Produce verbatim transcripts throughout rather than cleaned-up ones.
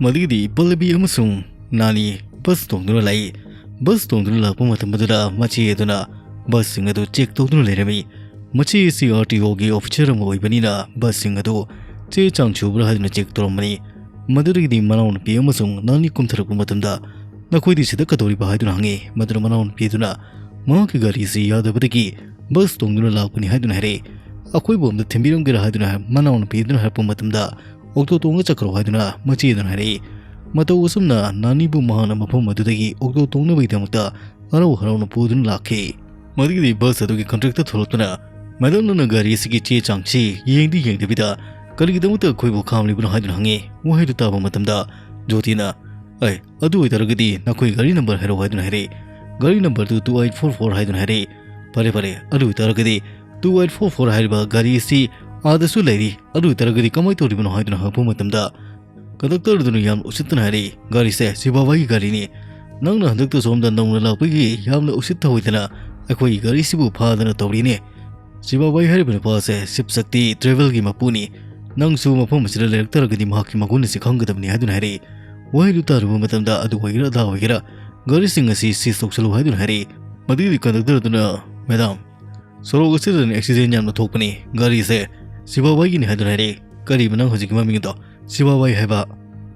ꯃꯗꯨꯒꯤꯗꯤ ꯄꯜꯂꯕꯤ ꯑꯃꯁꯨꯡ ꯅꯥꯅꯤ ꯕꯁ ꯇꯣꯡꯗꯨꯅ ꯂꯥꯛꯏ꯫ ꯕꯁ ꯇꯣꯡꯗꯨꯅ ꯂꯥꯛꯄ ꯃꯇꯝ ꯑꯗꯨꯗ ꯃꯆꯦ ꯑꯗꯨꯅ ꯕꯁꯁꯤꯡ ꯑꯗꯨ ꯆꯦꯛ ꯇꯧꯗꯨꯅ ꯂꯩꯔꯝꯃꯤ꯫ ꯃꯆꯦ ꯑꯁꯤ ꯑꯥꯔ ꯇꯤ ꯑꯣꯒꯤ ꯑꯣꯐꯤꯁꯥꯔ ꯑꯃ ꯑꯣꯏꯕꯅꯤꯅ ꯕꯁꯁꯤꯡ ꯑꯗꯨ ꯆꯦ ꯆꯥꯡ ꯁꯨꯕ꯭ꯔꯥ ꯍꯥꯏꯗꯨꯅ ꯆꯦꯛ ꯇꯧꯔꯝꯕꯅꯤ꯫ ꯃꯗꯨꯗꯒꯤꯗꯤ ꯃꯅꯥꯎꯅꯨꯄꯤ ꯑꯃꯁꯨꯡ ꯅꯥꯅꯤ ꯀꯨꯝꯊꯔꯛꯄ ꯃꯇꯝꯗ, "ꯅꯈꯣꯏꯗꯤ ꯁꯤꯗ ꯀꯩꯗꯧꯔꯤꯕ?" ꯍꯥꯏꯗꯨꯅ ꯍꯪꯉꯤ꯫ ꯃꯗꯨꯗ ꯃꯅꯥꯎꯅꯨꯄꯤ ꯑꯗꯨꯅ ꯃꯍꯥꯛꯀꯤ ꯒꯥꯔꯤ ꯑꯁꯤ ꯌꯥꯗꯕꯗꯒꯤ ꯕꯁ ꯇꯣꯡꯗꯨꯅ ꯂꯥꯛꯄꯅꯤ ꯍꯥꯏꯗꯨꯅ ꯍꯥꯏꯔꯛꯏ꯫ "ꯑꯩꯈꯣꯏꯕꯨ ꯑꯝꯇ ꯊꯤꯟꯕꯤꯔꯝꯒꯦꯔꯥ?" ꯍꯥꯏꯗꯨꯅ ꯃꯅꯥꯎꯅꯨꯄꯤ ꯑꯗꯨꯅ ꯍꯥꯏꯔꯛꯄ ꯃꯇꯝꯗ, "ꯑꯣꯛꯇꯣ ꯇꯣꯡꯉ ꯆꯠꯈ꯭ꯔꯣ" ꯍꯥꯏꯗꯨꯅ ꯃꯆꯦ ꯑꯗꯨꯅ ꯍꯥꯏꯔꯛꯏ꯫ ꯃꯇꯧ ꯑꯁꯨꯝꯅ ꯅꯥꯅꯤꯕꯨ ꯃꯍꯥꯛꯅ ꯃꯐꯝ ꯑꯗꯨꯗꯒꯤ ꯑꯣꯛꯇꯣ ꯇꯣꯡꯅꯕꯒꯤꯗꯃꯛꯇ ꯍꯔꯥꯎ ꯍꯔꯥꯎꯅ ꯄꯨꯗꯨꯅ ꯂꯥꯛꯈꯤ꯫ ꯃꯗꯨꯒꯤꯗꯤ ꯕꯁ ꯑꯗꯨꯒꯤ ꯀꯟꯇ꯭ꯔꯦꯛꯇꯔ ꯊꯣꯛꯂꯛꯇꯨꯅ, "ꯃꯦꯗꯝ, ꯅꯪꯅ ꯒꯥꯔꯤ ꯑꯁꯤꯒꯤ ꯆꯦ ꯆꯥꯡꯁꯤ ꯌꯦꯡꯗꯤ ꯌꯦꯡꯗꯕꯤꯗ ꯀꯔꯤꯒꯤꯗꯃꯛꯇ ꯑꯩꯈꯣꯏꯕꯨ ꯈꯥꯝꯂꯤꯕꯅꯣ?" ꯍꯥꯏꯗꯨꯅ ꯍꯪꯉꯤ꯫ ꯋꯥꯍꯩꯗꯨ ꯇꯥꯕ ꯃꯇꯝꯗ ꯖꯣꯇꯤꯅ, "ꯑꯦ, ꯑꯗꯨ ꯑꯣꯏꯇꯥꯔꯒꯗꯤ ꯅꯈꯣꯏ ꯒꯥꯔꯤ ꯅꯝꯕꯔ ꯍꯥꯏꯔꯛꯑꯣ" ꯍꯥꯏꯗꯨꯅ ꯍꯥꯏꯔꯛꯏ꯫ ꯒꯥꯔꯤ ꯅꯝꯕꯔꯗꯨ two eight four four ꯍꯥꯏꯗꯨꯅ ꯍꯥꯏꯔꯛꯏ꯫ "ꯐꯔꯦ, ꯐꯔꯦ, ꯑꯗꯨ ꯑꯣꯏꯇꯥꯔꯒꯗꯤ two eight four four ꯍꯥꯏꯔꯤꯕ ꯒꯥꯔꯤ ꯑꯁꯤ ꯑꯥꯗꯁꯨ ꯂꯩꯔꯤ, ꯑꯗꯨ ꯑꯣꯏꯇꯥꯔꯒꯗꯤ ꯀꯃꯥꯏꯅ ꯇꯧꯔꯤꯕꯅꯣ?" ꯍꯥꯏꯗꯨꯅ ꯍꯪꯉꯛꯄ ꯃꯇꯝꯗ, ꯀꯟꯗꯛꯇꯔ ꯑꯗꯨꯅ ꯌꯥꯝꯅ ꯎꯁꯤꯠꯇꯅ ꯍꯥꯏꯔꯛꯏ, "ꯒꯥꯔꯤꯁꯦ ꯁꯤꯕꯥꯕꯥꯏꯒꯤ ꯒꯥꯔꯤꯅꯤ꯫ ꯅꯪꯅ ꯍꯟꯗꯛꯇ ꯁꯣꯝꯗ ꯅꯧꯅ ꯂꯥꯛꯄꯒꯤ ꯌꯥꯝꯅ ꯎꯁꯤꯠ ꯊꯑꯣꯏꯗꯅ ꯑꯩꯈꯣꯏꯒꯤ ꯒꯥꯔꯤꯁꯤꯕꯨ ꯐꯥꯗꯅ ꯇꯧꯔꯤꯅꯦ꯫ ꯁꯤꯕꯥꯕꯥꯏ ꯍꯥꯏꯔꯤꯕ ꯅꯨꯄꯥꯁꯦ ꯁꯤꯕ ꯁꯛꯇꯤ ꯇ꯭ꯔꯦꯚꯦꯜꯒꯤ ꯃꯄꯨꯅꯤ꯫ ꯅꯪꯁꯨ ꯃꯐꯝ ꯑꯁꯤꯗ ꯂꯩꯔꯛꯇꯥꯔꯒꯗꯤ ꯃꯍꯥꯛꯀꯤ ꯃꯒꯨꯟ ꯑꯁꯤ ꯈꯪꯒꯗꯕꯅꯤ" ꯍꯥꯏꯗꯨꯅ ꯍꯥꯏꯔꯛꯏ꯫ ꯋꯥꯍꯩꯗꯨ ꯇꯥꯔꯨꯕ ꯃꯇꯝꯗ, "ꯑꯗꯨ ꯑꯣꯏꯒꯦꯔꯥ ꯑꯗꯥ ꯑꯣꯏꯒꯦꯔꯥ, ꯒꯥꯔꯤꯁꯤꯡ ꯑꯁꯤ ꯁꯤꯖ ꯇꯧꯁꯜꯂꯨ" ꯍꯥꯏꯗꯨꯅ ꯍꯥꯏꯔꯛꯏ꯫ ꯃꯗꯨꯒꯤ ꯀꯟꯗꯛꯇꯔ ꯑꯗꯨꯅ, "ꯃꯦꯗꯥꯝ, ꯁꯣꯔꯣꯛ ꯑꯁꯤꯗ ꯑꯦꯛꯁꯤꯗꯦꯟ ꯌꯥꯝꯅ ꯊꯣꯛꯄꯅꯤ, ꯒꯥꯔꯤꯁꯦ ꯁꯤꯕꯥꯕꯥꯏꯒꯤꯅꯤ" ꯍꯥꯏꯗꯨꯅ ꯍꯥꯏꯔꯛꯏ꯫ "ꯀꯔꯤꯕ ꯅꯪ ꯍꯧꯖꯤꯛꯀꯤ ꯃꯃꯤꯡ ꯑꯗꯣ?" "ꯁꯤꯕꯥꯕꯥꯏ" ꯍꯥꯏꯕ꯫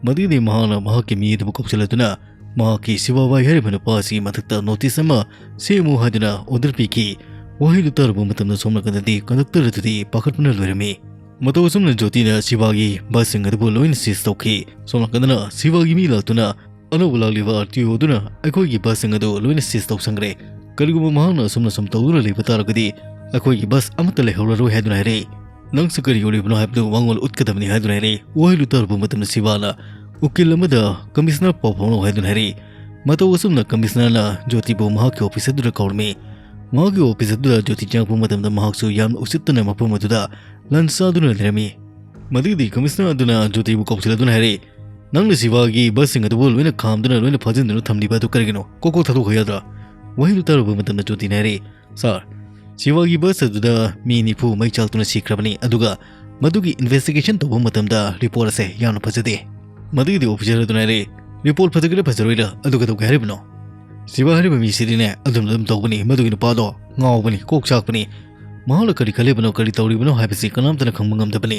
ꯃꯗꯨꯒꯤꯗꯤ ꯃꯍꯥꯛꯅ ꯃꯍꯥꯛꯀꯤ ꯃꯤ ꯑꯗꯨꯕꯨ ꯀꯧꯁꯤꯜꯂꯗꯨꯅ ꯃꯍꯥꯛꯀꯤ ꯁꯤꯕꯥꯕꯥꯏ ꯍꯥꯏꯔꯤꯕ ꯅꯨꯄꯥ ꯑꯁꯤꯒꯤ ꯃꯊꯛꯇ ꯅꯣꯇꯤꯁ ꯑꯃ ꯁꯦꯝꯃꯨ ꯍꯥꯏꯗꯨꯅ ꯑꯣꯔꯗꯔ ꯄꯤꯈꯤ꯫ ꯋꯥꯍꯩꯗꯨ ꯇꯥꯔꯨꯕ ꯃꯇꯝꯗ ꯁꯣꯝ ꯅꯥꯀꯟꯗꯗꯤ ꯀꯟꯗꯛꯇꯔ ꯑꯗꯨꯗꯤ ꯄꯥꯈꯠꯄꯅ ꯂꯣꯏꯔꯝꯃꯤ꯫ ꯃꯇꯧ ꯑꯁꯨꯝꯅ ꯖꯣꯇꯤꯅ ꯁꯤꯕꯥꯒꯤ ꯕꯁꯁꯤꯡ ꯑꯗꯨꯕꯨ ꯂꯣꯏꯅ ꯁꯤꯖ ꯇꯧꯈꯤ꯫ ꯁꯣꯝ ꯅꯥꯀꯟꯗꯅ ꯁꯤꯕꯥꯒꯤ ꯃꯤ ꯂꯥꯛꯇꯨꯅ ꯑꯅꯧꯕ ꯂꯥꯛꯂꯤꯕ ꯑꯥꯔ ꯇꯤ ꯑꯣ ꯑꯗꯨꯅ ꯑꯩꯈꯣꯏꯒꯤ ꯕꯁꯁꯤꯡ ꯑꯗꯨ ꯂꯣꯏꯅ ꯁꯤꯖ ꯇꯧꯁꯟꯈ꯭ꯔꯦ꯫ ꯀꯔꯤꯒꯨꯝꯕ ꯃꯍꯥꯛꯅ ꯑꯁꯨꯝꯅ ꯁꯨꯝ ꯇꯧꯗꯨꯅ ꯂꯩꯕ ꯇꯥꯔꯒꯗꯤ ꯑꯩꯈꯣꯏꯒꯤ ꯕꯁ ꯑꯃꯠꯇ ꯂꯩꯍꯧꯔꯔꯣꯏ ꯍꯥꯏꯗꯨꯅ ꯍꯥꯏꯔꯛꯏ꯫ "ꯅꯪꯁꯨ ꯀꯔꯤ ꯑꯣꯏꯔꯤꯕꯅꯣ ꯍꯥꯏꯕꯗꯨ ꯃꯉꯣꯟꯗ ꯎꯠꯀꯗꯕꯅꯤ" ꯍꯥꯏꯗꯨꯅ ꯍꯥꯏꯔꯛꯏ꯫ ꯋꯥꯍꯩꯗꯨ ꯇꯥꯔꯨꯕ ꯃꯇꯝꯗ ꯁꯤꯕꯥꯅ ꯎꯀꯤꯜ ꯑꯃꯗ ꯀꯃꯤꯁꯅꯔ ꯄꯥꯎ ꯐꯥꯎꯅꯧ ꯍꯥꯏꯗꯨꯅ ꯍꯥꯏꯔꯛꯏ꯫ ꯃꯇꯧ ꯑꯁꯨꯝꯅ ꯀꯃꯤꯁꯅꯔꯅ ꯖꯣꯇꯤꯕꯨ ꯃꯍꯥꯛꯀꯤ ꯑꯣꯐꯤꯁ ꯑꯗꯨꯗ ꯀꯧꯔꯝꯃꯤ꯫ ꯃꯍꯥꯛꯀꯤ ꯑꯣꯐꯤꯁ ꯑꯗꯨꯗ ꯖꯣꯇꯤ ꯆꯪꯉꯛꯄ ꯃꯇꯝꯗ ꯃꯍꯥꯛꯁꯨ ꯌꯥꯝꯅ ꯎꯁꯤꯠꯇꯅ ꯃꯐꯝ ꯑꯗꯨꯗ ꯂꯟꯆ ꯆꯥꯗꯨꯅ ꯂꯩꯔꯝꯃꯤ꯫ ꯃꯗꯨꯒꯤꯗꯤ ꯀꯃꯤꯁꯅꯔ ꯑꯗꯨꯅ ꯖꯣꯇꯤꯕꯨ ꯀꯧꯁꯤꯜꯂꯗꯨꯅ ꯍꯥꯏꯔꯛꯏ, "ꯅꯪꯅ ꯁꯤꯕꯥꯒꯤ ꯕꯁꯁꯤꯡ ꯑꯗꯨꯕꯨ ꯂꯣꯏꯅ ꯈꯥꯝꯗꯨꯅ ꯂꯣꯏꯅ ꯐꯥꯖꯤꯟꯗꯨꯅ ꯊꯝꯂꯤꯕ ꯑꯗꯨ ꯀꯔꯤꯒꯤꯅꯣ? ꯀꯣꯛ ꯀꯣꯛ ꯊꯥꯗꯣꯛꯈꯣ ꯌꯥꯗ꯭ꯔꯥ?" ꯋꯥꯍꯩꯗꯨ ꯇꯥꯔꯨꯕ ꯃꯇꯝꯗ ꯖꯣꯇꯤꯅ ꯍꯥꯏꯔꯛꯏ, "ꯁꯥꯔ, ꯁꯤꯕꯥꯒꯤ ꯕꯁ ꯑꯗꯨꯗ ꯃꯤ ꯅꯤꯐꯨ ꯃꯩ ꯆꯥꯛꯇꯨꯅ ꯁꯤꯈ꯭ꯔꯕꯅꯤ, ꯑꯗꯨꯒ ꯃꯗꯨꯒꯤ ꯏꯟꯚꯦꯁꯇꯤꯒꯦꯁꯟ ꯇꯧꯕ ꯃꯇꯝꯗ ꯔꯤꯄꯣꯔꯠ ꯑꯁꯦ ꯌꯥꯝꯅ ꯐꯖꯗꯦ꯫ ꯃꯗꯨꯒꯤꯗꯤ officer ꯑꯗꯨꯅ ꯍꯥꯏꯔꯛꯏ, "Report ꯐꯖꯒꯦꯔꯥ ꯐꯖꯔꯣꯏꯔꯥ, ꯑꯗꯨ ꯀꯩꯗꯧꯒꯦ ꯍꯥꯏꯔꯤꯕꯅꯣ? ꯁꯤꯕꯥ ꯍꯥꯏꯔꯤꯕ ꯃꯤꯁꯤꯗꯤꯅꯦ ꯑꯗꯨꯝ ꯑꯗꯨꯝ ꯇꯧꯕꯅꯤ, ꯃꯗꯨꯒꯤ ꯅꯨꯄꯥꯗꯣ ꯉꯥꯎꯕꯅꯤ, ꯀꯣꯛ ꯆꯥꯛꯄꯅꯤ꯫ ꯃꯍꯥꯛꯅ ꯀꯔꯤ ꯈꯜꯂꯤꯕꯅꯣ, ꯀꯔꯤ ꯇꯧꯔꯤꯕꯅꯣ ꯍꯥꯏꯕꯁꯤ ꯀꯅꯥꯝꯇꯅ ꯈꯪꯕ ꯉꯝꯗꯕꯅꯤ꯫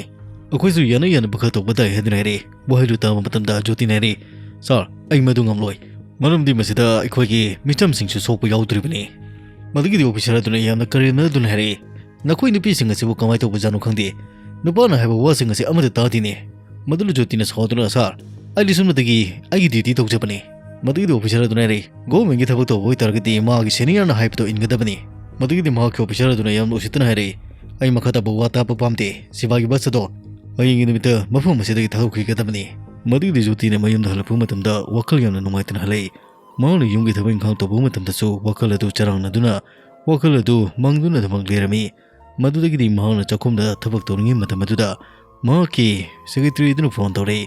ꯑꯩꯈꯣꯏꯁꯨ ꯌꯥꯅ ꯌꯥꯅꯕ ꯈꯔ ꯇꯧꯕ ꯇꯥꯏ" ꯍꯥꯏꯗꯨꯅ ꯍꯥꯏꯔꯛꯏ꯫ ꯋꯥꯍꯩꯗꯨ ꯇꯥꯕ ꯃꯇꯝꯗ ꯖꯣꯇꯤꯅ ꯍꯥꯏꯔꯛꯏ, "Sir, ꯑꯩ ꯃꯗꯨ ꯉꯝꯂꯣꯏ, ꯃꯔꯝꯗꯤ ꯃꯁꯤꯗ ꯑꯩꯈꯣꯏꯒꯤ ꯃꯤꯆꯝꯁꯤꯡꯁꯨ ꯁꯣꯛꯄ ꯌꯥꯎꯗꯣꯔꯤꯕꯅꯤ"꯫ ꯃꯗꯨꯒꯤꯗꯤ officer ꯑꯗꯨꯅ ꯌꯥꯝꯅ ꯀꯔꯦꯝꯅꯗꯨꯅ ꯍꯥꯏꯔꯛꯏ, "ꯅꯈꯣꯏ ꯅꯨꯄꯤꯁꯤꯡ ꯑꯁꯤꯕꯨ ꯀꯃꯥꯏꯅ ꯇꯧꯕꯖꯥꯠꯅꯣ ꯈꯪꯗꯦ, ꯅꯨꯄꯥꯅ ꯍꯥꯏꯕ ꯋꯥꯁꯤꯡ ꯑꯁꯤ ꯑꯃꯠꯇ ꯇꯥꯗꯦꯅꯦ"꯫ ꯃꯗꯨꯅ ꯖꯣꯇꯤꯅ ꯁꯥꯎꯗꯨꯅ, "Sir, ꯑꯩꯗꯤ ꯁꯨꯞꯅꯇꯒꯤ ꯑꯩꯒꯤ duty ꯇꯧꯖꯕꯅꯤ"꯫ ꯃꯗꯨꯒꯤꯗꯤ officer ꯑꯗꯨꯅ ꯍꯥꯏꯔꯛꯏ, "Governmentꯀꯤ ꯊꯕꯛ ꯇꯧꯕ ꯑꯣꯏꯇꯥꯔꯒꯗꯤ ꯃꯥꯒꯤ seniorꯅ ꯍꯥꯏꯕꯗꯣ ꯏꯟꯒꯗꯕꯅꯤ"꯫ ꯃꯗꯨꯒꯤꯗꯤ ꯃꯍꯥꯛꯀꯤ officer ꯑꯗꯨꯅ ꯌꯥꯝꯅ ꯎꯁꯤꯠꯇꯅ ꯍꯥꯏꯔꯛꯏ, "ꯑꯩ ꯃꯈꯥ ꯇꯥꯕ ꯋꯥ ꯇꯥꯕ ꯄꯥꯝꯗꯦ꯫ ꯁꯤꯕꯥꯒꯤ bus ꯑꯗꯣ ꯍꯌꯦꯡꯒꯤ ꯅꯨꯃꯤꯠꯇ ꯃꯐꯝ ꯑꯁꯤꯗꯒꯤ ꯊꯥꯗꯣꯛꯈꯤꯒꯗꯕꯅꯤ"꯫ ꯃꯗꯨꯒꯤꯗꯤ ꯖꯣꯇꯤꯅ ꯃꯌꯨꯝꯗ ꯍꯜꯂꯛꯄ ꯃꯇꯝꯗ ꯋꯥꯈꯜ ꯌꯥꯝꯅ ꯅꯨꯡꯉꯥꯏꯇꯅ ꯍꯜꯂꯛꯏ꯫ ꯃꯍꯥꯛꯅ ꯌꯨꯝꯒꯤ ꯊꯕꯛ ꯏꯪꯈꯥꯡ ꯇꯧꯕ ꯃꯇꯝꯗꯁꯨ ꯋꯥꯈꯜ ꯑꯗꯨ ꯆꯔꯥꯡꯅꯗꯨꯅ, ꯋꯥꯈꯜ ꯑꯗꯨ ꯃꯪꯗꯨꯅ ꯑꯗꯨꯃꯛ ꯂꯩꯔꯝꯃꯤ꯫ ꯃꯗꯨꯗꯒꯤꯗꯤ ꯃꯍꯥꯛꯅ ꯆꯥꯛꯈꯨꯝꯗ ꯊꯕꯛ ꯇꯧꯔꯤꯉꯩ ꯃꯇꯝ ꯑꯗꯨꯗ ꯃꯍꯥꯛꯀꯤ secretary ꯑꯗꯨꯅ phone ꯇꯧꯔꯛꯏ꯫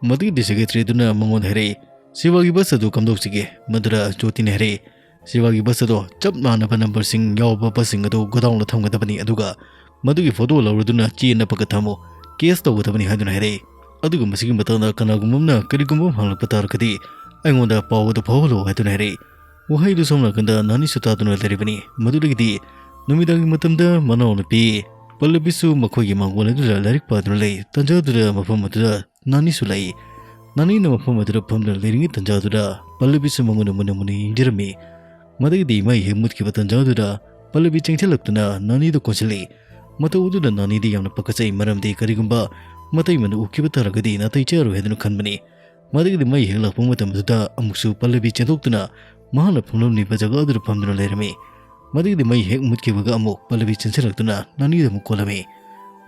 ꯃꯗꯨꯒꯤꯗꯤ secretary ꯑꯗꯨꯅ ꯃꯉꯣꯟꯗ ꯍꯥꯏꯔꯛꯏ, "ꯁꯤꯕꯥꯒꯤ bus ꯑꯗꯨ ꯀꯝꯗꯧꯁꯤꯒꯦ?" ꯃꯗꯨꯗ ꯖꯣꯇꯤꯅ ꯍꯥꯏꯔꯛꯏ, "ꯁꯤꯕꯥꯒꯤ bus ꯑꯗꯣ ꯆꯞ ꯃꯥꯟꯅꯕ numberꯁꯤꯡ ꯌꯥꯎꯕ busꯁꯤꯡ ꯑꯗꯨ godownꯗ ꯊꯝꯒꯗꯕꯅꯤ, ꯑꯗꯨꯒ ꯃꯗꯨꯒꯤ photo ꯂꯧꯔꯗꯨꯅ ꯆꯦ ꯅꯞꯄꯒ ꯊꯝꯃꯨ, case ꯇꯧꯒꯗꯕꯅꯤ" ꯍꯥꯏꯗꯨꯅ ꯍꯥꯏꯔꯛꯏ꯫ ꯑꯗꯨꯒ ꯃꯁꯤꯒꯤ ꯃꯇꯥꯡꯗ ꯀꯅꯥꯒꯨꯝꯕ ꯑꯃꯅ ꯀꯔꯤꯒꯨꯝꯕ ꯑꯃ ꯍꯪꯂꯛꯄ ꯇꯥꯔꯒꯗꯤ ꯑꯩꯉꯣꯟꯗ ꯄꯥꯎ ꯑꯗꯨ ꯐꯥꯎꯍꯜꯂꯨ ꯍꯥꯏꯗꯨꯅ ꯍꯥꯏꯔꯛꯏ꯫ ꯋꯥꯍꯩꯗꯨ ꯁꯣꯝ ꯅꯥꯀꯟꯗ ꯅꯥꯅꯤꯁꯨ ꯇꯥꯗꯨꯅ ꯂꯩꯔꯤꯕꯅꯤ꯫ ꯃꯗꯨꯗꯒꯤꯗꯤ ꯅꯨꯃꯤꯗꯥꯡꯒꯤ ꯃꯇꯝꯗ ꯃꯅꯥꯎꯅꯨꯄꯤ ꯄꯜꯂꯕꯤꯁꯨ ꯃꯈꯣꯏꯒꯤ ꯃꯥꯡꯒꯣꯜ ꯑꯗꯨꯗ ꯂꯥꯏꯔꯤꯛ ꯄꯥꯗꯨꯅ ꯂꯩ꯫ ꯇꯟꯖꯥꯗꯨꯗ ꯃꯐꯝ ꯑꯗꯨꯗ ꯅꯥꯅꯤꯁꯨ ꯂꯥꯛꯏ꯫ ꯅꯥꯅꯤꯅ ꯃꯐꯝ ꯑꯗꯨꯗ ꯐꯝꯗꯨꯅ ꯂꯩꯔꯤꯉꯩ ꯇꯟꯖꯥꯗꯨꯗ ꯄꯜꯂꯕꯤꯁꯨ ꯃꯉꯣꯟꯗ ꯃꯨꯟꯅ ꯃꯨꯟꯅ ꯌꯦꯡꯖꯔꯝꯃꯤ꯫ ꯃꯗꯨꯒꯤꯗꯤ ꯃꯩ ꯍꯦꯛ ꯃꯨꯠꯈꯤꯕ ꯇꯟꯖꯥꯗꯨꯗ ꯄꯜꯂꯕꯤ ꯆꯦꯟꯁꯤꯜꯂꯛꯇꯨꯅ ꯅꯥꯅꯤꯗ ꯀꯣꯟꯁꯤꯜꯂꯤ꯫ ꯃꯇꯧ ꯑꯗꯨꯗ ꯅꯥꯅꯤꯗꯤ ꯌꯥꯝꯅ ꯄꯥꯈꯠꯆꯩ, ꯃꯔꯝꯗꯤ ꯀꯔꯤꯒꯨꯝꯕ ꯃꯇꯩꯃꯅ ꯎꯈꯤꯕ ꯇꯥꯔꯒꯗꯤ ꯅꯥꯇꯩ ꯆꯥꯔꯣꯏ ꯍꯥꯏꯗꯨꯅ ꯈꯟꯕꯅꯤ꯫ ꯃꯗꯨꯒꯤꯗꯤ ꯃꯩ ꯍꯦꯛ ꯂꯥꯛꯄ ꯃꯇꯝꯗꯨꯗ ꯑꯃꯨꯛꯁꯨ ꯄꯜꯂꯕꯤ ꯆꯦꯟꯊꯣꯛꯇꯨꯅ ꯃꯍꯥꯛꯅ ꯐꯝꯂꯝꯂꯤꯕ ꯖꯒꯥ ꯑꯗꯨꯗ ꯐꯝꯗꯨꯅ ꯂꯩꯔꯝꯃꯤ꯫ ꯃꯗꯨꯒꯤꯗꯤ ꯃꯩ ꯍꯦꯛ ꯃꯨꯠꯈꯤꯕꯒ ꯑꯃꯨꯛ ꯄꯜꯂꯕꯤ ꯆꯦꯟꯁꯤꯜꯂꯛꯇꯨꯅ ꯅꯥꯅꯤꯗ ꯑꯃꯨꯛ ꯀꯣꯜꯂꯝꯃꯤ꯫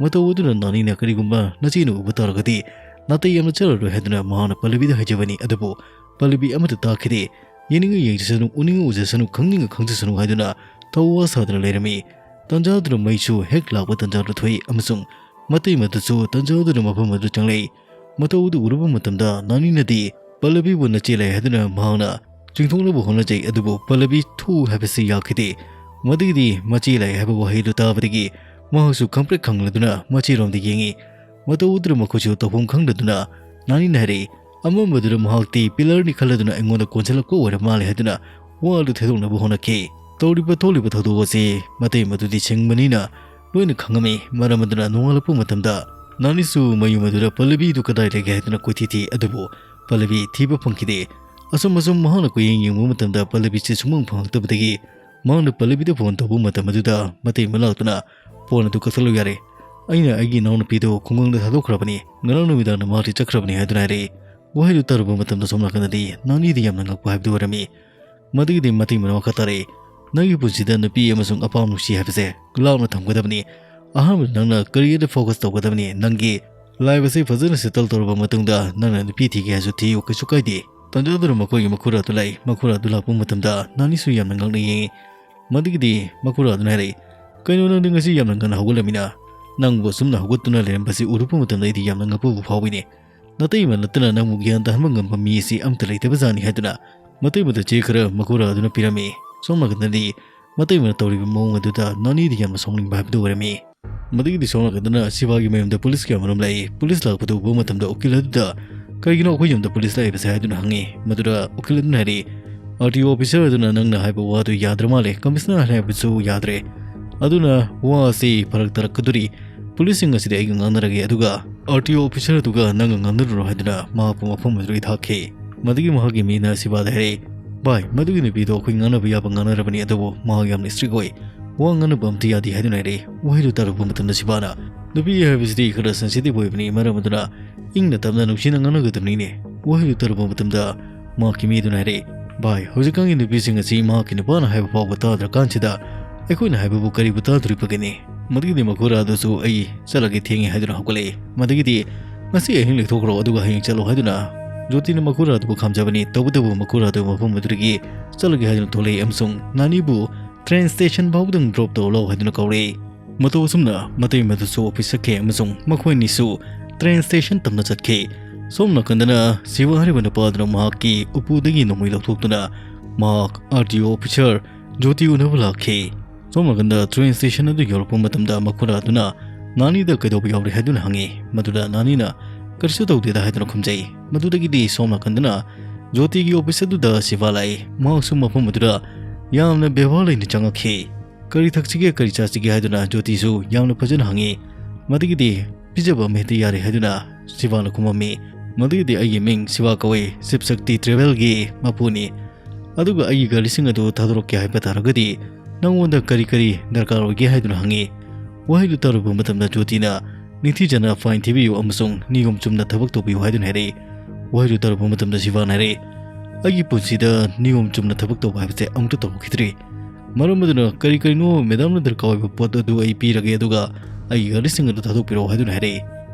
ꯃꯇꯧ ꯑꯗꯨꯅ ꯅꯥꯅꯤꯅ ꯀꯔꯤꯒꯨꯝꯕ ꯅꯆꯦꯅ ꯎꯕ ꯇꯥꯔꯒꯗꯤ ꯅꯥꯇꯩ ꯌꯥꯝꯅ ꯆꯥꯔꯔꯣꯏ ꯍꯥꯏꯗꯨꯅ ꯃꯍꯥꯛꯅ ꯄꯜꯂꯕꯤꯗ ꯍꯥꯏꯖꯕꯅꯤ, ꯑꯗꯨꯕꯨ ꯄꯜꯂꯕꯤ ꯑꯃꯠꯇ ꯇꯥꯈꯤꯗꯦ꯫ "ꯌꯦꯡꯅꯤꯡꯉ ꯌꯦꯡꯖꯁꯅꯨ, ꯎꯅꯤꯡꯉ ꯎꯖꯁꯅꯨ, ꯈꯪꯅꯤꯡꯉ ꯈꯪꯖꯁꯅꯨ" ꯍꯥꯏꯗꯨꯅ ꯊꯧꯋꯥ ꯁꯥꯗꯅ ꯂꯩꯔꯝꯃꯤ꯫ ꯇꯟꯖꯥꯗꯨꯅ ꯃꯩꯁꯨ ꯍꯦꯛ ꯂꯥꯛꯄ ꯇꯟꯖꯥꯗꯨ ꯊꯣꯛꯏ ꯑꯃꯁꯨꯡ ꯃꯇꯩꯃꯗꯨꯁꯨ ꯇꯟꯖꯥꯗꯨꯅ ꯃꯐꯝ ꯑꯗꯨ ꯆꯪꯂꯛꯏ꯫ ꯃꯇꯧ ꯑꯗꯨ ꯎꯔꯨꯕ ꯃꯇꯝꯗ ꯅꯥꯅꯤꯅꯗꯤ ꯄꯜꯂꯕꯤꯕꯨ ꯅꯆꯦ ꯂꯩ ꯍꯥꯏꯗꯨꯅ ꯃꯍꯥꯛꯅ ꯆꯤꯡꯊꯣꯛꯅꯕ ꯍꯣꯠꯅꯖꯩ, ꯑꯗꯨꯕꯨ ꯄꯜꯂꯕꯤ "ꯊꯨ" ꯍꯥꯏꯕꯁꯤ ꯌꯥꯈꯤꯗꯦ꯫ ꯃꯗꯨꯒꯤꯗꯤ "ꯃꯆꯦ ꯂꯩ" ꯍꯥꯏꯕ ꯋꯥꯍꯩꯗꯨ ꯇꯥꯕꯗꯒꯤ ꯃꯍꯥꯛꯁꯨ ꯈꯪꯄ꯭ꯔꯦꯛ ꯈꯪꯂꯗꯨꯅ ꯃꯆꯦꯔꯣꯝꯗ ꯌꯦꯡꯉꯤ꯫ ꯃꯇꯧ ꯑꯗꯨꯗ ꯃꯈꯣꯏꯁꯨ ꯇꯧꯐꯝ ꯈꯪꯗꯗꯨꯅ ꯅꯥꯅꯤꯅ ꯍꯥꯏꯔꯛꯏ, ꯑꯃꯝꯕꯗꯨꯗ ꯃꯍꯥꯛꯇꯤ pillarꯅꯤ ꯈꯜꯂꯗꯨꯅ ꯑꯩꯉꯣꯟꯗ ꯀꯣꯟꯁꯤꯜꯂꯛꯄ ꯑꯣꯏꯔ ꯃꯥꯜꯂꯦ ꯍꯥꯏꯗꯨꯅ ꯋꯥꯗꯨ ꯊꯦꯗꯣꯛꯅꯕ ꯍꯣꯠꯅꯈꯤ꯫ ꯇꯧꯔꯤꯕ ꯊꯣꯛꯂꯤꯕ ꯊꯧꯗꯣꯛ ꯑꯁꯤ ꯃꯇꯩꯃꯗꯨꯗꯤ ꯁꯤꯡꯕꯅꯤꯅ ꯂꯣꯏꯅ ꯈꯪꯉꯝꯃꯤ꯫ ꯃꯔꯝ ꯑꯗꯨꯅ ꯅꯣꯡꯉꯥꯜꯂꯛꯄ ꯃꯇꯝꯗ ꯅꯥꯅꯤꯁꯨ ꯃꯌꯨꯝ ꯑꯗꯨꯗ ꯄꯜꯂꯕꯤꯗꯨ ꯀꯗꯥꯏ ꯂꯩꯒꯦ ꯍꯥꯏꯗꯨꯅ ꯀꯣꯏꯊꯤ ꯊꯤ, ꯑꯗꯨꯕꯨ ꯄꯜꯂꯕꯤ ꯊꯤꯕ ꯐꯪꯈꯤꯗꯦ꯫ ꯑꯁꯨꯝ ꯑꯁꯨꯝ ꯃꯍꯥꯛꯅ ꯀꯣꯏꯌꯦꯡ ꯌꯦꯡꯕ ꯃꯇꯝꯗ ꯄꯜꯂꯕꯤꯁꯦ ꯁꯨꯡꯐꯪ ꯐꯪꯂꯛꯇꯕꯗꯒꯤ ꯃꯍꯥꯛꯅ ꯄꯜꯂꯕꯤꯗ phone ꯇꯧꯕ ꯃꯇꯝ ꯑꯗꯨꯗ ꯃꯇꯩꯃ ꯂꯥꯛꯇꯨꯅ phone ꯑꯗꯨ ꯀꯛꯊꯠꯂꯨ ꯌꯥꯔꯦ꯫ ꯑꯩꯅ ꯑꯩꯒꯤ ꯏꯅꯥꯎꯅꯨꯄꯤꯗꯨ ꯈꯨꯡꯒꯪꯗ ꯊꯥꯗꯣꯛꯈ꯭ꯔꯕꯅꯤ꯫ ꯉꯔꯥꯡ ꯅꯨꯃꯤꯗꯥꯡꯗ ꯃꯍꯥꯛꯇꯤ ꯆꯠꯈ꯭ꯔꯕꯅꯤ ꯍꯥꯏꯗꯨꯅ ꯍꯥꯏꯔꯛꯏ꯫ ꯋꯥꯍꯩꯗꯨ ꯇꯥꯔꯨꯕ ꯃꯇꯝꯗ ꯁꯣꯝ ꯅꯥꯀꯟꯗꯗꯤ ꯅꯥꯅꯤꯗꯤ ꯌꯥꯝꯅ ꯉꯛꯄ ꯍꯥꯏꯕꯗꯨ ꯑꯣꯏꯔꯝꯃꯤ꯫ ꯃꯗꯨꯒꯤꯗꯤ ꯃꯇꯩ ꯃꯅꯥꯎ ꯃꯈꯥ ꯇꯥꯔꯛꯏ꯫ ꯅꯪꯒꯤ ꯄꯨꯟꯁꯤꯗ ꯅꯨꯄꯤ ꯑꯃꯁꯨꯡ ꯑꯄꯥꯝ ꯅꯨꯡꯁꯤ ꯍꯥꯏꯕꯁꯦ ꯂꯥꯞꯅ ꯊꯝꯒꯗꯕꯅꯤ꯫ ꯑꯍꯥꯟꯕꯗ ꯅꯪꯅ careerꯗ focus ꯇꯧꯒꯗꯕꯅꯤ꯫ ꯅꯪꯒꯤ life ꯑꯁꯤ ꯐꯖꯅ settle ꯇꯧꯔꯕ ꯃꯇꯨꯡꯗ ꯅꯪꯅ ꯅꯨꯄꯤ ꯊꯤꯒꯦ ꯍꯥꯏꯁꯨ ꯊꯤꯌꯨ, ꯀꯩꯁꯨ ꯀꯥꯏꯗꯦ꯫ ꯇꯟꯖꯥꯗꯨꯅ ꯃꯈꯣꯏꯒꯤ ꯃꯈꯨꯔꯥꯗꯨ ꯂꯥꯛꯏ꯫ ꯃꯈꯨꯔꯥꯗꯨ ꯂꯥꯛꯄ ꯃꯇꯝꯗ ꯅꯥꯅꯤꯁꯨ ꯌꯥꯝꯅ ꯉꯛꯅ ꯌꯦꯡꯉꯤ꯫ ꯃꯗꯨꯒꯤꯗꯤ ꯃꯈꯨꯔꯥꯗꯨꯅ ꯍꯥꯏꯔꯛꯏ, "ꯀꯩꯅꯣ, ꯅꯪꯗꯤ ꯉꯁꯤ ꯌꯥꯝꯅ ꯉꯟꯅ ꯍꯧꯒꯠꯂꯝꯃꯤꯅ? ꯅꯪꯕꯨ ꯑꯁꯨꯝꯅ ꯍꯧꯒꯠꯇꯨꯅ ꯂꯩꯔꯝꯕꯁꯤ ꯎꯔꯨꯕ ꯃꯇꯝꯗ ꯑꯩꯗꯤ ꯌꯥꯝꯅ ꯉꯛꯄꯕꯨ ꯐꯥꯎꯏꯅꯦ꯫ ꯅꯇꯩꯃ ꯅꯠꯇꯅ ꯅꯪꯕꯨ ꯒ꯭ꯌꯥꯟ ꯇꯥꯍꯟꯕ ꯉꯝꯕ ꯃꯤ ꯑꯁꯤ ꯑꯝꯇ ꯂꯩꯇꯕꯖꯥꯠꯅꯤ" ꯍꯥꯏꯗꯨꯅ ꯃꯇꯩꯃꯗ ꯆꯦ ꯈꯔ ꯃꯈꯨꯔꯥꯗꯨꯅ ꯄꯤꯔꯝꯃꯤ꯫ ꯁꯣꯝ ꯅꯥꯀꯟꯗꯗꯤ ꯃꯇꯩꯃꯅ ꯇꯧꯔꯤꯕ ꯃꯑꯣꯡ ꯑꯗꯨꯗ ꯅꯥꯅꯤꯗꯤ ꯌꯥꯝꯅ ꯁꯥꯎꯅꯤꯡꯕ ꯍꯥꯏꯕꯗꯨ ꯑꯣꯏꯔꯝꯃꯤ꯫ ꯃꯗꯨꯒꯤꯗꯤ ꯁꯣꯝ ꯅꯥꯀꯟꯗꯅ ꯁꯤꯕꯥꯒꯤ ꯃꯌꯨꯝꯗ ꯄꯨꯂꯤꯁ ꯀꯌꯥ ꯃꯔꯨꯝ ꯂꯥꯛꯏ꯫ ꯄꯨꯂꯤꯁ ꯂꯥꯛꯄꯗꯨ ꯎꯕ ꯃꯇꯝꯗ ꯎꯀꯤꯜ ꯑꯗꯨꯗ, "ꯀꯔꯤꯒꯤꯅꯣ ꯑꯩꯈꯣꯏ ꯌꯨꯝꯗ ꯄꯨꯂꯤꯁ ꯂꯥꯛꯏꯕꯁꯦ?" ꯍꯥꯏꯗꯨꯅ ꯍꯪꯉꯤ꯫ ꯃꯗꯨꯗ ꯎꯀꯤꯜ ꯑꯗꯨꯅ ꯍꯥꯏꯔꯛꯏ, "RTO officer ꯑꯗꯨꯅ ꯅꯪꯅ ꯍꯥꯏꯕ ꯋꯥꯗꯨ ꯌꯥꯗ꯭ꯔ ꯃꯥꯜꯂꯦ, commissioner ꯍꯥꯏꯕꯁꯨ ꯌꯥꯗ꯭ꯔꯦ꯫ ꯑꯗꯨꯅ ꯋꯥ ꯑꯁꯤ ꯐꯔꯛ ꯇꯥꯔꯛꯀꯗꯣꯔꯤ꯫ ꯄꯨꯂꯤꯁꯁꯤꯡ ꯑꯁꯤꯗ ꯑꯩꯒ ꯉꯥꯡꯅꯔꯒꯦ, ꯑꯗꯨꯒ RTO officer ꯑꯗꯨꯒ ꯅꯪꯒ ꯉꯥꯡꯅꯔꯨꯔꯣ" ꯍꯥꯏꯗꯨꯅ ꯃꯍꯥꯛꯄꯨ ꯃꯐꯝ ꯑꯗꯨꯗꯒꯤ ꯊꯥꯈꯤ꯫ ꯃꯗꯨꯒꯤ ꯃꯍꯥꯛꯀꯤ ꯃꯤꯅ ꯁꯤꯕꯥꯗ ꯍꯥꯏꯔꯛꯏ, "ꯚꯥꯏ, ꯃꯗꯨꯒꯤ ꯅꯨꯄꯤꯗꯣ ꯑꯩꯈꯣꯏ ꯉꯥꯡꯅꯕ ꯌꯥꯕ ꯉꯥꯡꯅꯔꯕꯅꯤ, ꯑꯗꯨꯕꯨ ꯃꯍꯥꯛ ꯌꯥꯝꯅ strict ꯑꯣꯏ꯫ ꯋꯥ ꯉꯥꯡꯅꯕ ꯑꯝꯇ ꯌꯥꯗꯦ" ꯍꯥꯏꯗꯨꯅ ꯍꯥꯏꯔꯛꯏ꯫ ꯋꯥꯍꯩꯗꯨ ꯇꯥꯔꯨꯕ ꯃꯇꯝꯗ ꯁꯤꯕꯥꯅ, "ꯅꯨꯄꯤ ꯍꯥꯏꯕꯁꯤꯗꯤ ꯈꯔ sensitive ꯑꯣꯏꯕꯅꯤ, ꯃꯔꯝ ꯑꯗꯨꯅ ꯏꯪꯅ ꯇꯞꯅ ꯅꯨꯡꯁꯤꯅ ꯉꯥꯡꯅꯒꯗꯕꯅꯤꯅꯦ"꯫ ꯋꯥꯍꯩꯗꯨ ꯇꯥꯔꯨꯕ ꯃꯇꯝꯗ ꯃꯍꯥꯛꯀꯤ ꯃꯤꯗꯨꯅ ꯍꯥꯏꯔꯛꯏ, "ꯚꯥꯏ, ꯍꯧꯖꯤꯛꯀꯥꯟꯒꯤ ꯅꯨꯄꯤꯁꯤꯡ ꯑꯁꯤ ꯃꯍꯥꯛꯀꯤ ꯅꯨꯄꯥꯅ ꯍꯥꯏꯕ ꯐꯥꯎꯕ ꯇꯥꯗ꯭ꯔꯀꯥꯟꯁꯤꯗ ꯑꯩꯈꯣꯏꯅ ꯍꯥꯏꯕꯕꯨ ꯀꯔꯤꯕꯨ ꯇꯥꯗꯣꯔꯤꯕꯒꯦꯅꯦ?" ꯃꯗꯨꯒꯤꯗꯤ ꯃꯈꯨꯔꯥ ꯑꯗꯨꯁꯨ "ꯑꯩ ꯆꯠꯂꯒꯦ, ꯊꯦꯡꯉꯦ" ꯍꯥꯏꯗꯨꯅ ꯍꯧꯒꯠꯂꯛꯏ꯫ ꯃꯗꯨꯒꯤꯗꯤ, "ꯉꯁꯤ ꯑꯍꯤꯡ ꯂꯦꯛꯊꯣꯛꯈ꯭ꯔꯣ, ꯑꯗꯨꯒ ꯍꯌꯦꯡ ꯆꯠꯂꯣ" ꯍꯥꯏꯗꯨꯅ ꯖꯣꯇꯤꯅ ꯃꯈꯨꯔꯥ ꯑꯗꯨꯕꯨ ꯈꯥꯝꯖꯕꯅꯤ꯫ ꯇꯧꯕꯇꯕꯨ ꯃꯈꯨꯔꯥ ꯑꯗꯨ ꯃꯐꯝ ꯑꯗꯨꯗꯒꯤ ꯆꯠꯂꯒꯦ ꯍꯥꯏꯗꯨꯅ ꯊꯣꯛꯂꯛꯏ ꯑꯃꯁꯨꯡ ꯅꯥꯅꯤꯕꯨ train station ꯐꯥꯎꯕꯗꯪ drop ꯇꯧꯔꯛꯂꯣ ꯍꯥꯏꯗꯨꯅ ꯀꯧꯔꯛꯏ꯫ ꯃꯇꯧ ꯑꯁꯨꯝꯅ ꯃꯇꯩ ꯃꯗꯨꯁꯨ office ꯆꯠꯈꯤ ꯑꯃꯁꯨꯡ ꯃꯈꯣꯏ ꯑꯅꯤꯁꯨ train station ꯇꯝꯅ ꯆꯠꯈꯤ꯫ ꯁꯣꯝ ꯅꯥꯀꯟꯗꯅ ꯁꯤꯕꯥ ꯍꯥꯏꯔꯤꯕ ꯅꯨꯄꯥ ꯑꯗꯨꯅ ꯃꯍꯥꯛꯀꯤ ꯎꯄꯨꯗꯒꯤ ꯅꯣꯡꯃꯩ ꯂꯧꯊꯣꯛꯇꯨꯅ ꯃꯍꯥꯛ RTO officer ꯖꯣꯇꯤ ꯎꯅꯕ ꯂꯥꯛꯈꯤ꯫ ꯁꯣꯝ ꯅꯥꯀꯟꯗ train station ꯑꯗꯨ ꯌꯧꯔꯛꯄ ꯃꯇꯝꯗ ꯃꯈꯨꯔꯥ ꯑꯗꯨꯅ ꯅꯥꯅꯤꯗ ꯀꯩꯗꯧꯕ ꯌꯥꯎꯔꯤ ꯍꯥꯏꯗꯨꯅ ꯍꯪꯉꯤ꯫ ꯃꯗꯨꯗ ꯅꯥꯅꯤꯅ, "ꯀꯔꯤꯁꯨ ꯇꯧꯗꯦꯗ" ꯍꯥꯏꯗꯨꯅ ꯈꯨꯝꯖꯩ꯫ ꯃꯗꯨꯗꯒꯤꯗꯤ ꯁꯣꯝ ꯅꯥꯀꯟꯗꯅ ꯖꯣꯇꯤꯒꯤ office ꯑꯗꯨꯗ ꯁꯤꯚꯥ ꯂꯥꯛꯏ꯫ ꯃꯍꯥꯛꯁꯨ ꯃꯐꯝ ꯑꯗꯨꯗ ꯌꯥꯝꯅ ꯕꯦꯕꯥꯔ ꯂꯩꯅ ꯆꯪꯉꯛꯈꯤ꯫ "ꯀꯔꯤ ꯊꯛꯁꯤꯒꯦ, ꯀꯔꯤ ꯆꯥꯁꯤꯒꯦ?" ꯍꯥꯏꯗꯨꯅ ꯖꯣꯇꯤꯁꯨ ꯌꯥꯝꯅ ꯐꯖꯅ ꯍꯪꯉꯤ꯫ ꯃꯗꯨꯒꯤꯗꯤ "ꯄꯤꯖꯕ ꯑꯃ ꯍꯦꯛꯇ ꯌꯥꯔꯦ" ꯍꯥꯏꯗꯨꯅ ꯁꯤꯚꯥꯅ ꯈꯨꯝꯃꯝꯃꯤ꯫ ꯃꯗꯨꯒꯤꯗꯤ "ꯑꯩꯒꯤ ꯃꯤꯡ ꯁꯤꯚꯥ ꯀꯧꯏ, ꯁꯤꯕ ꯁꯛꯇꯤ travelꯒꯤ ꯃꯄꯨꯅꯤ꯫ ꯑꯗꯨꯒ ꯑꯩꯒꯤ ꯒꯥꯔꯤꯁꯤꯡ ꯑꯗꯨ ꯊꯥꯗꯣꯔꯛꯀꯦ ꯍꯥꯏꯕ ꯇꯥꯔꯒꯗꯤ ꯅꯉꯣꯟꯗ ꯀꯔꯤ ꯀꯔꯤ ꯗꯔꯀꯥꯔ ꯑꯣꯏꯒꯦ?" ꯍꯥꯏꯗꯨꯅ ꯍꯪꯉꯤ꯫ ꯋꯥꯍꯩꯗꯨ ꯇꯥꯔꯨꯕ ꯃꯇꯝꯗ ꯖꯣꯇꯤꯅ "ꯅꯤꯡꯊꯤꯖꯅ fine ꯊꯤꯕꯤꯌꯨ ꯑꯃꯁꯨꯡ ꯅꯤꯌꯣꯝ ꯆꯨꯝꯅ ꯊꯕꯛ ꯇꯧꯕꯤꯌꯨ" ꯍꯥꯏꯗꯨꯅ ꯍꯥꯏꯔꯛꯏ꯫ ꯋꯥꯍꯩꯗꯨ ꯇꯥꯔꯨꯕ ꯃꯇꯝꯗ ꯁꯤꯚꯥꯅ ꯍꯥꯏꯔꯛꯏ, "ꯑꯩꯒꯤ ꯄꯨꯟꯁꯤꯗ ꯅꯤꯌꯣꯝ ꯆꯨꯝꯅ ꯊꯕꯛ ꯇꯧꯕ ꯍꯥꯏꯕꯁꯦ ꯑꯃꯨꯛꯇ ꯇꯧꯔꯛꯈꯤꯗ꯭ꯔꯤ꯫ ꯃꯔꯝ ꯑꯗꯨꯅ ꯀꯔꯤ ꯀꯔꯤꯅꯣ ꯃꯦꯗꯥꯝꯅ ꯗꯔꯀꯥꯔ ꯑꯣꯏꯕ ꯄꯣꯠ ꯑꯗꯨ ꯑꯩ ꯄꯤꯔꯒꯦ, ꯑꯗꯨꯒ ꯑꯩꯒꯤ ꯒꯥꯔꯤꯁꯤꯡ ꯑꯗꯨ ꯊꯥꯗꯣꯛꯄꯤꯔꯛꯑꯣ" ꯍꯥꯏꯗꯨꯅ ꯍꯥꯏꯔꯛꯏ꯫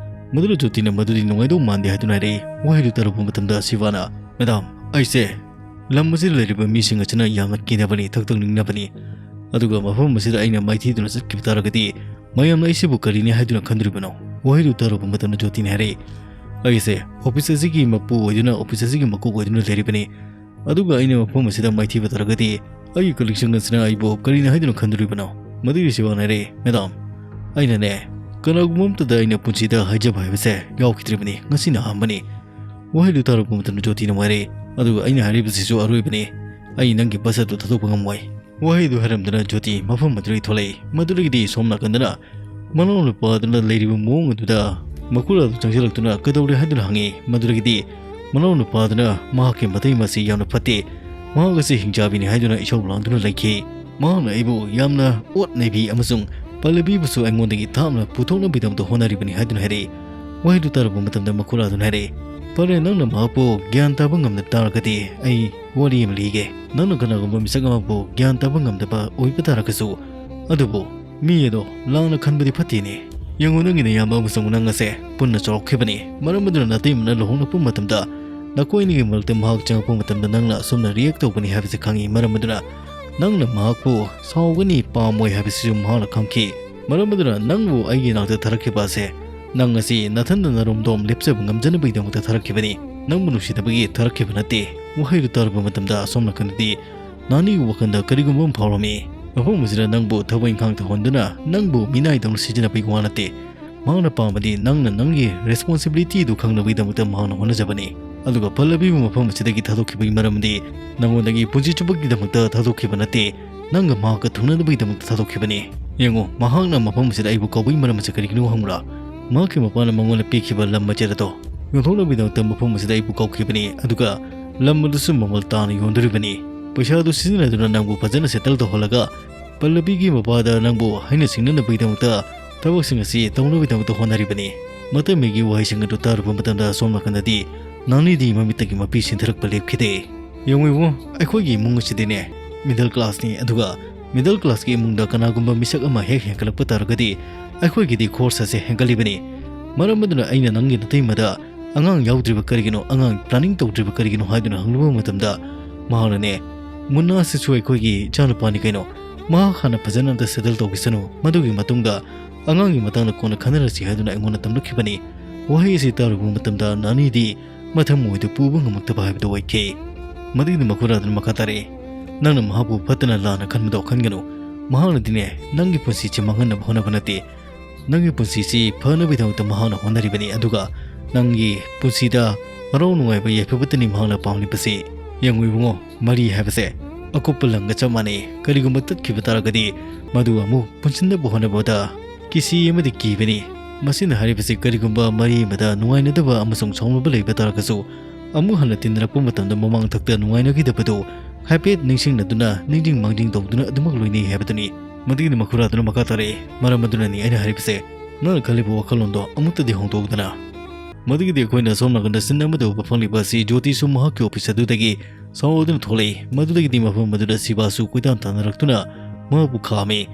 ꯃꯗꯨꯗ ꯖꯣꯇꯤꯅ "ꯃꯗꯨꯗꯤ ꯅꯨꯡꯉꯥꯏꯗꯧ ꯃꯥꯟꯗꯦ" ꯍꯥꯏꯗꯨꯅ ꯍꯥꯏꯔꯛꯏ꯫ ꯋꯥꯍꯩꯗꯨ ꯇꯥꯔꯨꯕ ꯃꯇꯝꯗ ꯁꯤꯚꯥꯅ, "ꯃꯦꯗꯥꯝ, ꯑꯩꯁꯦ ꯂꯝ ꯑꯁꯤꯗ ꯂꯩꯔꯤꯕ ꯃꯤꯁꯤꯡ ꯑꯁꯤꯅ ꯌꯥꯝꯅ ꯀꯤꯅꯕꯅꯤ, ꯊꯛꯇꯛ ꯅꯤꯛꯅꯕꯅꯤ꯫ ꯑꯗꯨꯒ ꯃꯐꯝ ꯑꯁꯤꯗ ꯑꯩꯅ ꯃꯥꯏꯊꯤꯗꯨꯅ ꯆꯠꯈꯤꯕ ꯇꯥꯔꯒꯗꯤ ꯃꯌꯥꯝꯅ ꯑꯩꯁꯤꯕꯨ ꯀꯔꯤꯅꯤ ꯍꯥꯏꯗꯨꯅ ꯈꯟꯗꯣꯔꯤꯕꯅꯣ?" ꯋꯥꯍꯩꯗꯨ ꯇꯥꯔꯨꯕ ꯃꯇꯝꯗ ꯖꯣꯇꯤꯅ ꯍꯥꯏꯔꯛꯏ, "ꯑꯩꯁꯦ office ꯑꯁꯤꯒꯤ ꯃꯄꯨ ꯑꯣꯏꯗꯨꯅ, office ꯑꯁꯤꯒꯤ ꯃꯀꯣꯛ ꯑꯣꯏꯗꯨꯅ ꯂꯩꯔꯤꯕꯅꯤ꯫ ꯑꯗꯨꯒ ꯑꯩꯅ ꯃꯐꯝ ꯑꯁꯤꯗ ꯃꯥꯏꯊꯤꯕ ꯇꯥꯔꯒꯗꯤ ꯑꯩꯒꯤ colleagueꯁꯤꯡ ꯑꯁꯤꯅ ꯑꯩꯕꯨ ꯀꯔꯤꯅꯤ ꯍꯥꯏꯗꯨꯅ ꯈꯟꯗꯣꯔꯤꯕꯅꯣ?" ꯃꯗꯨꯒꯤ ꯁꯤꯚꯥꯅ ꯍꯥꯏꯔꯛꯏ, "ꯃꯦꯗꯥꯝ, ꯑꯩꯅꯅꯦ, ꯀꯅꯥꯒꯨꯝꯕ ꯑꯃꯠꯇꯗ ꯑꯩꯅ ꯄꯨꯟꯁꯤꯗ ꯍꯥꯏꯖꯕ ꯍꯥꯏꯕꯁꯦ ꯌꯥꯎꯈꯤꯗ꯭ꯔꯤꯕꯅꯤ, ꯉꯁꯤꯅ ꯑꯍꯥꯟꯕꯅꯤ"꯫ ꯋꯥꯍꯩꯗꯨ ꯇꯥꯔꯨꯕ ꯃꯇꯝꯗ ꯖꯣꯇꯤꯅ ꯍꯥꯏꯔꯛꯏ, "ꯑꯗꯨꯒ ꯑꯩꯅ ꯍꯥꯏꯔꯤꯕꯁꯤꯁꯨ ꯑꯔꯣꯏꯕꯅꯤ꯫ ꯑꯩ ꯅꯪꯒꯤ bus ꯑꯗꯨ ꯊꯥꯗꯣꯛꯄ ꯉꯝꯃꯣꯏ"꯫ ꯋꯥꯍꯩꯗꯨ ꯍꯥꯏꯔꯝꯗꯅ ꯖꯣꯇꯤ ꯃꯐꯝ ꯑꯗꯨꯗꯒꯤ ꯊꯣꯛꯂꯛꯏ꯫ ꯃꯗꯨꯗꯒꯤꯗꯤ ꯁꯣꯝ ꯅꯥꯀꯟꯗꯅ ꯃꯅꯥꯎ ꯅꯨꯄꯥꯗꯨꯅ ꯂꯩꯔꯤꯕ ꯃꯑꯣꯡ ꯑꯗꯨꯗ ꯃꯈꯨꯔꯥꯗꯨ ꯆꯪꯁꯤꯜꯂꯛꯇꯨꯅ "ꯀꯩꯗꯧꯔꯦ?" ꯍꯥꯏꯗꯨꯅ ꯍꯪꯉꯤ꯫ ꯃꯗꯨꯗꯒꯤꯗꯤ ꯃꯅꯥꯎ ꯅꯨꯄꯥꯗꯨꯅ "ꯃꯍꯥꯛꯀꯤ ꯃꯇꯩ ꯃꯁꯤ ꯌꯥꯝꯅ ꯐꯠꯇꯦ, ꯃꯍꯥꯛ ꯑꯁꯤ ꯍꯤꯡꯆꯥꯕꯤꯅꯤ" ꯍꯥꯏꯗꯨꯅ ꯏꯁꯧ ꯂꯥꯡꯗꯨꯅ ꯂꯩꯈꯤ꯫ "ꯃꯍꯥꯛꯅ ꯑꯩꯕꯨ ꯌꯥꯝꯅ ꯑꯣꯠ ꯅꯩꯕꯤ ꯑꯃꯁꯨꯡ ꯄꯜꯂꯕꯤꯕꯨꯁꯨ ꯑꯩꯉꯣꯟꯗꯒꯤ ꯊꯥꯞꯅ ꯄꯨꯊꯣꯛꯅꯕꯒꯤꯗꯃꯛꯇ ꯍꯣꯠꯅꯔꯤꯕꯅꯤ" ꯍꯥꯏꯗꯨꯅ ꯍꯥꯏꯔꯛꯏ꯫ ꯋꯥꯍꯩꯗꯨ ꯇꯥꯔꯨꯕ ꯃꯇꯝꯗ ꯃꯈꯨꯔꯥꯗꯨꯅ ꯍꯥꯏꯔꯛꯏ, "ꯐꯔꯦ, ꯅꯪꯅ ꯃꯍꯥꯛꯄꯨ ꯒ꯭ꯌꯥꯟ ꯇꯥꯕ ꯉꯝꯗ ꯇꯥꯔꯒꯗꯤ ꯑꯩ ꯋꯥꯔꯤ ꯑꯃ ꯂꯤꯒꯦ꯫ ꯅꯪꯅ ꯀꯅꯥꯒꯨꯝꯕ ꯃꯤꯁꯛ ꯑꯃꯕꯨ ꯒ꯭ꯌꯥꯟ ꯇꯥꯕ ꯉꯝꯗꯕ ꯑꯣꯏꯕ ꯇꯥꯔꯒꯁꯨ, ꯑꯗꯨꯕꯨ ꯃꯤ ꯑꯗꯣ ꯂꯥꯟꯅ ꯈꯟꯕꯗꯤ ꯐꯠꯇꯦꯅꯦ꯫ ꯌꯦꯡꯉꯨ, ꯅꯪꯒꯤ ꯅꯌꯥꯝꯕ ꯑꯃꯁꯨꯡ ꯅꯪ ꯑꯁꯦ ꯄꯨꯟꯅ ꯆꯥꯎꯔꯛꯈꯤꯕꯅꯤ꯫ ꯃꯔꯝ ꯑꯗꯨꯅ ꯅꯇꯩꯃꯅ ꯂꯨꯍꯣꯡꯂꯛꯄ ꯃꯇꯝꯗ ꯅꯈꯣꯏ ꯑꯅꯤꯒꯤ ꯃꯔꯛꯇ ꯃꯍꯥꯛ ꯆꯪꯉꯛꯄ ꯃꯇꯝꯗ ꯅꯪꯅ ꯑꯁꯨꯝꯅ react ꯇꯧꯒꯅꯤ ꯍꯥꯏꯕꯁꯤ ꯈꯪꯉꯤ꯫ ꯃꯔꯝ ꯑꯗꯨꯅ ꯅꯪꯅ ꯃꯍꯥꯛꯄꯨ ꯁꯥꯎꯒꯅꯤ, ꯄꯥꯝꯃꯣꯏ ꯍꯥꯏꯕꯁꯤꯁꯨ ꯃꯍꯥꯛꯅ ꯈꯪꯈꯤ꯫ ꯃꯔꯝ ꯑꯗꯨꯅ ꯅꯪꯕꯨ ꯑꯩꯒꯤ ꯅꯥꯛꯇ ꯊꯥꯔꯛꯈꯤꯕ ꯑꯁꯦ ꯅꯪ ꯑꯁꯤ ꯅꯊꯟꯗ ꯅꯔꯣꯝꯗꯣꯝ ꯂꯦꯞꯆꯕ ꯉꯝꯖꯅꯕꯒꯤꯗꯃꯛꯇ ꯊꯥꯔꯛꯈꯤꯕꯅꯤ꯫ ꯅꯪꯕꯨ ꯅꯨꯡꯁꯤꯗꯕꯒꯤ ꯊꯥꯔꯛꯈꯤꯕ ꯅꯠꯇꯦ"꯫ ꯋꯥꯍꯩꯗꯨ ꯇꯥꯔꯨꯕ ꯃꯇꯝꯗ ꯑꯁꯣꯝ ꯅꯥꯀꯟꯗꯗꯤ ꯅꯥꯅꯤꯒꯤ ꯋꯥꯈꯜꯗ ꯀꯔꯤꯒꯨꯝꯕ ꯑꯃ ꯐꯥꯎꯔꯝꯃꯤ꯫ ꯃꯐꯝ ꯑꯁꯤꯗ ꯅꯪꯕꯨ ꯊꯕꯛ ꯏꯪꯈꯥꯡ ꯇꯧꯍꯟꯗꯨꯅ ꯅꯪꯕꯨ ꯃꯤꯅꯥꯏꯗꯧꯅ ꯁꯤꯖꯤꯟꯅꯕꯒꯤ ꯋꯥ ꯅꯠꯇꯦ꯫ ꯃꯍꯥꯛꯅ ꯄꯥꯝꯕꯗꯤ ꯅꯪꯅ ꯅꯪꯒꯤ responsibility ꯗꯨ ꯈꯪꯅꯕꯒꯤꯗꯃꯛꯇ ꯃꯍꯥꯛꯅ ꯍꯣꯠꯅꯖꯕꯅꯤ꯫ ꯑꯗꯨꯒ ꯄꯜꯂꯕꯤꯕꯨ ꯃꯐꯝ ꯑꯁꯤꯗꯒꯤ ꯊꯥꯗꯣꯛꯈꯤꯕꯒꯤ ꯃꯔꯝꯗꯤ ꯅꯉꯣꯟꯗꯒꯤ ꯄꯨꯟꯁꯤ ꯆꯨꯞꯄꯒꯤꯗꯃꯛꯇ ꯊꯥꯗꯣꯛꯈꯤꯕ ꯅꯠꯇꯦ, ꯅꯪꯒ ꯃꯍꯥꯛꯀ ꯊꯨꯡꯅꯅꯕꯒꯤꯗꯃꯛꯇ ꯊꯥꯗꯣꯛꯈꯤꯕꯅꯤ꯫ ꯌꯦꯡꯉꯨ, ꯃꯍꯥꯛꯅ ꯃꯐꯝ ꯑꯁꯤꯗ ꯑꯩꯕꯨ ꯀꯧꯕꯒꯤ ꯃꯔꯝ ꯑꯁꯤ ꯀꯔꯤꯒꯤꯅꯣ ꯈꯪꯕ꯭ꯔꯥ? ꯃꯍꯥꯛꯀꯤ ꯃꯄꯥꯅ ꯃꯉꯣꯟꯗ ꯄꯤꯈꯤꯕ ꯂꯝ ꯃꯆꯦꯠ ꯑꯗꯣ ꯌꯣꯟꯊꯣꯛꯅꯕꯒꯤꯗꯃꯛꯇ ꯃꯐꯝ ꯑꯁꯤꯗ ꯑꯩꯕꯨ ꯀꯧꯈꯤꯕꯅꯤ, ꯑꯗꯨꯒ ꯂꯝ ꯑꯗꯨꯁꯨ ꯃꯃꯜ ꯇꯥꯅ ꯌꯣꯟꯗꯣꯔꯤꯕꯅꯤ꯫ ꯄꯩꯁꯥ ꯑꯗꯨ ꯁꯤꯖꯤꯟꯅꯗꯨꯅ ꯅꯪꯕꯨ ꯐꯖꯅ settle ꯇꯧꯍꯜꯂꯒ ꯄꯜꯂꯕꯤꯒꯤ ꯃꯄꯥꯗ ꯅꯪꯕꯨ ꯍꯩꯅ ꯁꯤꯡꯅꯅꯕꯒꯤꯗꯃꯛꯇ ꯊꯕꯛꯁꯤꯡ ꯑꯁꯤ ꯇꯧꯅꯕꯒꯤꯗꯃꯛꯇ ꯍꯣꯠꯅꯔꯤꯕꯅꯤ꯫ ꯃꯇꯩꯃꯩꯒꯤ ꯋꯥꯍꯩꯁꯤꯡ ꯑꯗꯨ ꯇꯥꯔꯨꯕ ꯃꯇꯝꯗ ꯁꯣꯝ ꯅꯥꯀꯟꯗꯗꯤ ꯅꯥꯅꯤꯗꯤ ꯃꯃꯤꯠꯇꯒꯤ ꯃꯄꯤ ꯁꯤꯟꯊꯔꯛꯄ ꯂꯦꯞꯈꯤꯗꯦ꯫ ꯌꯦꯡꯉꯨ ꯏꯕꯨꯡꯉꯣ, ꯑꯩꯈꯣꯏꯒꯤ ꯏꯃꯨꯡ ꯑꯁꯤꯗꯤꯅꯦ middle class ꯅꯤ, ꯑꯗꯨꯒ middle class ꯀꯤ ꯏꯃꯨꯡꯗ ꯀꯅꯥꯒꯨꯝꯕ ꯃꯤꯁꯛ ꯑꯃ ꯍꯦꯛ ꯍꯦꯟꯒꯠꯂꯛꯄ ꯇꯥꯔꯒꯗꯤ ꯑꯩꯈꯣꯏꯒꯤꯗꯤ ꯈꯣꯔꯁꯥꯁꯦ ꯍꯦꯟꯒꯠꯂꯤꯕꯅꯤ꯫ ꯃꯔꯝ ꯑꯗꯨꯅ ꯑꯩꯅ ꯅꯪꯒꯤ ꯅꯇꯩꯃꯗ ꯑꯉꯥꯡ ꯌꯥꯎꯗ꯭ꯔꯤꯕ ꯀꯔꯤꯒꯤꯅꯣ, ꯑꯉꯥꯡ planning ꯇꯧꯗ꯭ꯔꯤꯕ ꯀꯔꯤꯒꯤꯅꯣ ꯍꯥꯏꯗꯨꯅ ꯍꯪꯂꯨꯕ ꯃꯇꯝꯗ ꯃꯍꯥꯛꯅꯅꯦ, "ꯃꯨꯟꯅꯥꯁꯤꯁꯨ ꯑꯩꯈꯣꯏꯒꯤ ꯏꯆꯥꯅꯨꯄꯥꯅꯤ ꯀꯩꯅꯣ, ꯃꯍꯥꯛ ꯍꯥꯟꯅ ꯐꯖꯅ ꯑꯝꯇ settle ꯇꯧꯈꯤꯁꯅꯨ, ꯃꯗꯨꯒꯤ ꯃꯇꯨꯡꯗ ꯑꯉꯥꯡꯒꯤ ꯃꯇꯥꯡꯗ ꯀꯣꯟꯅ ꯈꯟꯅꯔꯁꯤ" ꯍꯥꯏꯗꯨꯅ ꯑꯩꯉꯣꯟꯗ ꯇꯝꯂꯛꯈꯤꯕꯅꯤ꯫ ꯋꯥꯍꯩ ꯑꯁꯤ ꯇꯥꯔꯨꯕ ꯃꯇꯝꯗ ꯅꯥꯅꯤꯗꯤ ꯃꯊꯃꯣꯏꯗꯨ ꯄꯨꯕ ꯉꯝꯂꯛꯇꯕ ꯍꯥꯏꯕꯗꯨ ꯑꯣꯏꯈꯤ꯫ ꯃꯗꯨꯒꯤꯗꯤ ꯃꯈꯨꯔꯥꯗꯨꯅ ꯃꯈꯥ ꯇꯥꯔꯛꯏ, "ꯅꯪꯅ ꯃꯍꯥꯛꯄꯨ ꯐꯠꯇꯅ ꯂꯥꯟꯅ ꯈꯟꯕꯗꯣ ꯈꯟꯒꯅꯨ꯫ ꯃꯍꯥꯛꯅꯗꯤꯅꯦ ꯅꯪꯒꯤ ꯄꯨꯟꯁꯤꯁꯤ ꯃꯥꯡꯍꯟꯅꯕ ꯍꯣꯠꯅꯕ ꯅꯠꯇꯦ, ꯅꯪꯒꯤ ꯄꯨꯟꯁꯤꯁꯤ ꯐꯅꯕꯒꯤꯗꯃꯛꯇ ꯃꯍꯥꯛꯅ ꯍꯣꯠꯅꯔꯤꯕꯅꯤ, ꯑꯗꯨꯒ ꯅꯪꯒꯤ ꯄꯨꯟꯁꯤꯗ ꯍꯔꯥꯎ ꯅꯨꯡꯉꯥꯏꯕ ꯌꯥꯏꯐꯕꯇꯅꯤ ꯃꯍꯥꯛꯅ ꯄꯥꯝꯂꯤꯕꯁꯤ꯫ ꯌꯦꯡꯉꯨ ꯏꯕꯨꯡꯉꯣ, ꯃꯔꯤ ꯍꯥꯏꯕꯁꯦ ꯑꯀꯨꯞꯄ ꯂꯪꯒ ꯆꯞ ꯃꯥꯟꯅꯩ꯫ ꯀꯔꯤꯒꯨꯝꯕ ꯇꯠꯈꯤꯕ ꯇꯥꯔꯒꯗꯤ ꯃꯗꯨ ꯑꯃꯨꯛ ꯄꯨꯟꯁꯤꯟꯅꯕ ꯍꯣꯠꯅꯕꯗ ꯀꯤꯁꯤ ꯑꯃꯗꯤ ꯀꯤꯕꯅꯤ꯫ ꯃꯁꯤꯅ ꯍꯥꯏꯔꯤꯕꯁꯤ ꯀꯔꯤꯒꯨꯝꯕ ꯃꯔꯤ ꯑꯃꯗ ꯅꯨꯡꯉꯥꯏꯅꯗꯕ ꯑꯃꯁꯨꯡ ꯁꯥꯎꯅꯕ ꯂꯩꯕ ꯇꯥꯔꯒꯁꯨ ꯑꯃꯨꯛ ꯍꯟꯅ ꯇꯤꯟꯅꯔꯛꯄ ꯃꯇꯝꯗ ꯃꯃꯥꯡꯊꯛꯇ ꯅꯨꯡꯉꯥꯏꯅꯈꯤꯗꯕꯗꯨ ꯍꯥꯏꯐꯦꯠ ꯅꯤꯡꯁꯤꯡꯅꯗꯨꯅ ꯅꯤꯡꯖꯤꯡ ꯃꯥꯡꯖꯤꯡ ꯇꯧꯗꯨꯅ ꯑꯗꯨꯃꯛ ꯂꯣꯏꯅꯩ ꯍꯥꯏꯕꯗꯨꯅꯤ꯫ ꯃꯗꯨꯒꯤꯗꯤ ꯃꯈꯨꯔꯥꯗꯨꯅ ꯃꯈꯥ ꯇꯥꯔꯛꯏ, "ꯃꯔꯝ ꯑꯗꯨꯅꯅꯤ ꯑꯩꯅ ꯍꯥꯏꯔꯤꯕꯁꯦ, ꯅꯪꯅ ꯈꯜꯂꯤꯕ ꯋꯥꯈꯜꯂꯣꯟꯗꯣ ꯑꯃꯨꯛꯇꯗꯤ ꯍꯣꯡꯗꯣꯛꯎꯗꯅ"꯫ ꯃꯗꯨꯒꯤꯗꯤ ꯑꯩꯈꯣꯏꯅ ꯁꯣꯝ ꯅꯥꯀꯟꯗ scene ꯑꯃꯗ ꯎꯕ ꯐꯪꯂꯤꯕ ꯑꯁꯤ ꯖꯣꯇꯤꯁꯨ ꯃꯍꯥꯛꯀꯤ office ꯑꯗꯨꯗꯒꯤ ꯁꯥꯎꯔꯗꯨꯅ ꯊꯣꯛꯂꯛꯏ꯫ ꯃꯗꯨꯗꯒꯤꯗꯤ ꯃꯐꯝ ꯑꯗꯨꯗ ꯁꯤꯕꯥꯁꯨ ꯀꯣꯏꯇꯥꯟ ꯇꯥꯟꯅꯔꯛꯇꯨꯅ ꯃꯍꯥꯛꯄꯨ ꯈꯥꯝꯃꯤ꯫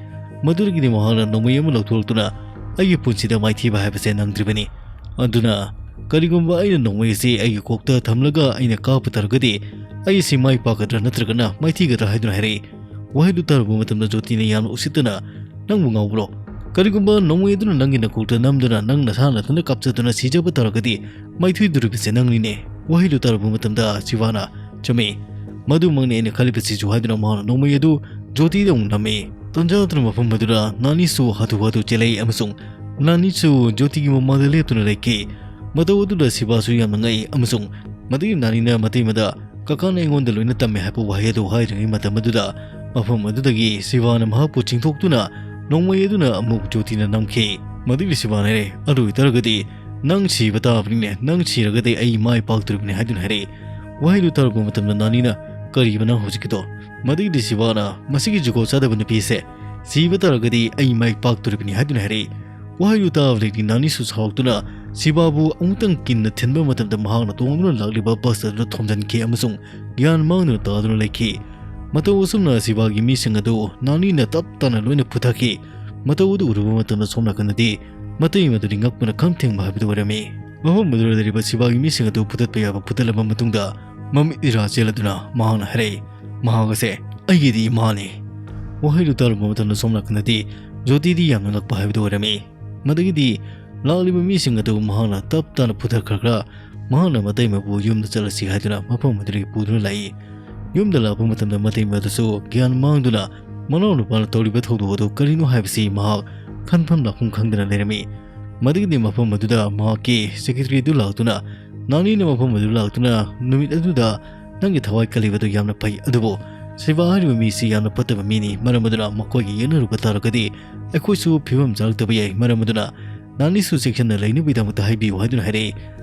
ꯃꯗꯨꯗꯒꯤꯗꯤ ꯃꯍꯥꯛꯅ ꯅꯣꯡꯃꯩ ꯑꯃ ꯂꯧꯊꯣꯔꯛꯇꯨꯅ ꯑꯩꯒꯤ ꯄꯨꯟꯁꯤꯗ ꯃꯥꯏꯊꯤꯕ ꯍꯥꯏꯕꯁꯦ ꯅꯪꯗ꯭ꯔꯤꯕꯅꯤ꯫ ꯑꯗꯨꯅ ꯀꯔꯤꯒꯨꯝꯕ ꯑꯩꯅ ꯅꯣꯡꯃꯩ ꯑꯁꯤ ꯑꯩꯒꯤ ꯀꯣꯛꯇ ꯊꯝꯂꯒ ꯑꯩꯅ ꯀꯥꯞꯄ ꯇꯥꯔꯒꯗꯤ ꯑꯩ ꯑꯁꯤ ꯃꯥꯏ ꯄꯥꯛꯀꯗ꯭ꯔꯥ ꯅꯠꯇ꯭ꯔꯒꯅ ꯃꯥꯏꯊꯤꯒꯗ꯭ꯔꯥ ꯍꯥꯏꯗꯨꯅ ꯍꯥꯏꯔꯛꯏ꯫ ꯋꯥꯍꯩꯗꯨ ꯇꯥꯔꯨꯕ ꯃꯇꯝꯗ ꯖꯣꯇꯤꯅ ꯌꯥꯝꯅ ꯎꯁꯤꯠꯇꯅ, "ꯅꯪꯕꯨ ꯉꯥꯎꯕ꯭ꯔꯣ? ꯀꯔꯤꯒꯨꯝꯕ ꯅꯣꯡꯃꯩ ꯑꯗꯨꯅ ꯅꯪꯒꯤ ꯅꯀꯣꯛꯇ ꯅꯝꯗꯨꯅ ꯅꯪ ꯅꯁꯥ ꯅꯊꯟꯇ ꯀꯥꯞꯆꯗꯨꯅ ꯁꯤꯖꯕ ꯇꯥꯔꯒꯗꯤ ꯃꯥꯏꯊꯤꯗꯣꯔꯤꯕꯁꯦ ꯅꯪꯅꯤꯅꯦ"꯫ ꯋꯥꯍꯩꯗꯨ ꯇꯥꯔꯨꯕ ꯃꯇꯝꯗ ꯁꯤꯕꯥꯅ, "ꯆꯨꯝꯃꯤ, ꯃꯗꯨꯃꯛꯅꯤ ꯑꯩꯅ ꯈꯜꯂꯤꯕꯁꯤꯁꯨ" ꯍꯥꯏꯗꯨꯅ ꯃꯍꯥꯛꯅ ꯅꯣꯡꯃꯩ ꯑꯗꯨ ꯖꯣꯇꯤꯗ ꯑꯃꯨꯛ ꯅꯝꯃꯤ꯫ ꯇꯟꯖꯥ ꯑꯗꯨꯅ ꯃꯐꯝ ꯑꯗꯨꯗ ꯅꯥꯅꯤꯁꯨ ꯍꯥꯊꯨ ꯍꯥꯊꯨ ꯆꯦꯜꯂꯛꯏ ꯑꯃꯁꯨꯡ ꯅꯥꯅꯤꯁꯨ ꯖꯣꯇꯤꯒꯤ ꯃꯃꯥꯡꯗ ꯂꯦꯞꯇꯨꯅ ꯂꯩꯈꯤ꯫ ꯃꯇꯧ ꯑꯗꯨꯗ ꯁꯤꯕꯥꯁꯨ ꯌꯥꯝꯅ ꯉꯛꯏ ꯑꯃꯁꯨꯡ ꯃꯗꯨꯒꯤ ꯅꯥꯅꯤꯅ ꯃꯇꯩꯃꯗ "ꯀꯀꯥꯅ ꯑꯩꯉꯣꯟꯗ ꯂꯣꯏꯅ ꯇꯝꯃꯦ" ꯍꯥꯏꯕ ꯋꯥꯍꯩ ꯑꯗꯨ ꯍꯥꯏꯗ꯭ꯔꯤꯉꯩ ꯃꯇꯝ ꯑꯗꯨꯗ ꯃꯐꯝ ꯑꯗꯨꯗꯒꯤ ꯁꯤꯕꯥꯅ ꯃꯍꯥꯛꯄꯨ ꯆꯤꯡꯊꯣꯛꯇꯨꯅ ꯅꯣꯡꯃꯩ ꯑꯗꯨꯅ ꯑꯃꯨꯛ ꯖꯣꯇꯤꯅ ꯅꯝꯈꯤ꯫ ꯃꯗꯨꯒꯤ ꯁꯤꯕꯥꯅ ꯍꯥꯏꯔꯦ, "ꯑꯗꯨ ꯑꯣꯏꯇꯥꯔꯒꯗꯤ ꯅꯪ ꯁꯤꯕ ꯇꯥꯕꯅꯤꯅꯦ, ꯅꯪ ꯁꯤꯔꯒꯗꯤ ꯑꯩ ꯃꯥꯏ ꯄꯥꯛꯇꯣꯔꯤꯕꯅꯤ" ꯍꯥꯏꯗꯨꯅ ꯍꯥꯏꯔꯛꯏ꯫ ꯋꯥꯍꯩꯗꯨ ꯇꯥꯔꯛꯄ ꯃꯇꯝꯗ ꯅꯥꯅꯤꯅ, "ꯀꯔꯤꯕ ꯅꯪ ꯍꯧꯖꯤꯛꯀꯤꯗꯣ?" ꯃꯗꯨꯒꯤꯗꯤ ꯁꯤꯕꯥꯅ, "ꯃꯁꯤꯒꯤ ꯖꯨꯒꯣꯠ ꯆꯥꯗꯕ ꯅꯨꯄꯤꯁꯦ ꯁꯤꯕ ꯇꯥꯔꯒꯗꯤ ꯑꯩ ꯃꯥꯏ ꯄꯥꯛꯇꯣꯔꯤꯕꯅꯤ" ꯍꯥꯏꯗꯨꯅ ꯍꯥꯏꯔꯛꯏ꯫ ꯋꯥꯍꯩꯗꯨ ꯇꯥꯕꯗꯒꯤ ꯅꯥꯅꯤꯁꯨ ꯁꯥꯎꯗꯨꯅ ꯁꯤꯕꯥꯕꯨ ꯑꯃꯨꯛꯇꯪ ꯀꯤꯟꯅ ꯊꯤꯟꯕ ꯃꯇꯝꯗ ꯃꯍꯥꯛꯅ ꯇꯣꯡꯗꯨꯅ ꯂꯥꯛꯂꯤꯕ ꯕꯁ ꯑꯗꯨꯗ ꯊꯣꯝꯖꯤꯟꯈꯤ ꯑꯃꯁꯨꯡ ꯒ꯭ꯌꯥꯟ ꯃꯥꯡꯗꯨꯅ ꯇꯥꯗꯨꯅ ꯂꯩꯈꯤ꯫ ꯃꯇꯧ ꯑꯁꯨꯝꯅ ꯁꯤꯕꯥꯒꯤ ꯃꯤꯁꯤꯡ ꯑꯗꯨ ꯅꯥꯅꯤꯅ ꯇꯞ ꯇꯥꯅ ꯂꯣꯏꯅ ꯐꯨꯊꯈꯤ꯫ ꯃꯇꯧ ꯑꯗꯨ ꯎꯔꯨꯕ ꯃꯇꯝꯗ ꯁꯣꯝ ꯅꯥꯀꯟꯗꯗꯤ ꯃꯇꯩ ꯃꯗꯨꯗꯤ ꯉꯛꯄꯅ ꯈꯝ ꯊꯦꯡꯕ ꯍꯥꯏꯕꯗꯨ ꯑꯣꯏꯔꯝꯃꯤ꯫ ꯃꯐꯝ ꯑꯗꯨꯗ ꯂꯩꯔꯤꯕ ꯁꯤꯕꯥꯒꯤ ꯃꯤꯁꯤꯡ ꯑꯗꯨ ꯐꯨꯊꯠꯄ ꯌꯥꯕ ꯐꯨꯊꯠꯂꯕ ꯃꯇꯨꯡꯗ ꯃꯃꯤꯠ ꯏꯔꯥ ꯆꯦꯜꯂꯗꯨꯅ ꯃꯍꯥꯛꯅ ꯍꯥꯏꯔꯛꯏ, "ꯃꯍꯥꯛ ꯑꯁꯦ ꯑꯩꯒꯤꯗꯤ ꯏꯃꯥꯅꯤ"꯫ ꯋꯥꯍꯩꯗꯨ ꯇꯥꯔꯨꯕ ꯃꯇꯝꯗ ꯁꯣꯝ ꯅꯥꯀꯟꯗꯗꯤ ꯖꯣꯇꯤꯗꯤ ꯌꯥꯝꯅ ꯉꯛꯄ ꯍꯥꯏꯕꯗꯨ ꯑꯣꯏꯔꯝꯃꯤ꯫ ꯃꯗꯨꯒꯤꯗꯤ ꯂꯥꯛꯂꯤꯕ ꯃꯤꯁꯤꯡ ꯑꯗꯨ ꯃꯍꯥꯛꯅ ꯇꯞ ꯇꯥꯅ ꯐꯨꯊꯈ꯭ꯔꯒ ꯃꯍꯥꯛꯅ ꯃꯇꯩꯃꯕꯨ ꯌꯨꯝꯗ ꯆꯠꯂꯁꯤ ꯍꯥꯏꯗꯨꯅ ꯃꯐꯝ ꯑꯗꯨꯗꯒꯤ ꯄꯨꯗꯨꯅ ꯂꯥꯛꯏ꯫ ꯌꯨꯝꯗ ꯂꯥꯛꯄ ꯃꯇꯝꯗ ꯃꯇꯩꯃ ꯑꯗꯨꯁꯨ ꯒ꯭ꯌꯥꯟ ꯃꯥꯡꯗꯨꯅ ꯃꯅꯥꯎꯅꯨꯄꯥꯅ ꯇꯧꯔꯤꯕ ꯊꯧꯗꯣꯛ ꯑꯗꯨ ꯀꯔꯤꯅꯣ ꯍꯥꯏꯕꯁꯤ ꯃꯍꯥꯛ ꯈꯟꯐꯝ ꯂꯥꯛꯐꯝ ꯈꯪꯗꯅ ꯂꯩꯔꯝꯃꯤ꯫ ꯃꯗꯨꯒꯤꯗꯤ ꯃꯐꯝ ꯑꯗꯨꯗ ꯃꯍꯥꯛꯀꯤ ꯁꯦꯀ꯭ꯔꯦꯇꯔꯤ ꯑꯗꯨ ꯂꯥꯛꯇꯨꯅ ꯅꯥꯅꯤꯅ ꯃꯐꯝ ꯑꯗꯨ ꯂꯥꯛꯇꯨꯅ, "ꯅꯨꯃꯤꯠ ꯑꯗꯨꯗ ꯅꯪꯒꯤ ꯊꯋꯥꯏ ꯀꯜꯂꯤꯕꯗꯨ ꯌꯥꯝꯅ ꯐꯩ, ꯑꯗꯨꯕꯨ ꯁꯤꯕꯥ ꯍꯥꯏꯔꯤꯕ ꯃꯤꯁꯤ ꯌꯥꯝꯅ ꯐꯠꯇꯕ ꯃꯤꯅꯤ, ꯃꯔꯝ ꯑꯗꯨꯅ ꯃꯈꯣꯏꯒ ꯌꯦꯠꯅꯔꯨꯕ ꯇꯥꯔꯒꯗꯤ ꯑꯩꯈꯣꯏꯁꯨ ꯐꯤꯕꯝ ꯆꯥꯔꯛꯇꯕ ꯌꯥꯏ, ꯃꯔꯝ ꯑꯗꯨꯅ ꯅꯥꯅꯤꯁꯨ ꯆꯦꯛꯁꯤꯟꯅ ꯂꯩꯅꯕꯒꯤꯗꯃꯛꯇ ꯍꯥꯏꯕꯤꯌꯨ" ꯍꯥꯏꯗꯨꯅ ꯍꯥꯏꯔꯛꯏ꯫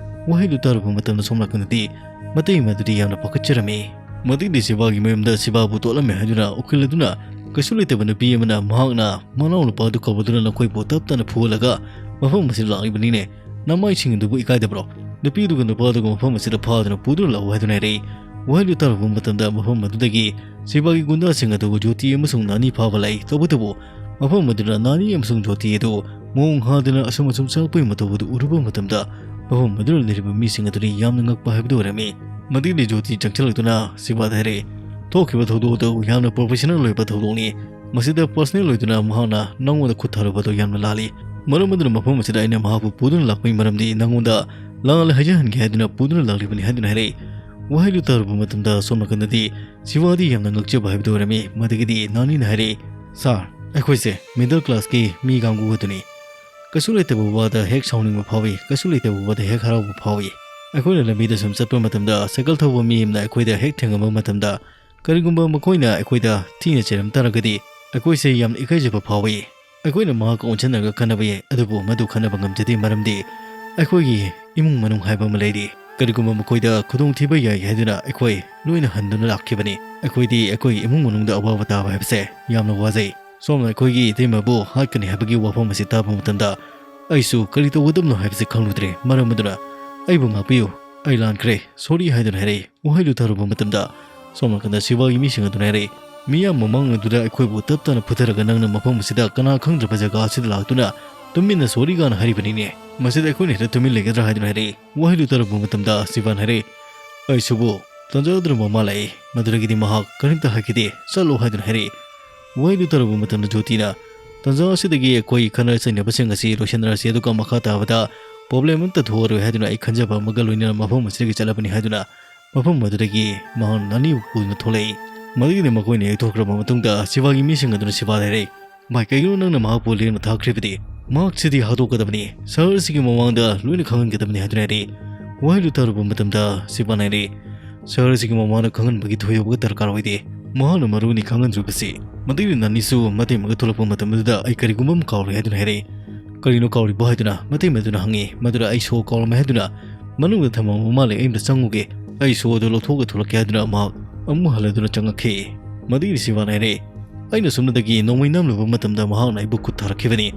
ꯋꯥꯍꯩꯗꯨ ꯇꯥꯔꯨꯕ ꯃꯇꯝꯗ ꯁꯣꯝ ꯅꯥꯀꯟꯗꯗꯤ ꯃꯇꯩ ꯃꯗꯨꯗꯤ ꯌꯥꯝꯅ ꯄꯥꯈꯠꯆꯔꯝꯃꯤ꯫ ꯃꯗꯨꯒꯤꯗꯤ ꯁꯤꯕꯥꯒꯤ ꯃꯌꯨꯝꯗ ꯁꯤꯕꯥꯕꯨ ꯇꯣꯠꯂꯝꯃꯦ ꯍꯥꯏꯗꯨꯅ ꯎꯀꯤꯜ ꯑꯗꯨꯅ ꯀꯩꯁꯨ ꯂꯩꯇꯕ ꯅꯨꯄꯤ ꯑꯃꯅ ꯃꯍꯥꯛꯅ ꯃꯅꯥꯎ ꯅꯨꯄꯥ ꯑꯗꯨ ꯀꯧꯕꯗꯨꯅ ꯅꯈꯣꯏꯕꯨ ꯇꯞ ꯇꯞꯅ ꯐꯨꯍꯜꯂꯒ ꯃꯐꯝ ꯑꯁꯤꯗ ꯂꯥꯛꯂꯤꯕꯅꯤꯅꯦ꯫ ꯅꯃꯥꯏꯁꯤꯡ ꯑꯗꯨꯕꯨ ꯏꯀꯥꯏꯗꯕ꯭ꯔꯣ? ꯅꯨꯄꯤꯗꯨꯒ ꯅꯨꯄꯥꯗꯨꯒ ꯃꯐꯝ ꯑꯁꯤꯗ ꯐꯥꯗꯨꯅ ꯄꯨꯗꯨꯅ ꯂꯥꯛꯎ ꯍꯥꯏꯗꯨꯅ ꯍꯥꯏꯔꯛꯏ꯫ ꯋꯥꯍꯩꯗꯨ ꯇꯥꯔꯨꯕ ꯃꯇꯝꯗ ꯃꯐꯝ ꯑꯗꯨꯗꯒꯤ ꯁꯤꯕꯥꯒꯤ ꯒꯨꯟꯗꯥꯁꯤꯡ ꯑꯗꯨ ꯖꯣꯇꯤ ꯑꯃꯁꯨꯡ ꯅꯥꯅꯤ ꯐꯥꯕ ꯂꯥꯛꯏ꯫ ꯇꯧꯕꯇꯕꯨ ꯃꯐꯝ ꯑꯗꯨꯗ ꯅꯥꯅꯤ ꯑꯃꯁꯨꯡ ꯖꯣꯇꯤ ꯑꯗꯨ ꯃꯑꯣꯡ ꯍꯥꯗꯅ ꯑꯁꯨꯝ ꯑꯁꯨꯝ ꯆꯪꯂꯛꯄꯒꯤ ꯃꯇꯧ ꯑꯗꯨ ꯎꯔꯨꯕ ꯃꯇꯝꯗ ꯃꯐꯝ ꯑꯗꯨꯗ ꯂꯩꯔꯤꯕ ꯃꯤꯁꯤꯡ ꯑꯗꯨꯅ ꯌꯥꯝꯅ ꯉꯛꯄ ꯍꯥꯏꯕꯗꯨ ꯑꯣꯏꯔꯝꯃꯤ꯫ ꯃꯗꯨꯒꯤꯗꯤ ꯖꯣꯇꯤ ꯆꯪꯁꯤꯜꯂꯛꯇꯨꯅ ꯁꯤꯕꯥꯗ ꯍꯥꯏꯔꯛꯏ, "ꯊꯣꯛꯈꯤꯕ ꯊꯧꯗꯣꯛ ꯑꯗꯨ ꯌꯥꯝꯅ ꯄ꯭ꯔꯣꯐꯦꯁꯅꯦꯜ ꯑꯣꯏꯕ ꯊꯧꯗꯣꯛꯅꯤ꯫ ꯃꯁꯤꯗ ꯄꯔꯁꯅꯦꯜ ꯑꯣꯏꯗꯨꯅ ꯃꯍꯥꯛꯅ ꯅꯪꯉꯣꯟꯗ ꯈꯨꯠ ꯊꯥꯔꯨꯕꯗꯨ ꯌꯥꯝꯅ ꯂꯥꯜꯂꯤ꯫ ꯃꯔꯝ ꯑꯗꯨꯅ ꯃꯐꯝ ꯑꯁꯤꯗ ꯑꯩꯅ ꯃꯍꯥꯛꯄꯨ ꯄꯨꯗꯨꯅ ꯂꯥꯛꯄꯒꯤ ꯃꯔꯝꯗꯤ ꯅꯪꯉꯣꯟꯗ ꯂꯥꯜꯂꯦ ꯍꯥꯏꯖꯍꯟꯒꯦ ꯍꯥꯏꯗꯨꯅ ꯄꯨꯗꯨꯅ ꯂꯥꯛꯂꯤꯕꯅꯤ" ꯍꯥꯏꯗꯨꯅ ꯍꯥꯏꯔꯛꯏ꯫ ꯋꯥꯍꯩꯗꯨ ꯇꯥꯔꯨꯕ ꯃꯇꯝꯗ ꯁꯣꯝ ꯅꯥꯀꯟꯗꯗꯤ ꯁꯤꯕꯥꯗꯤ ꯌꯥꯝꯅ ꯉꯛꯆꯕ ꯍꯥꯏꯕꯗꯨ ꯑꯣꯏꯔꯝꯃꯤ꯫ ꯃꯗꯨꯒꯤꯗꯤ ꯅꯥꯅꯤꯅ ꯍꯥꯏꯔꯛꯏ, "ꯁꯥꯔ, ꯑꯩꯈꯣꯏꯁꯦ ꯃꯤꯗꯜ ꯀ꯭ꯂꯥꯁꯀꯤ ꯃꯤ ꯀꯥꯡꯕꯨ ꯑꯗꯨꯅꯤ꯫ ꯀꯩꯁꯨ ꯂꯩꯇꯕ ꯋꯥꯗ ꯍꯦꯛ ꯁꯥꯎꯅꯤꯡꯕ ꯐꯥꯎꯏ, ꯀꯩꯁꯨ ꯂꯩꯇꯕ ꯋꯥꯗ ꯍꯦꯛ ꯍꯔꯥꯎꯕ ꯐꯥꯎꯏ꯫ ꯑꯩꯈꯣꯏꯅ ꯂꯝꯕꯤꯗ ꯁꯨꯝ ꯆꯠꯄ ꯃꯇꯝꯗ ꯁꯥꯏꯀꯜ ꯊꯧꯕ ꯃꯤ ꯑꯃꯅ ꯑꯩꯈꯣꯏꯗ ꯍꯦꯛ ꯊꯦꯡꯉꯝꯕ ꯃꯇꯝꯗ, ꯀꯔꯤꯒꯨꯝꯕ ꯃꯈꯣꯏꯅ ꯑꯩꯈꯣꯏꯗ ꯊꯤꯅ ꯆꯩꯔꯝ ꯇꯥꯔꯒꯗꯤ, ꯑꯩꯈꯣꯏꯁꯦ ꯌꯥꯝꯅ ꯏꯀꯥꯏꯖꯕ ꯐꯥꯎꯏ꯫ ꯑꯩꯈꯣꯏꯅ ꯃꯍꯥꯛꯀ ꯑꯣꯟꯁꯤꯟꯅꯔꯒ ꯈꯟꯅꯕ ꯌꯥꯏ, ꯑꯗꯨꯕꯨ ꯃꯗꯨ ꯈꯟꯅꯕ ꯉꯝꯖꯗꯦ, ꯃꯔꯝꯗꯤ ꯑꯩꯈꯣꯏꯒꯤ ꯏꯃꯨꯡ ꯃꯅꯨꯡ ꯍꯥꯏꯕ ꯑꯃ ꯂꯩꯔꯤ꯫ ꯀꯔꯤꯒꯨꯝꯕ ꯃꯈꯣꯏꯗ ꯈꯨꯗꯣꯡꯊꯤꯕ ꯌꯥꯏ ꯍꯥꯏꯗꯨꯅ ꯑꯩꯈꯣꯏ ꯂꯣꯏꯅ ꯍꯟꯗꯨꯅ ꯂꯥꯛꯈꯤꯕꯅꯤ꯫ ꯑꯩꯈꯣꯏꯗꯤ ꯑꯩꯈꯣꯏꯒꯤ ꯏꯃꯨꯡ ꯃꯅꯨꯡꯗ ꯑꯋꯥꯕ ꯇꯥꯕ ꯍꯥꯏꯕꯁꯦ ꯌꯥꯝꯅ ꯋꯥꯖꯩ꯫ ꯁꯣꯝꯅ ꯑꯩꯈꯣꯏꯒꯤ ꯏꯇꯩꯃꯕꯨ ꯍꯥꯠꯀꯅꯤ ꯍꯥꯏꯕꯒꯤ ꯋꯥꯐꯝ ꯑꯁꯤ ꯇꯥꯕ ꯃꯇꯝꯗ, ꯑꯩꯁꯨ ꯀꯔꯤ ꯇꯧꯒꯗꯕꯅꯣ ꯍꯥꯏꯕꯁꯤ ꯈꯪꯂꯨꯗ꯭ꯔꯦ꯫ ꯃꯔꯝ ꯑꯗꯨꯅ ꯑꯩꯕꯨ ꯉꯥꯛꯄꯤꯌꯨ, ꯑꯩ ꯂꯥꯟꯈ꯭ꯔꯦ, ꯁꯣꯔꯤ ꯍꯥꯏꯗꯨꯅ ꯍꯥꯏꯔꯛꯏ꯫ ꯋꯥꯍꯩꯗꯨ ꯇꯥꯔꯨꯕ ꯃꯇꯝꯗ, ꯁꯣꯝ ꯅꯥꯀꯟꯗ ꯁꯤꯕꯥꯒꯤ ꯃꯤꯁꯤꯡ ꯑꯗꯨꯅ ꯍꯥꯏꯔꯛꯏ, "ꯃꯤꯌꯥꯝ ꯃꯃꯥꯡ ꯑꯗꯨꯗ ꯑꯩꯈꯣꯏꯕꯨ ꯇꯞ ꯇꯥꯅ ꯐꯨꯊꯔꯒ ꯅꯪꯅ ꯃꯐꯝ ꯑꯁꯤꯗ ꯀꯅꯥ ꯈꯪꯗ꯭ꯔꯕ ꯖꯒꯥ ꯑꯁꯤꯗ ꯂꯥꯛꯇꯨꯅ ꯇꯨꯃꯤꯟꯅ ꯁꯣꯔꯤꯒꯥꯅ ꯍꯥꯏꯔꯤꯕꯅꯤꯅꯦ꯫ ꯃꯁꯤꯗ ꯑꯩꯈꯣꯏꯅ ꯍꯦꯛꯇ ꯇꯨꯃꯤꯟ ꯂꯩꯒꯗ꯭ꯔꯥ?" ꯍꯥꯏꯗꯨꯅ ꯍꯥꯏꯔꯛꯏ꯫ ꯋꯥꯍꯩꯗꯨ ꯇꯥꯔꯨꯕ ꯃꯇꯝꯗ ꯁꯤꯕꯥꯅ ꯍꯥꯏꯔꯛꯏ, "ꯑꯩꯁꯨꯕꯨ ꯇꯟꯖꯥꯗ꯭ꯔꯕ ꯃꯥꯜꯂꯛꯏ꯫" ꯃꯗꯨꯗꯒꯤꯗꯤ ꯃꯍꯥꯛ ꯀꯔꯤꯝꯇ ꯍꯥꯏꯈꯤꯗꯦ꯫ "ꯆꯠꯂꯣ" ꯍꯥꯏꯗꯨꯅ ꯍꯥꯏꯔꯛꯏ꯫ ꯋꯥꯍꯩꯗꯨ ꯇꯥꯔꯨꯕ ꯃꯇꯝꯗ ꯖꯣꯇꯤꯅ, "ꯇꯟꯖꯥ ꯑꯁꯤꯗꯒꯤ ꯑꯩꯈꯣꯏ ꯈꯠꯅ ꯆꯩꯅꯕꯁꯤꯡ ꯑꯁꯤ ꯂꯣꯏꯁꯤꯟꯅꯔꯁꯤ, ꯑꯗꯨꯒ ꯃꯈꯥ ꯇꯥꯕꯗ ꯄ꯭ꯔꯣꯕ꯭ꯂꯦꯝ ꯑꯃꯠꯇ ꯊꯣꯛꯑꯔꯣꯏ ꯍꯥꯏꯗꯨꯅ ꯑꯩ ꯈꯟꯖꯕ ꯑꯃꯒ ꯂꯣꯏꯅꯅ ꯃꯐꯝ ꯑꯁꯤꯗꯒꯤ ꯆꯠꯂꯕꯅꯤ" ꯍꯥꯏꯗꯨꯅ ꯃꯐꯝ ꯑꯗꯨꯗꯒꯤ ꯃꯍꯥꯛ ꯅꯥꯅꯤꯕꯨ ꯄꯨꯗꯨꯅ ꯊꯣꯛꯂꯛꯏ꯫ ꯃꯗꯨꯒꯤꯗꯤ ꯃꯈꯣꯏꯅ ꯌꯩꯊꯣꯛꯈ꯭ꯔꯕ ꯃꯇꯨꯡꯗ ꯁꯤꯕꯥꯒꯤ ꯃꯤꯁꯤꯡ ꯑꯗꯨꯅ ꯁꯤꯕꯥꯗ ꯍꯥꯏꯔꯛꯏ, "ꯚꯥꯏ, ꯀꯩꯒꯤꯅꯣ ꯅꯪꯅ ꯃꯍꯥꯛꯄꯨ ꯂꯦꯝꯅ ꯊꯥꯈ꯭ꯔꯤꯕꯗꯤ? ꯃꯍꯥꯛꯁꯤꯗꯤ ꯍꯥꯠꯇꯣꯛꯀꯗꯕꯅꯤ, ꯁꯍꯔꯁꯤꯒꯤ ꯃꯃꯥꯡꯗ ꯂꯣꯏꯅ ꯈꯪꯍꯟꯒꯗꯕꯅꯤ" ꯍꯥꯏꯗꯨꯅ ꯍꯥꯏꯔꯛꯏ꯫ ꯋꯥꯍꯩꯗꯨ ꯇꯥꯔꯨꯕ ꯃꯇꯝꯗ ꯁꯤꯕꯥꯅ ꯍꯥꯏꯔꯛꯏ, "ꯁꯍꯔꯁꯤꯒꯤ ꯃꯃꯥꯡꯗ ꯈꯪꯍꯟꯕꯒꯤ ꯊꯣꯏꯗꯣꯛꯄ ꯗꯔꯀꯥꯔ ꯑꯣꯏꯗꯦ, ꯃꯍꯥꯛꯅ ꯃꯔꯨꯅꯤ ꯈꯪꯍꯟꯗ꯭ꯔꯤꯕꯁꯤ꯫" ꯃꯗꯨꯒꯤ ꯅꯥꯅꯤꯁꯨ ꯃꯇꯩꯃꯒ ꯊꯣꯛꯂꯛꯄ ꯃꯇꯝꯗꯨꯗ ꯑꯩ ꯀꯔꯤꯒꯨꯝꯕ ꯑꯃ ꯀꯥꯎꯔꯦ ꯍꯥꯏꯗꯨꯅ ꯍꯥꯏꯔꯛꯏ꯫ "ꯀꯔꯤꯅꯣ ꯀꯥꯎꯔꯤꯕꯣ?" ꯍꯥꯏꯗꯨꯅ ꯃꯇꯩꯃꯗꯨꯅ ꯍꯪꯉꯤ꯫ ꯃꯗꯨꯗ ꯑꯩ ꯁꯣ ꯀꯥꯎꯔꯝꯃꯦ ꯍꯥꯏꯗꯨꯅ ꯃꯅꯨꯡꯗ ꯊꯝꯃꯝꯕ ꯃꯥꯜꯂꯦ, ꯑꯩ ꯑꯝꯇ ꯆꯪꯉꯨꯒꯦ, ꯑꯩ ꯁꯣ ꯑꯗꯨ ꯂꯧꯊꯣꯛꯑꯒ ꯊꯣꯛꯂꯛꯀꯦ ꯍꯥꯏꯗꯨꯅ ꯃꯍꯥꯛ ꯑꯃꯨꯛ ꯍꯜꯂꯗꯨꯅ ꯆꯪꯉꯛꯈꯤ꯫ ꯃꯗꯨꯒꯤ ꯁꯤꯕꯥꯅ ꯍꯥꯏꯔꯛꯏ, "ꯑꯩꯅ ꯁꯨꯞꯅꯇꯒꯤ ꯅꯣꯡꯃꯩ ꯅꯝꯂꯨꯕ ꯃꯇꯝꯗ ꯃꯍꯥꯛꯅ ꯑꯩꯕꯨ ꯈꯨꯠ ꯊꯥꯔꯛꯈꯤꯕꯅꯤ꯫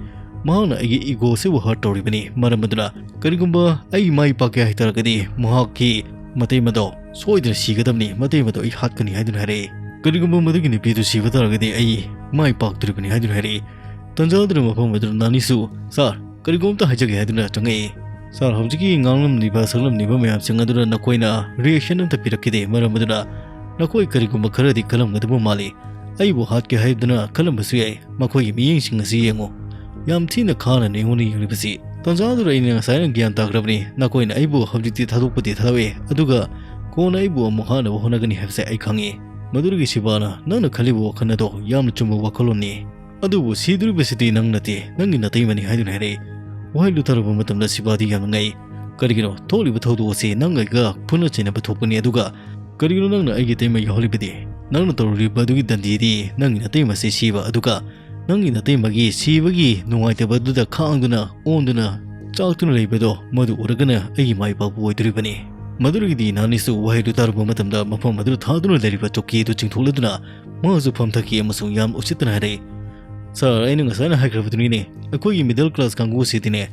ꯃꯍꯥꯛꯅ ꯑꯩꯒꯤ ꯏꯒꯣꯁꯤꯕꯨ ꯍꯔꯠ ꯇꯧꯔꯤꯕꯅꯤ꯫ ꯃꯔꯝ ꯑꯗꯨꯅ ꯀꯔꯤꯒꯨꯝꯕ ꯑꯩ ꯃꯥꯏ ꯄꯥꯛꯀꯦ ꯍꯥꯏꯇꯥꯔꯒꯗꯤ ꯃꯍꯥꯛꯀꯤ ꯃꯇꯩꯃꯗꯣ ꯁꯣꯏꯗꯅ ꯁꯤꯒꯗꯕꯅꯤ, ꯃꯇꯩꯃꯗꯣ ꯑꯩ ꯍꯥꯠꯀꯅꯤ" ꯍꯥꯏꯗꯨꯅ ꯍꯥꯏꯔꯛꯏ꯫ "ꯀꯔꯤꯒꯨꯝꯕ ꯃꯗꯨꯒꯤ ꯅꯨꯄꯤꯗꯨ ꯁꯤꯕ ꯇꯥꯔꯒꯗꯤ ꯑꯩ ꯃꯥꯏ ꯄꯥꯛꯇꯣꯔꯤꯕꯅꯤ" ꯍꯥꯏꯗꯨꯅ ꯍꯥꯏꯔꯛꯏ꯫ ꯇꯟꯖꯥ ꯑꯗꯨꯅ ꯃꯐꯝ ꯑꯗꯨꯗ ꯅꯥꯅꯤꯁꯨ, "ꯁꯥꯔ, ꯀꯔꯤꯒꯨꯝꯕ ꯑꯝꯇ ꯍꯥꯏꯖꯒꯦ" ꯍꯥꯏꯗꯨꯅ ꯆꯪꯉꯛꯏ꯫ "ꯁꯥꯔ, ꯍꯧꯖꯤꯛꯀꯤ ꯉꯥꯡꯂꯝꯂꯤꯕ ꯁꯛꯂꯝꯂꯤꯕ ꯃꯌꯥꯝꯁꯤꯡ ꯑꯗꯨꯗ ꯅꯈꯣꯏꯅ ꯔꯤꯑꯦꯛꯁꯟ ꯑꯝꯇ ꯄꯤꯔꯛꯈꯤꯗꯦ, ꯃꯔꯝ ꯑꯗꯨꯅ ꯅꯈꯣꯏ ꯀꯔꯤꯒꯨꯝꯕ ꯈꯔꯗꯤ ꯈꯜꯂꯝꯒꯗꯕ ꯃꯥꯜꯂꯤ꯫ ꯑꯩꯕꯨ ꯍꯥꯠꯀꯦ ꯍꯥꯏꯗꯨꯅ ꯈꯜꯂꯝꯕꯁꯨ ꯌꯥꯏ꯫ ꯃꯈꯣꯏꯒꯤ ꯃꯤꯠꯌꯦꯡꯁꯤꯡ ꯑꯁꯤ ꯌꯦꯡꯉꯨ, ꯌꯥꯝ ꯊꯤꯅ ꯈꯥꯅꯅꯤ ꯑꯩꯉꯣꯟꯗ ꯌꯦꯡꯂꯤꯕꯁꯤ꯫ ꯇꯟꯖꯥ ꯑꯗꯨꯗ ꯑꯩꯅ ꯉꯁꯥꯏꯅ ꯒ꯭ꯌꯥꯟ ꯇꯥꯈ꯭ꯔꯕꯅꯤ, ꯅꯈꯣꯏꯅ ꯑꯩꯕꯨ ꯍꯧꯖꯤꯛꯇꯤ ꯊꯥꯗꯣꯛꯄꯗꯤ ꯊꯥꯗꯣꯛꯑꯦ, ꯑꯗꯨꯒ ꯀꯣꯟꯅ ꯑꯩꯕꯨ ꯑꯃꯨꯛ ꯍꯥꯠꯅꯕ ꯍꯣꯠꯅꯒꯅꯤ ꯍꯥꯏꯕꯁꯦ ꯑꯩ ꯈꯪꯉꯤ꯫" ꯃꯗꯨꯗꯒꯤ ꯁꯤꯕꯥꯅ, "ꯅꯪꯅ ꯈꯜꯂꯤꯕ ꯋꯥꯈꯜ ꯑꯗꯣ ꯌꯥꯝꯅ ꯆꯨꯝꯕ ꯋꯥꯈꯜꯂꯣꯟꯅꯤ꯫ ꯑꯗꯨꯕꯨ ꯁꯤꯗꯣꯔꯤꯕꯁꯤꯗꯤ ꯅꯪ ꯅꯠꯇꯦ, ꯅꯪꯒꯤ ꯅꯇꯩꯃꯅꯤ" ꯍꯥꯏꯗꯨꯅ ꯍꯥꯏꯔꯛꯏ꯫ ꯋꯥꯍꯩꯗꯨ ꯇꯥꯔꯨꯕ ꯃꯇꯝꯗ ꯁꯤꯕꯥꯗꯤ ꯌꯥꯝꯅ ꯉꯛꯏ꯫ "ꯀꯔꯤꯒꯤꯅꯣ? ꯊꯣꯛꯂꯤꯕ ꯊꯧꯗꯣꯛ ꯑꯁꯤ ꯅꯪ ꯑꯩꯒ ꯄꯨꯟꯅ ꯆꯩꯅꯕ ꯊꯣꯛꯄꯅꯤ, ꯑꯗꯨꯒ ꯀꯔꯤꯒꯤꯅꯣ ꯅꯪꯅ ꯑꯩꯒꯤ ꯏꯇꯩꯃ ꯌꯥꯎꯍꯜꯂꯤꯕꯗꯤ? ꯅꯪꯅ ꯇꯧꯔꯨꯔꯤꯕ ꯑꯗꯨꯒꯤ ꯗꯟꯗꯤꯗꯤ ꯅꯪꯒꯤ ꯅꯇꯩꯃꯁꯤ ꯁꯤꯕ, ꯑꯗꯨꯒ ꯅꯪꯒꯤ ꯅꯇꯩꯃꯒꯤ ꯁꯤꯕꯒꯤ ꯅꯨꯡꯉꯥꯏꯇꯕꯗꯨꯗ ꯈꯥꯡꯗꯨꯅ, ꯑꯣꯟꯗꯨꯅ, ꯆꯥꯛꯇꯨꯅ ꯂꯩꯕꯗꯣ, ꯃꯗꯨ ꯎꯔꯒꯅ ꯑꯩꯒꯤ ꯃꯥꯏ ꯄꯥꯛꯄ ꯑꯣꯏꯗꯣꯔꯤꯕꯅꯤ꯫" ꯃꯗꯨꯗꯒꯤꯗꯤ ꯅꯥꯅꯤꯁꯨ ꯋꯥꯍꯩꯗꯨ ꯇꯥꯔꯨꯕ ꯃꯇꯝꯗ ꯃꯐꯝ ꯑꯗꯨꯗ ꯊꯥꯗꯨꯅ ꯂꯩꯔꯤꯕ ꯆꯧꯀꯤ ꯑꯗꯨ ꯆꯤꯡꯊꯣꯛꯂꯗꯨꯅ ꯃꯍꯥꯛꯁꯨ ꯐꯝꯊꯈꯤ ꯑꯃꯁꯨꯡ ꯌꯥꯝ ꯎꯁꯤꯠꯇꯅ ꯍꯥꯏꯔꯛꯏ, "ꯁꯥꯔ, ꯑꯩꯅ ꯉꯁꯥꯏꯅ ꯍꯥꯏꯈ꯭ꯔꯕꯗꯨꯅꯤꯅꯦ, ꯑꯩꯈꯣꯏꯒꯤ ꯃꯤꯗꯜ ꯀ꯭ꯂꯥꯁ ꯀꯥꯡꯕꯨ ꯑꯁꯤꯗꯤꯅꯦ,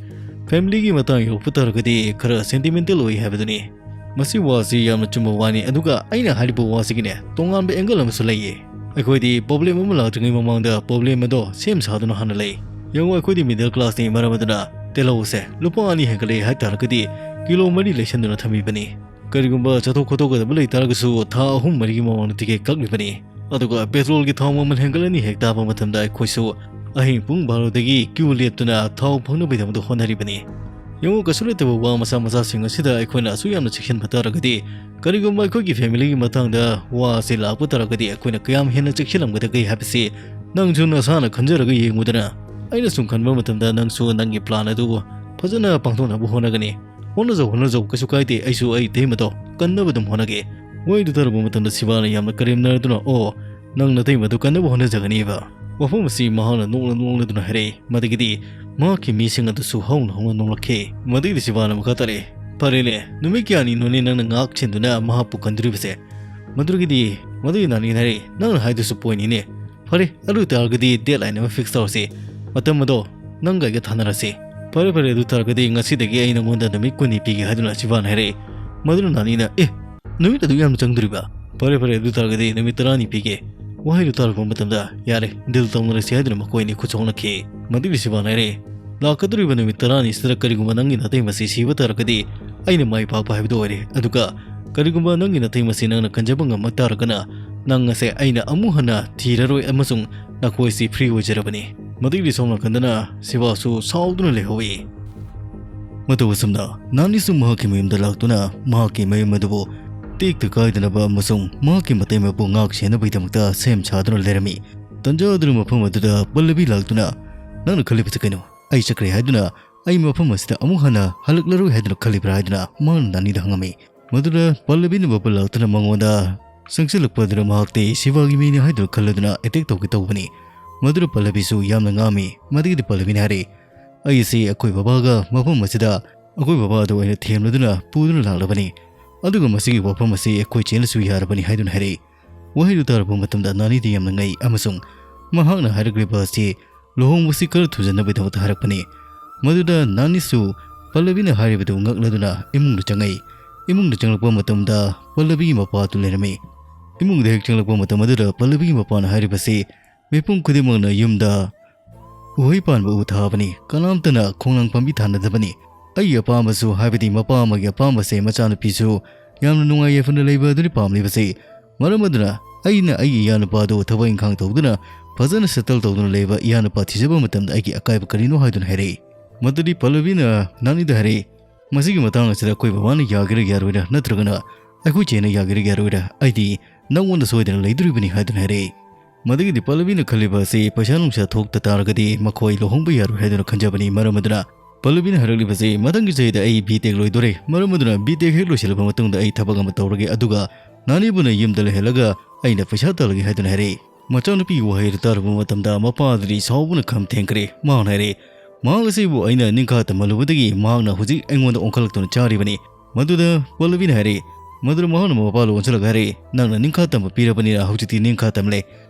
ꯐꯦꯃꯤꯂꯤꯒꯤ ꯃꯇꯥꯡ ꯌꯧꯔꯛꯄ ꯇꯥꯔꯒꯗꯤ ꯈꯔ ꯁꯦꯟꯇꯤꯃꯦꯟꯇꯦꯜ ꯑꯣꯏ ꯍꯥꯏꯕꯗꯨꯅꯤ꯫" ꯃꯁꯤ ꯋꯥꯁꯤ ꯌꯥꯝꯅ ꯆꯨꯝꯕ ꯋꯥꯅꯤ, ꯑꯗꯨꯒ ꯑꯩꯅ ꯍꯥꯏꯔꯤꯕ ꯋꯥꯁꯤꯒꯤꯅꯦ, ꯇꯣꯉꯥꯟꯕ ꯑꯦꯡꯒꯜ ꯑꯃꯁꯨ ꯂꯩꯌꯦ꯫ ꯑꯩꯈꯣꯏꯗꯤ ꯄ꯭ꯔꯣꯕ꯭ꯂꯦꯝ ꯑꯃ ꯂꯥꯛꯇ꯭ꯔꯤꯉꯩ ꯃꯃꯥꯡꯗ ꯄ꯭ꯔꯣꯕ꯭ꯂꯦꯝ ꯑꯗꯣ ꯁꯦꯝ ꯁꯥꯗꯨꯅ ꯍꯥꯟꯅ ꯂꯩ꯫ ꯌꯦꯡꯉꯨ, ꯑꯩꯈꯣꯏꯗꯤ ꯃꯤꯗꯜ ꯀ꯭ꯂꯥꯁꯅꯤ, ꯃꯔꯝ ꯑꯗꯨꯅ ꯇꯤꯜꯍꯧꯁꯦ ꯂꯨꯄꯥ ꯑꯅꯤ ꯍꯦꯟꯒꯠꯂꯛꯑꯦ ꯍꯥꯏ ꯇꯥꯔꯒꯗꯤ ꯀꯤꯂꯣ ꯃꯔꯤ ꯂꯩꯁꯟꯗꯨꯅ ꯊꯝꯃꯤꯕꯅꯤ꯫ ꯀꯔꯤꯒꯨꯝꯕ ꯆꯠꯊꯣꯛ ꯈꯣꯠꯇꯣꯛꯀꯗꯕ ꯂꯩ ꯇꯥꯔꯒꯁꯨ ꯊꯥ ꯑꯍꯨꯝ ꯃꯔꯤꯒꯤ ꯃꯃꯥꯡꯗ ꯇꯤꯀꯦꯠ ꯀꯛꯂꯤꯕꯅꯤ꯫ ꯑꯗꯨꯒ ꯄꯦꯇ꯭ꯔꯣꯜꯒꯤ ꯊꯥꯎ ꯃꯃꯜ ꯍꯦꯟꯒꯠꯂꯅꯤ ꯍꯦꯛ ꯇꯥꯕ ꯃꯇꯝꯗ ꯑꯩꯈꯣꯏꯁꯨ ꯑꯍꯤꯡ ꯄꯨꯡ ꯕꯥꯔꯣꯗꯒꯤ ꯀ꯭ꯌꯨ ꯂꯦꯞꯇꯨꯅ ꯊꯥꯎ ꯐꯪꯅꯕꯒꯤꯗꯃꯛꯇ ꯍꯣꯠꯅꯔꯤꯕꯅꯤ꯫ ꯌꯦꯡꯉꯨ, ꯀꯩꯁꯨ ꯂꯩꯇꯕ ꯋꯥ ꯃꯆꯥ ꯃꯆꯥꯁꯤꯡ ꯑꯁꯤꯗ ꯑꯩꯈꯣꯏꯅ ꯑꯁꯨꯛ ꯌꯥꯝꯅ ꯆꯦꯛꯁꯤꯟꯕ ꯇꯥꯔꯒꯗꯤ, ꯀꯔꯤꯒꯨꯝꯕ ꯑꯩꯈꯣꯏꯒꯤ ꯐꯦꯃꯤꯂꯤꯒꯤ ꯃꯇꯥꯡꯗ ꯋꯥ ꯑꯁꯤ ꯂꯥꯛꯄ ꯇꯥꯔꯒꯗꯤ ꯑꯩꯈꯣꯏꯅ ꯀꯌꯥꯝ ꯍꯦꯟꯅ ꯆꯦꯛꯁꯤꯜꯂꯝꯒꯗꯒꯦ ꯍꯥꯏꯕꯁꯤ ꯅꯪꯁꯨ ꯅꯁꯥꯅ ꯈꯟꯖꯔꯒ ꯌꯦꯡꯉꯨꯗꯅ꯫ ꯑꯩꯅ ꯁꯨꯝ ꯈꯟꯕ ꯃꯇꯝꯗ ꯅꯪꯁꯨ ꯅꯪꯒꯤ ꯄ꯭ꯂꯥꯟ ꯑꯗꯨ ꯐꯖꯅ ꯄꯥꯡꯊꯣꯛꯅꯕ ꯍꯣꯠꯅꯒꯅꯤ꯫ ꯍꯣꯠꯅꯖꯧ, ꯍꯣꯠꯅꯖꯧ, ꯀꯩꯁꯨ ꯀꯥꯏꯗꯦ, ꯑꯩꯁꯨ ꯑꯩ ꯏꯇꯩꯃꯗꯣ ꯀꯟꯅꯕ ꯑꯗꯨꯝ ꯍꯣꯠꯅꯒꯦ꯫ ꯋꯥꯍꯩꯗꯨ ꯇꯥꯔꯨꯕ ꯃꯇꯝꯗ ꯁꯤꯕꯥꯅ ꯌꯥꯝꯅ ꯀꯔꯦꯝꯅꯗꯨꯅ, "ꯑꯣ, ꯅꯪ ꯅꯇꯩꯃꯗꯨ ꯀꯟꯅꯕ ꯍꯣꯠꯅꯖꯒꯅꯤꯕ?" ꯋꯥꯐꯝ ꯑꯁꯤ ꯃꯍꯥꯛꯅ ꯅꯣꯛꯂ ꯅꯣꯛꯂꯗꯨꯅ ꯍꯥꯏꯔꯛꯏ꯫ ꯃꯗꯨꯒꯤꯗꯤ ꯃꯍꯥꯛꯀꯤ ꯃꯤꯁꯤꯡ ꯑꯗꯨꯁꯨ ꯍꯧꯅ ꯍꯧꯅ ꯅꯣꯛꯂꯛꯈꯤ꯫ ꯃꯗꯨꯒꯤꯗꯤ ꯁꯤꯕꯥꯅ ꯃꯈꯥ ꯇꯥꯔꯛꯏ, "ꯐꯔꯦꯅꯦ, ꯅꯨꯃꯤꯠ ꯀꯌꯥꯅꯤꯅꯣꯅꯦ ꯅꯪꯅ ꯉꯥꯛ ꯁꯦꯟꯗꯨꯅ ꯃꯍꯥꯛꯄꯨ ꯀꯟꯗꯣꯔꯤꯕꯁꯦ?" ꯃꯗꯨꯒꯤꯗꯤ, ꯃꯗꯨꯒꯤ ꯅꯥꯅꯤꯅ ꯍꯥꯏꯔꯛꯏ, "ꯅꯪꯅ ꯍꯥꯏꯗꯨꯁꯨ ꯄꯣꯏꯟꯅꯤꯅꯦ꯫ ꯐꯔꯦ, ꯑꯗꯨ ꯑꯣꯏꯇꯥꯔꯒꯗꯤ ꯗꯦꯠꯂꯥꯏꯟ ꯑꯃ ꯐꯤꯛꯁ ꯇꯧꯔꯁꯤ꯫ ꯃꯇꯝ ꯑꯗꯣ ꯅꯪꯒ ꯑꯩꯒ ꯊꯥꯅꯔꯁꯤ꯫" "ꯐꯔꯦ, ꯐꯔꯦ, ꯑꯗꯨ ꯇꯥꯔꯒꯗꯤ ꯉꯁꯤꯗꯒꯤ ꯑꯩ ꯅꯉꯣꯟꯗ ꯅꯨꯃꯤꯠ ꯀꯨꯟꯅꯤ ꯄꯤꯒꯦ," ꯍꯥꯏꯗꯨꯅ ꯁꯤꯕꯥꯅ ꯍꯥꯏꯔꯛꯏ꯫ ꯃꯗꯨꯅ ꯅꯥꯅꯤꯅ, "ꯑꯦ, ꯅꯨꯃꯤꯠ ꯑꯗꯨ ꯌꯥꯝꯅ ꯆꯪꯗꯣꯔꯤꯕ? ꯐꯔꯦ, ꯐꯔꯦ, ꯑꯗꯨ ꯇꯥꯔꯒꯗꯤ ꯅꯨꯃꯤꯠ ꯇꯔꯥꯅꯤ ꯄꯤꯒꯦ꯫" ꯋꯥꯍꯩꯗꯨ ꯇꯥꯔꯨꯕ ꯃꯇꯝꯗ, "ꯌꯥꯔꯦ, ꯗꯤꯜ ꯇꯧꯅꯔꯁꯤ," ꯍꯥꯏꯗꯨꯅ ꯃꯈꯣꯏ ꯑꯅꯤ ꯈꯨꯠ ꯁꯣꯛꯅꯈꯤ꯫ ꯃꯗꯨꯒꯤ ꯁꯤꯕꯥꯅ ꯍꯥꯏꯔꯛꯏ, "ꯂꯥꯛꯀꯗꯧꯔꯤꯕ ꯅꯨꯃꯤꯠ ꯇꯔꯥꯅꯤꯁꯤꯗ ꯀꯔꯤꯒꯨꯝꯕ ꯅꯪꯒꯤ ꯅꯥꯇꯩ ꯃꯁꯤ ꯁꯤꯕ ꯇꯥꯔꯒꯗꯤ ꯑꯩꯅ ꯃꯥꯏ ꯄꯥꯛꯄ ꯍꯥꯏꯕꯗꯨ ꯑꯣꯏꯔꯦ꯫ ꯑꯗꯨꯒ ꯀꯔꯤꯒꯨꯝꯕ ꯅꯪꯒꯤ ꯅꯥꯇꯩ ꯃꯁꯤ ꯅꯪꯅ ꯀꯟꯖꯕ ꯉꯝꯃꯛ ꯇꯥꯔꯒꯅ ꯅꯪ ꯑꯁꯦ ꯑꯩꯅ ꯑꯃꯨꯛ ꯍꯟꯅ ꯊꯤꯔꯔꯣꯏ ꯑꯃꯁꯨꯡ ꯅꯈꯣꯏꯁꯤ ꯐ꯭ꯔꯤ ꯑꯣꯏꯖꯔꯕꯅꯤ꯫" ꯃꯗꯨꯒꯤꯗꯤ ꯁꯣꯝ ꯅꯥꯀꯟꯗꯅ ꯁꯤꯕꯥꯁꯨ ꯁꯥꯎꯗꯨꯅ ꯂꯩꯍꯧꯏ꯫ ꯃꯇꯧ ꯑꯁꯨꯝꯅ ꯅꯥꯅꯤꯁꯨ ꯃꯍꯥꯛꯀꯤ ꯃꯌꯨꯝꯗ ꯂꯥꯛꯇꯨꯅ ꯃꯍꯥꯛꯀꯤ ꯃꯌꯨꯝ ꯑꯗꯨꯕꯨ ꯇꯦꯛꯇ ꯀꯥꯏꯗꯅꯕ ꯑꯃꯁꯨꯡ ꯃꯍꯥꯛꯀꯤ ꯃꯇꯩꯃꯕꯨ ꯉꯥꯛ ꯁꯦꯟꯅꯕꯒꯤꯗꯃꯛꯇ ꯁꯦꯝ ꯁꯥꯗꯨꯅ ꯂꯩꯔꯝꯃꯤ꯫ ꯇꯟꯖꯥ ꯑꯗꯨꯅ ꯃꯐꯝ ꯑꯗꯨꯗ ꯄꯜꯂꯕꯤ ꯂꯥꯛꯇꯨꯅ, "ꯅꯪꯅ ꯈꯜꯂꯤꯕꯁꯤ ꯀꯩꯅꯣ? ꯑꯩ ꯆꯠꯈ꯭ꯔꯦ ꯍꯥꯏꯗꯨꯅ ꯑꯩ ꯃꯐꯝ ꯑꯁꯤꯗ ꯑꯃꯨꯛ ꯍꯟꯅ ꯍꯜꯂꯛꯂꯔꯣꯏ ꯍꯥꯏꯗꯨꯅ ꯈꯜꯂꯤꯕ꯭ꯔꯥ ꯍꯥꯏꯗꯨꯅ ꯃꯍꯥꯛꯅ ꯅꯥꯅꯤꯗ ꯍꯪꯉꯝꯃꯤ꯫ ꯃꯗꯨꯗ ꯄꯜꯂꯕꯤꯅ ꯕꯕꯜ ꯂꯥꯛꯇꯨꯅ ꯃꯉꯣꯟꯗ ꯆꯪꯁꯤꯜꯂꯛꯄ ꯑꯗꯨꯗ ꯃꯍꯥꯛꯇꯤ ꯁꯤꯕꯥꯒꯤ ꯃꯤꯅꯤ ꯍꯥꯏꯗꯨꯅ ꯈꯜꯂꯗꯨꯅ ꯑꯦꯇꯦꯛ ꯇꯧꯒꯦ ꯇꯧꯕꯅꯤ꯫ ꯃꯗꯨꯗ ꯄꯜꯂꯕꯤꯁꯨ ꯌꯥꯝꯅ ꯉꯥꯡꯃꯤ꯫ ꯃꯗꯨꯒꯤꯗꯤ ꯄꯜꯂꯕꯤꯅ ꯍꯥꯏꯔꯤ, "ꯑꯩ ꯑꯁꯤ ꯑꯩꯈꯣꯏ ꯕꯕꯥꯒ ꯃꯐꯝ ꯑꯁꯤꯗ ꯑꯩꯈꯣꯏ ꯕꯕꯥ ꯑꯗꯨ ꯑꯣꯏꯅ ꯊꯦꯝꯂꯗꯨꯅ ꯄꯨꯗꯨꯅ ꯂꯥꯛꯂꯕꯅꯤ꯫ ꯑꯗꯨꯒ ꯃꯁꯤꯒꯤ ꯋꯥꯐꯝ ꯑꯁꯤ ꯑꯩꯈꯣꯏ ꯆꯦꯅꯁꯨ ꯌꯥꯔꯕꯅꯤ" ꯍꯥꯏꯗꯨꯅ ꯍꯥꯏꯔꯛꯏ꯫ ꯋꯥꯍꯩꯗꯨ ꯇꯥꯔꯕ ꯃꯇꯝꯗ ꯅꯥꯅꯤꯗꯤ ꯌꯥꯝꯅ ꯉꯛꯏ ꯑꯃꯁꯨꯡ ꯃꯍꯥꯛꯅ ꯍꯥꯏꯔꯛꯂꯤꯕ ꯑꯁꯤ ꯂꯨꯍꯣꯡꯕꯁꯤ ꯈꯔ ꯊꯨꯖꯟꯅꯕꯒꯤꯗꯃꯛꯇ ꯍꯥꯏꯔꯛꯄꯅꯤ꯫ ꯃꯗꯨꯗ ꯅꯥꯅꯤꯁꯨ ꯄꯜꯂꯕꯤꯅ ꯍꯥꯏꯔꯤꯕꯗꯨ ꯉꯛꯂꯗꯨꯅ ꯏꯃꯨꯡꯗ ꯆꯪꯉꯛꯏ꯫ ꯏꯃꯨꯡꯗ ꯆꯪꯂꯛꯄ ꯃꯇꯝꯗ ꯄꯜꯂꯕꯤꯒꯤ ꯃꯄꯥꯗꯨ ꯂꯩꯔꯝꯃꯤ꯫ ꯏꯃꯨꯡꯗ ꯍꯦꯛ ꯆꯪꯂꯛꯄ ꯃꯇꯝ ꯑꯗꯨꯗ ꯄꯜꯂꯕꯤꯒꯤ ꯃꯄꯥꯅ ꯍꯥꯏꯔꯤꯕꯁꯤ ꯃꯤꯄꯨꯝ ꯈꯨꯗꯤꯡꯃꯛꯅ ꯌꯨꯝꯗ ꯎꯍꯩ ꯄꯥꯟꯕ ꯎ ꯊꯥꯕꯅꯤ, ꯀꯅꯥꯝꯇꯅ ꯈꯣꯡꯅꯥꯡ ꯄꯥꯝꯕꯤ ꯊꯥꯅꯗꯕꯅꯤ꯫ ꯑꯩꯒꯤ ꯑꯄꯥꯝꯕꯁꯨ, ꯍꯥꯏꯕꯗꯤ ꯃꯄꯥ ꯑꯃꯒꯤ ꯑꯄꯥꯝꯕꯁꯦ ꯃꯆꯥꯅꯨꯄꯤꯁꯨ ꯌꯥꯝꯅ ꯅꯨꯡꯉꯥꯏ ꯌꯥꯏꯐꯅ ꯂꯩꯕ ꯑꯗꯨꯅꯤ ꯄꯥꯝꯂꯤꯕꯁꯦ꯫ ꯃꯔꯝ ꯑꯗꯨꯅ ꯑꯩꯅ ꯑꯩꯒꯤ ꯏꯌꯥꯅꯨꯄꯥꯗꯨ ꯊꯕꯛ ꯏꯪꯈꯥꯡ ꯇꯧꯗꯨꯅ ꯐꯖꯅ ꯁꯦꯇꯜ ꯇꯧꯗꯨꯅ ꯂꯩꯕ ꯏꯌꯥꯅꯨꯄꯥ ꯊꯤꯖꯕ ꯃꯇꯝꯗ ꯑꯩꯒꯤ ꯑꯀꯥꯏꯕ ꯀꯔꯤꯅꯣ ꯍꯥꯏꯗꯨꯅ ꯍꯥꯏꯔꯛꯏ꯫ ꯃꯗꯨꯗꯤ ꯄꯜꯂꯕꯤꯅ ꯅꯥꯅꯤꯗ ꯍꯥꯏꯔꯛꯏ, "ꯃꯁꯤꯒꯤ ꯃꯇꯥꯡ ꯑꯁꯤꯗ ꯑꯩꯈꯣꯏ ꯕꯕꯥꯅ ꯌꯥꯒꯦꯔꯥ ꯌꯥꯔꯣꯏꯔꯥ ꯅꯠꯇ꯭ꯔꯒꯅ ꯑꯩꯈꯣꯏ ꯆꯦꯅ ꯌꯥꯒꯦꯔꯥ ꯌꯥꯔꯣꯏꯔꯥ, ꯑꯩꯗꯤ ꯅꯪꯉꯣꯟꯗ ꯁꯣꯏꯗꯅ ꯂꯩꯗꯣꯔꯤꯕꯅꯤ" ꯍꯥꯏꯗꯨꯅ ꯍꯥꯏꯔꯛꯏ꯫ ꯃꯗꯨꯒꯤꯗꯤ ꯄꯜꯂꯕꯤꯅ ꯈꯜꯂꯤꯕ ꯑꯁꯤ ꯄꯩꯁꯥ ꯅꯨꯡꯁꯥ ꯊꯣꯛꯇ ꯇꯥꯔꯒꯗꯤ ꯃꯈꯣꯏ ꯂꯨꯍꯣꯡꯕ ꯌꯥꯔꯣꯏ ꯍꯥꯏꯗꯨꯅ ꯈꯟꯖꯕꯅꯤ꯫ ꯃꯔꯝ ꯑꯗꯨꯅ ꯄꯜꯂꯕꯤꯅ ꯍꯥꯏꯔꯛꯂꯤꯕꯁꯤ, "ꯃꯊꯪꯒꯤ ꯆꯍꯤꯗ ꯑꯩ ꯕꯤ ꯇꯦꯛ ꯂꯣꯏꯗꯣꯔꯦ, ꯃꯔꯝ ꯑꯗꯨꯅ ꯕꯤ ꯇꯦꯛ ꯍꯦꯛ ꯂꯣꯏꯁꯤꯜꯂꯕ ꯃꯇꯨꯡꯗ ꯑꯩ ꯊꯕꯛ ꯑꯃ ꯇꯧꯔꯒꯦ, ꯑꯗꯨꯒ ꯅꯥꯅꯤꯕꯨꯅ ꯌꯨꯝꯗ ꯂꯩꯍꯜꯂꯒ ꯑꯩꯅ ꯄꯩꯁꯥ ꯇꯥꯜꯂꯒꯦ" ꯍꯥꯏꯗꯨꯅ ꯍꯥꯏꯔꯛꯏ꯫ ꯃꯆꯥꯅꯨꯄꯤꯒꯤ ꯋꯥꯍꯩ ꯑꯗꯨ ꯇꯥꯔꯨꯕ ꯃꯇꯝꯗ ꯃꯄꯥ ꯑꯗꯨꯗꯤ ꯁꯥꯎꯕꯅ ꯈꯝ ꯊꯦꯡꯈ꯭ꯔꯦ꯫ ꯃꯍꯥꯛꯅ ꯍꯥꯏꯔꯛꯏ, "ꯃꯍꯥꯛ ꯑꯁꯤꯕꯨ ꯑꯩꯅ ꯅꯤꯡꯈꯥ ꯇꯝꯍꯜꯂꯨꯕꯗꯒꯤ ꯃꯍꯥꯛꯅ ꯍꯧꯖꯤꯛ ꯑꯩꯉꯣꯟꯗ ꯑꯣꯟꯈꯠꯂꯛꯇꯨꯅ ꯆꯥꯔꯤꯕꯅꯤ"꯫ ꯃꯗꯨꯗ ꯄꯜꯂꯕꯤꯅ ꯍꯥꯏꯔꯛꯏ, ꯃꯗꯨꯗ ꯃꯍꯥꯛꯅ ꯃꯄꯥ ꯂꯣꯟꯁꯤꯜꯂꯒ ꯍꯥꯏꯔꯛꯏ, "ꯅꯪꯅ ꯅꯤꯡꯈꯥ ꯇꯝꯕ ꯄꯤꯔꯕꯅꯤꯅ ꯍꯧꯖꯤꯛꯇꯤ ꯅꯤꯡꯈꯥ ꯇꯝꯂꯦ꯫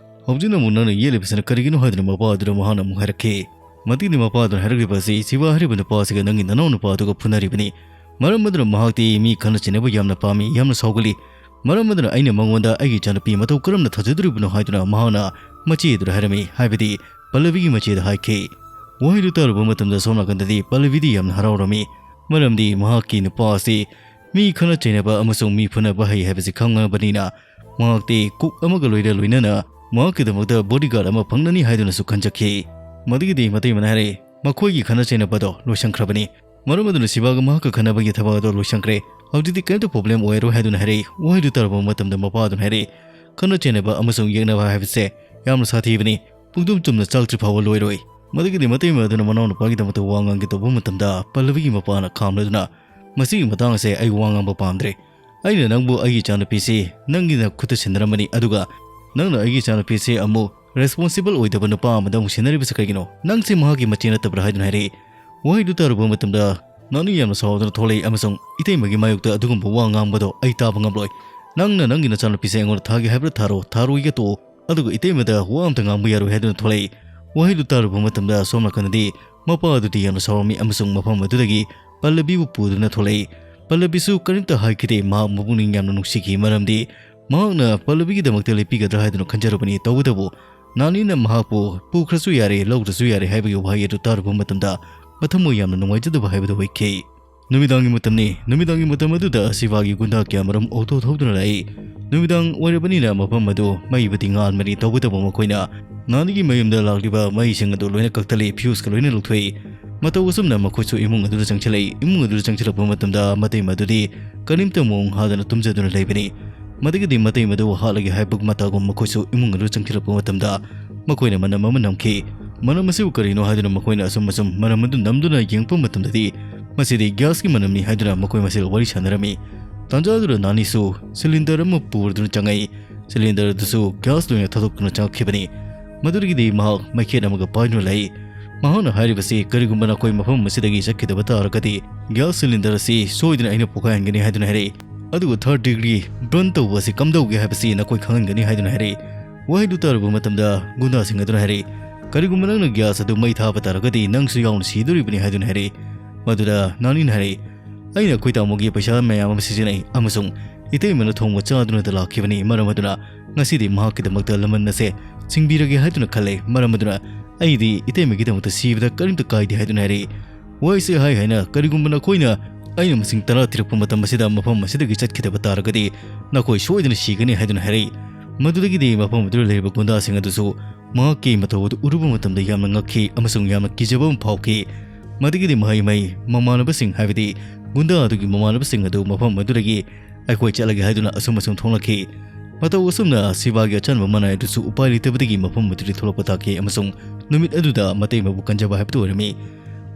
ꯍꯧꯖꯤꯛꯅ ꯑꯃꯨꯛ ꯅꯪꯅ ꯌꯦꯠꯂꯤꯕꯁꯤꯅ ꯀꯔꯤꯒꯤꯅꯣ?" ꯍꯥꯏꯗꯨꯅ ꯃꯄꯥ ꯑꯗꯨꯗ ꯃꯍꯥꯛꯅ ꯑꯃꯨꯛ ꯍꯥꯏꯔꯛꯈꯤ꯫ ꯃꯗꯨꯒꯤꯗꯤ ꯃꯄꯥ ꯑꯗꯨꯅ ꯍꯥꯏꯔꯛꯂꯤꯕ ꯑꯁꯤ, "ꯁꯤꯕꯥ ꯍꯥꯏꯔꯤꯕ ꯅꯨꯄꯥ ꯑꯁꯤꯒ ꯅꯪꯒꯤ ꯅꯅꯥꯎ ꯅꯨꯄꯥ ꯑꯗꯨꯒ ꯐꯨꯅꯔꯤꯕꯅꯤ꯫ ꯃꯔꯝ ꯑꯗꯨꯅ ꯃꯍꯥꯛꯇꯤ ꯃꯤ ꯈꯠꯅ ꯆꯩꯅꯕ ꯌꯥꯝꯅ ꯄꯥꯝꯃꯤ, ꯌꯥꯝꯅ ꯁꯥꯎꯒꯜꯂꯤ꯫ ꯃꯔꯝ ꯑꯗꯨꯅ ꯑꯩꯅ ꯃꯉꯣꯟꯗ ꯑꯩꯒꯤ ꯏꯆꯥꯅꯨꯄꯤ ꯃꯇꯧ ꯀꯔꯝꯅ ꯊꯥꯖꯗꯣꯔꯤꯕꯅꯣ?" ꯍꯥꯏꯗꯨꯅ ꯃꯍꯥꯛꯅ ꯃꯆꯦ ꯑꯗꯨꯗ ꯍꯥꯏꯔꯝꯃꯤ, ꯍꯥꯏꯕꯗꯤ ꯄꯜꯂꯕꯤꯒꯤ ꯃꯆꯦꯗ ꯍꯥꯏꯈꯤ꯫ ꯋꯥꯍꯩꯗꯨ ꯇꯥꯔꯨꯕ ꯃꯇꯝꯗ ꯁꯣꯝ ꯅꯥꯀꯟꯗꯗꯤ ꯄꯜꯂꯕꯤꯗꯤ ꯌꯥꯝꯅ ꯍꯔꯥꯎꯔꯝꯃꯤ, ꯃꯔꯝꯗꯤ ꯃꯍꯥꯛꯀꯤ ꯅꯨꯄꯥ ꯑꯁꯤ ꯃꯤ ꯈꯠꯅ ꯆꯩꯅꯕ ꯑꯃꯁꯨꯡ ꯃꯤ ꯐꯨꯅꯕ ꯍꯩ ꯍꯥꯏꯕꯁꯤ ꯈꯪꯉꯕꯅꯤꯅ꯫ ꯃꯍꯥꯛꯇꯤ ꯀꯨꯛ ꯑꯃꯒ ꯂꯣꯏꯅ ꯂꯣꯏꯅꯅ ꯃꯍꯥꯛꯀꯤꯗꯃꯛꯇ ꯕꯣꯗꯤꯒꯥꯔꯗ ꯑꯃ ꯐꯪꯂꯅꯤ ꯍꯥꯏꯗꯨꯅꯁꯨ ꯈꯟꯖꯈꯤ꯫ ꯃꯗꯨꯒꯤꯗꯤ ꯃꯇꯩꯃꯅ ꯍꯥꯏꯔꯛꯏ, "ꯃꯈꯣꯏꯒꯤ ꯈꯠꯅ ꯆꯩꯅꯕꯗꯣ ꯂꯣꯏꯁꯤꯟꯈ꯭ꯔꯕꯅꯤ꯫ ꯃꯔꯝ ꯑꯗꯨꯅ ꯁꯤꯕꯥꯒ ꯃꯍꯥꯛꯀ ꯈꯠꯅꯕꯒꯤ ꯊꯕꯛ ꯑꯗꯣ ꯂꯣꯏꯁꯤꯟꯈ꯭ꯔꯦ꯫ ꯍꯧꯖꯤꯛꯇꯤ ꯀꯔꯤꯝꯇ ꯄ꯭ꯔꯣꯕ꯭ꯂꯦꯝ ꯑꯣꯏꯔꯔꯣꯏ" ꯍꯥꯏꯗꯨꯅ ꯍꯥꯏꯔꯛꯏ꯫ ꯋꯥꯍꯩꯗꯨ ꯇꯥꯔꯨꯕ ꯃꯇꯝꯗ ꯃꯄꯥ ꯑꯗꯨꯅ ꯍꯥꯏꯔꯛꯏ, "ꯈꯠꯅ ꯆꯩꯅꯕ ꯑꯃꯁꯨꯡ ꯌꯦꯛꯅꯕ ꯍꯥꯏꯕꯁꯦ ꯌꯥꯝꯅ ꯁꯥꯊꯤꯕꯅꯤ꯫ ꯄꯨꯡꯇꯨꯝ ꯆꯨꯝꯅ ꯆꯥꯛꯇ꯭ꯔꯤ ꯐꯥꯎꯕ ꯂꯣꯏꯔꯣꯏ꯫ ꯃꯗꯨꯒꯤꯗꯤ ꯃꯇꯩꯃ ꯑꯗꯨꯅ ꯃꯅꯥꯎꯅꯨꯄꯥꯒꯤꯗꯃꯛꯇ ꯋꯥ ꯉꯥꯡꯒꯦ ꯇꯧꯕ ꯃꯇꯝꯗ, ꯄꯜꯂꯕꯤꯒꯤ ꯃꯄꯥꯅ ꯈꯥꯝꯂꯗꯨꯅ, "ꯃꯁꯤꯒꯤ ꯃꯇꯥꯡ ꯑꯁꯦ ꯑꯩ ꯋꯥ ꯉꯥꯡꯕ ꯄꯥꯝꯗ꯭ꯔꯦ꯫ ꯑꯩꯅ ꯅꯪꯕꯨ ꯑꯩꯒꯤ ꯏꯆꯥꯅꯨꯄꯤꯁꯤ ꯅꯪꯒꯤ ꯈꯨꯠꯇ ꯁꯤꯟꯅꯔꯝꯕꯅꯤ, ꯑꯗꯨꯒ ꯅꯪꯅ ꯑꯩꯒꯤ ꯏꯆꯥꯅꯨꯄꯤꯁꯤ ꯑꯃꯨꯛ ꯔꯦꯁꯄꯣꯟꯁꯤꯕꯜ ꯑꯣꯏꯗꯕ ꯅꯨꯄꯥ ꯑꯃꯗ ꯑꯃꯨꯛ ꯁꯤꯟꯅꯔꯤꯕꯁꯤ ꯀꯩꯒꯤꯅꯣ? ꯅꯪꯁꯦ ꯃꯍꯥꯛꯀꯤ ꯃꯆꯦ ꯅꯠꯇꯕ꯭ꯔꯥ?" ꯍꯥꯏꯗꯨꯅ ꯍꯥꯏꯔꯛꯏ꯫ ꯋꯥꯍꯩꯗꯨ ꯇꯥꯔꯨꯕ ꯃꯇꯝꯗ ꯅꯥꯅꯤ ꯌꯥꯝꯅ ꯁꯥꯎꯗꯨꯅ ꯊꯣꯛꯂꯛꯏ ꯑꯃꯁꯨꯡ ꯏꯇꯩꯃꯒꯤ ꯃꯥꯌꯣꯛꯇ ꯑꯗꯨꯒꯨꯝꯕ ꯋꯥ ꯉꯥꯡꯕꯗꯣ ꯑꯩ ꯇꯥꯕ ꯉꯝꯂꯣꯏ꯫ ꯅꯪꯅ ꯅꯪꯒꯤ ꯅꯆꯥꯅꯨꯄꯤꯁꯦ ꯑꯩꯉꯣꯟꯗ ꯊꯥꯒꯦ ꯍꯥꯏꯕ꯭ꯔꯥ ꯊꯥꯔꯣ, ꯊꯥꯔꯣꯏꯒ ꯇꯣꯛꯑꯣ꯫ ꯑꯗꯨꯒ ꯏꯇꯩꯃꯗ ꯋꯥ ꯑꯝꯇ ꯉꯥꯡꯕ ꯌꯥꯔꯣꯏ ꯍꯥꯏꯗꯨꯅ ꯊꯣꯛꯂꯛꯏ꯫ ꯋꯥꯍꯩꯗꯨ ꯇꯥꯔꯨꯕ ꯃꯇꯝꯗ ꯁꯣꯝ ꯅꯥꯀꯟꯗꯗꯤ ꯃꯄꯥ ꯑꯗꯨꯗꯤ ꯌꯥꯝꯅ ꯁꯥꯎꯔꯝꯃꯤ ꯑꯃꯁꯨꯡ ꯃꯐꯝ ꯑꯗꯨꯗꯒꯤ ꯄꯜꯂꯕꯤꯕꯨ ꯄꯨꯗꯨꯅ ꯊꯣꯛꯂꯛꯏ꯫ ꯄꯜꯂꯕꯤꯁꯨ ꯀꯔꯤꯝꯇ ꯍꯥꯏꯈꯤꯗꯦ, ꯃꯍꯥꯛ ꯃꯄꯨꯛꯅꯤꯡ ꯌꯥꯝꯅ ꯅꯨꯡꯁꯤꯈꯤ, ꯃꯔꯝꯗꯤ ꯃꯍꯥꯛꯅ ꯄꯜꯂꯕꯤꯒꯤꯗꯃꯛꯇ ꯂꯦꯞꯄꯤꯒꯗ꯭ꯔꯥ ꯍꯥꯏꯗꯨꯅ ꯈꯟꯖꯔꯨꯕꯅꯤ꯫ ꯇꯧꯕꯇꯕꯨ ꯅꯥꯅꯤꯅ ꯃꯍꯥꯛꯄꯨ "ꯄꯨꯈ꯭ꯔꯁꯨ ꯌꯥꯔꯦ, ꯂꯧꯗ꯭ꯔꯁꯨ ꯌꯥꯔꯦ" ꯍꯥꯏꯕꯒꯤ ꯋꯥꯍꯩ ꯑꯗꯨ ꯇꯥꯔꯨꯕ ꯃꯇꯝꯗ ꯃꯊꯃꯣꯏ ꯌꯥꯝꯅ ꯅꯨꯡꯉꯥꯏꯖꯗꯕ ꯍꯥꯏꯕꯗꯨ ꯑꯣꯏꯈꯤ꯫ ꯅꯨꯃꯤꯗꯥꯡꯒꯤ ꯃꯇꯝꯅꯤ꯫ ꯅꯨꯃꯤꯗꯥꯡꯒꯤ ꯃꯇꯝ ꯑꯗꯨꯗ ꯁꯤꯕꯥꯒꯤ ꯒꯨꯟꯗꯥ ꯀꯌꯥꯃꯔꯨꯝ ꯑꯣꯇꯣ ꯊꯧꯗꯨꯅ ꯂꯥꯛꯏ꯫ ꯅꯨꯃꯤꯗꯥꯡ ꯑꯣꯏꯔꯕꯅꯤꯅ ꯃꯐꯝ ꯑꯗꯨ ꯃꯩꯕꯨꯗꯤ ꯉꯥꯟꯕꯅꯤ, ꯇꯧꯕꯇꯕꯨ ꯃꯈꯣꯏꯅ ꯅꯥꯅꯤꯒꯤ ꯃꯌꯨꯝꯗ ꯂꯥꯛꯂꯤꯕ ꯃꯩꯁꯤꯡ ꯑꯗꯨ ꯂꯣꯏꯅ ꯀꯛꯊꯠꯂꯤ, ꯐ꯭ꯌꯨꯁꯀ ꯂꯣꯏꯅ ꯂꯧꯊꯣꯛꯏ꯫ ꯃꯇꯧ ꯑꯁꯨꯝꯅ ꯃꯈꯣꯏꯁꯨ ꯏꯃꯨꯡ ꯑꯗꯨꯗ ꯆꯪꯁꯤꯜꯂꯛꯏ꯫ ꯏꯃꯨꯡ ꯑꯗꯨꯗ ꯆꯪꯁꯤꯜꯂꯛꯄ ꯃꯇꯝꯗ ꯃꯇꯩꯃ ꯑꯗꯨꯗꯤ ꯀꯔꯤꯝꯇ ꯃꯑꯣꯡ ꯍꯥꯗꯅ ꯇꯨꯝꯖꯗꯨꯅ ꯂꯩꯕꯅꯤ꯫ ꯃꯗꯨꯒꯤꯗꯤ ꯃꯇꯩꯃ ꯑꯗꯨ ꯍꯥꯠꯂꯒꯦ ꯍꯥꯏꯕ ꯃꯇꯥꯒꯨꯝ ꯃꯈꯣꯏꯁꯨ ꯏꯃꯨꯡ ꯑꯗꯨꯗ ꯆꯪꯁꯤꯜꯂꯛꯄ ꯃꯇꯝꯗ ꯃꯈꯣꯏꯅ ꯃꯅꯝ ꯑꯃ ꯅꯝꯈꯤ꯫ ꯃꯅꯝ ꯑꯁꯤꯕꯨ ꯀꯔꯤꯅꯣ ꯍꯥꯏꯗꯨꯅ ꯃꯈꯣꯏꯅ ꯑꯁꯨꯝ ꯑꯁꯨꯝ ꯃꯅꯝ ꯑꯗꯨ ꯅꯝꯗꯨꯅ ꯌꯦꯡꯉꯛꯄ ꯃꯇꯝꯗꯗꯤ ꯃꯁꯤꯗꯤ ꯒ꯭ꯌꯥꯁꯀꯤ ꯃꯅꯝꯅꯤ ꯍꯥꯏꯗꯨꯅ ꯃꯈꯣꯏ ꯃꯁꯦꯜ ꯋꯥꯔꯤ ꯁꯥꯟꯅꯔꯝꯃꯤ꯫ ꯇꯥꯟꯖꯥ ꯑꯗꯨꯗ ꯅꯥꯅꯤꯁꯨ ꯁꯤꯂꯤꯟꯗꯔ ꯑꯃ ꯄꯨꯔꯗꯨꯅ ꯆꯪꯉꯛꯏ꯫ ꯁꯤꯂꯤꯟꯗꯔ ꯑꯗꯨꯁꯨ ꯒ꯭ꯌꯥꯁ ꯑꯣꯏꯅ ꯊꯥꯗꯣꯛꯇꯨꯅ ꯆꯪꯉꯛꯈꯤꯕꯅꯤ꯫ ꯃꯗꯨꯗꯒꯤꯗꯤ ꯃꯍꯥꯛ ꯃꯩꯈꯦꯠ ꯑꯃꯒ ꯄꯥꯏꯗꯨꯅ ꯂꯩ꯫ ꯃꯍꯥꯛꯅ ꯍꯥꯏꯔꯤꯕꯁꯤ, "ꯀꯔꯤꯒꯨꯝꯕ ꯅꯈꯣꯏ ꯃꯐꯝ ꯑꯁꯤꯗꯒꯤ ꯆꯠꯈꯤꯗꯕ ꯇꯥꯔꯒꯗꯤ ꯒ꯭ꯌꯥꯁ ꯁꯤꯂꯤꯟꯗꯔ ꯑꯁꯤ ꯁꯣꯏꯗꯅ ꯑꯩꯅ ꯄꯣꯈꯥꯏꯍꯟꯒꯅꯤ" ꯍꯥꯏꯗꯨꯅ ꯍꯥꯏꯔꯛꯏ꯫ ꯑꯗꯨꯒ ꯊꯥꯔꯠ ꯗꯤꯒ꯭ꯔꯤ ꯕ꯭ꯔꯟ ꯇꯧꯕ ꯑꯁꯤ ꯀꯝꯗꯧꯒꯦ ꯍꯥꯏꯕꯁꯤ ꯅꯈꯣꯏ ꯈꯪꯍꯟꯒꯅꯤ ꯍꯥꯏꯗꯨꯅ ꯍꯥꯏꯔꯛꯏ꯫ ꯋꯥꯍꯩꯗꯨ ꯇꯥꯔꯨꯕ ꯃꯇꯝꯗ ꯒꯨꯟꯗꯥꯁꯤꯡ ꯑꯗꯨꯅ ꯍꯥꯏꯔꯛꯏ, "ꯀꯔꯤꯒꯨꯝꯕ ꯅꯪꯅ ꯒ꯭ꯌꯥꯁ ꯑꯗꯨ ꯃꯩ ꯊꯥꯕ ꯇꯥꯔꯒꯗꯤ ꯅꯪꯁꯨ ꯌꯥꯎꯅ ꯁꯤꯗꯣꯔꯤꯕꯅꯤ" ꯍꯥꯏꯗꯨꯅ ꯍꯥꯏꯔꯛꯏ꯫ ꯃꯗꯨꯗ ꯅꯥꯅꯤꯅ ꯍꯥꯏꯔꯛꯏ, "ꯑꯩꯅ ꯑꯩꯈꯣꯏ ꯇꯥꯃꯣꯒꯤ ꯄꯩꯁꯥ ꯃꯌꯥꯝ ꯑꯃ ꯁꯤꯖꯤꯟꯅꯩ ꯑꯃꯁꯨꯡ ꯏꯇꯩꯃꯅ ꯊꯣꯡꯕ ꯆꯥꯗꯨꯅꯇ ꯂꯥꯛꯈꯤꯕꯅꯤ꯫ ꯃꯔꯝ ꯑꯗꯨꯅ ꯉꯁꯤꯗꯤ ꯃꯍꯥꯛꯀꯤꯗꯃꯛꯇ ꯂꯃꯟ ꯑꯁꯦ ꯁꯤꯡꯕꯤꯔꯒꯦ ꯍꯥꯏꯗꯨꯅ ꯈꯜꯂꯦ꯫ ꯃꯔꯝ ꯑꯗꯨꯅ ꯑꯩꯗꯤ ꯏꯇꯩꯃꯒꯤꯗꯃꯛꯇ ꯁꯤꯕꯗ ꯀꯔꯤꯝꯇ ꯀꯥꯏꯗꯦ" ꯍꯥꯏꯗꯨꯅ ꯍꯥꯏꯔꯛꯏ꯫ ꯋꯥꯍꯩꯁꯦ ꯍꯥꯏ ꯍꯥꯏꯅ ꯀꯔꯤꯒꯨꯝꯕ ꯅꯈꯣꯏꯅ ꯑꯩꯅ ꯃꯁꯤꯡ ꯇꯔꯥ ꯊꯤꯔꯛꯄ ꯃꯇꯝ ꯑꯁꯤꯗ ꯃꯐꯝ ꯑꯁꯤꯗꯒꯤ ꯆꯠꯈꯤꯗꯕ ꯇꯥꯔꯒꯗꯤ ꯅꯈꯣꯏ ꯁꯣꯏꯗꯅ ꯁꯤꯒꯅꯤ ꯍꯥꯏꯗꯨꯅ ꯍꯥꯏꯔꯛꯏ꯫ ꯃꯗꯨꯗꯒꯤꯗꯤ ꯃꯐꯝ ꯑꯗꯨꯗ ꯂꯩꯔꯤꯕ ꯒꯨꯟꯗꯥꯁꯤꯡ ꯑꯗꯨꯁꯨ ꯃꯍꯥꯛꯀꯤ ꯃꯇꯧ ꯑꯗꯨ ꯎꯔꯨꯕ ꯃꯇꯝꯗ ꯌꯥꯝꯅ ꯉꯛꯈꯤ ꯑꯃꯁꯨꯡ ꯌꯥꯝꯅ ꯀꯤꯖꯕ ꯑꯃ ꯐꯥꯎꯈꯤ꯫ ꯃꯗꯨꯒꯤꯗꯤ ꯃꯍꯩ ꯃꯍꯩ ꯃꯃꯥꯟꯅꯕꯁꯤꯡ, ꯍꯥꯏꯕꯗꯤ ꯒꯨꯟꯗꯥ ꯑꯗꯨꯒꯤ ꯃꯃꯥꯟꯅꯕꯁꯤꯡ ꯑꯗꯨ ꯃꯐꯝ ꯑꯗꯨꯗꯒꯤ ꯑꯩꯈꯣꯏ ꯆꯠꯂꯒꯦ ꯍꯥꯏꯗꯨꯅ ꯑꯁꯨꯝ ꯑꯁꯨꯝ ꯊꯣꯛꯂꯛꯈꯤ꯫ ꯃꯇꯧ ꯑꯁꯨꯝꯅ ꯁꯤꯕꯥꯒꯤ ꯑꯆꯥꯟꯕ ꯃꯅꯥꯏ ꯑꯗꯨꯁꯨ ꯎꯄꯥꯏ ꯂꯩꯇꯕꯗꯒꯤ ꯃꯐꯝ ꯑꯗꯨꯗꯒꯤ ꯊꯣꯛꯂꯛꯄ ꯇꯥꯈꯤ ꯑꯃꯁꯨꯡ ꯅꯨꯃꯤꯠ ꯑꯗꯨꯗ ꯃꯇꯩꯃꯕꯨ ꯀꯟꯖꯕ ꯍꯥꯏꯕꯗꯨ ꯑꯣꯏꯔꯝꯃꯤ꯫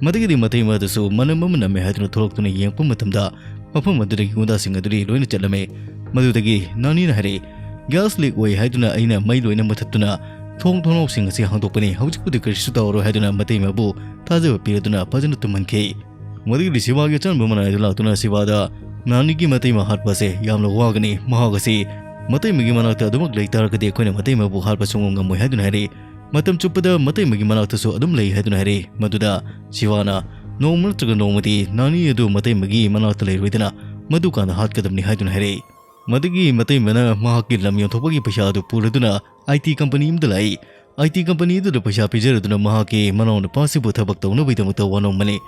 ꯃꯗꯨꯒꯤꯗꯤ ꯃꯇꯩꯃ ꯑꯗꯨꯁꯨ ꯃꯅꯝ ꯑꯃ ꯅꯝꯃꯦ ꯍꯥꯏꯗꯨꯅ ꯊꯣꯛꯂꯛꯇꯨꯅ ꯌꯦꯡꯉꯛꯄ ꯃꯇꯝꯗ ꯃꯐꯝ ꯑꯗꯨꯗꯒꯤ ꯒꯨꯟꯗꯥꯁꯤꯡ ꯑꯗꯨꯗꯤ ꯂꯣꯏꯅ ꯆꯠꯂꯝꯃꯤ꯫ ꯃꯗꯨꯗꯒꯤ ꯅꯥꯅꯤꯅ ꯍꯥꯏꯔꯛꯏ, "gas leak ꯑꯣꯏ ꯍꯥꯏꯗꯨꯅ ꯑꯩꯅ ꯃꯩ ꯂꯣꯏꯅ ꯃꯨꯊꯠꯇꯨꯅ ꯊꯣꯡ ꯊꯣꯡꯅꯥꯎꯁꯤꯡ ꯑꯁꯤ ꯍꯥꯡꯗꯣꯛꯄꯅꯤ꯫ ꯍꯧꯖꯤꯛꯄꯨꯗꯤ ꯀꯔꯤꯁꯨ ꯇꯧꯔꯔꯣꯏ" ꯍꯥꯏꯗꯨꯅ ꯃꯇꯩꯃꯕꯨ ꯊꯥꯖꯕ ꯄꯤꯔꯗꯨꯅ ꯐꯖꯅ ꯇꯨꯝꯍꯟꯈꯤ꯫ ꯃꯗꯨꯒꯤꯗꯤ ꯁꯤꯕꯥꯒꯤ ꯑꯆꯥꯟꯕ ꯃꯅꯥꯏ ꯑꯗꯨ ꯂꯥꯛꯇꯨꯅ ꯁꯤꯕꯥꯗ, "ꯅꯥꯅꯤꯒꯤ ꯃꯇꯩꯃ ꯍꯥꯠꯄ ꯑꯁꯤ ꯌꯥꯝꯅ ꯋꯥꯒꯅꯤ꯫ ꯃꯍꯥꯛ ꯑꯁꯤ ꯃꯇꯩꯃꯒꯤ ꯃꯅꯥꯛꯇ ꯑꯗꯨꯃꯛ ꯂꯩ ꯇꯥꯔꯒꯗꯤ ꯑꯩꯈꯣꯏꯅ ꯃꯇꯩꯃꯕꯨ ꯍꯥꯠꯄ ꯁꯨꯡꯉꯝ ꯉꯝꯃꯣꯏ" ꯍꯥꯏꯗꯨꯅ ꯍꯥꯏꯔꯛꯏ꯫ ꯃꯇꯝ ꯆꯨꯞꯄꯗ ꯃꯇꯩꯃꯒꯤ ꯃꯅꯥꯛꯇꯁꯨ ꯑꯗꯨꯝ ꯂꯩ ꯍꯥꯏꯗꯨꯅ ꯍꯥꯏꯔꯛꯏ꯫ ꯃꯗꯨꯗ ꯁꯤꯕꯥꯅ, "ꯅꯣꯡꯃ ꯅꯠꯇ꯭ꯔꯒ ꯅꯣꯡꯃꯗꯤ ꯅꯥꯅꯤ ꯑꯗꯨ ꯃꯇꯩꯃꯒꯤ ꯃꯅꯥꯛꯇ ꯂꯩꯔꯣꯏꯗꯅ ꯃꯗꯨꯀꯥꯟꯗ ꯍꯥꯠꯀꯗꯕꯅꯤ" ꯍꯥꯏꯗꯨꯅ ꯍꯥꯏꯔꯛꯏ꯫ ꯃꯗꯨꯒꯤ ꯃꯇꯩꯃꯅ ꯃꯍꯥꯛꯀꯤ ꯂꯝ ꯌꯣꯟꯊꯣꯛꯄꯒꯤ ꯄꯩꯁꯥ ꯑꯗꯨ ꯄꯨꯔꯗꯨꯅ I T company ꯑꯃꯗ ꯂꯥꯛꯏ꯫ I T company ꯑꯗꯨꯗ ꯄꯩꯁꯥ ꯄꯤꯖꯔꯗꯨꯅ ꯃꯍꯥꯛꯀꯤ ꯃꯅꯥꯎꯅꯨꯄꯥꯁꯤꯕꯨ ꯊꯕꯛ ꯇꯧꯅꯕꯒꯤꯗꯃꯛꯇ ꯋꯥꯅꯣꯝꯕꯅꯤ꯫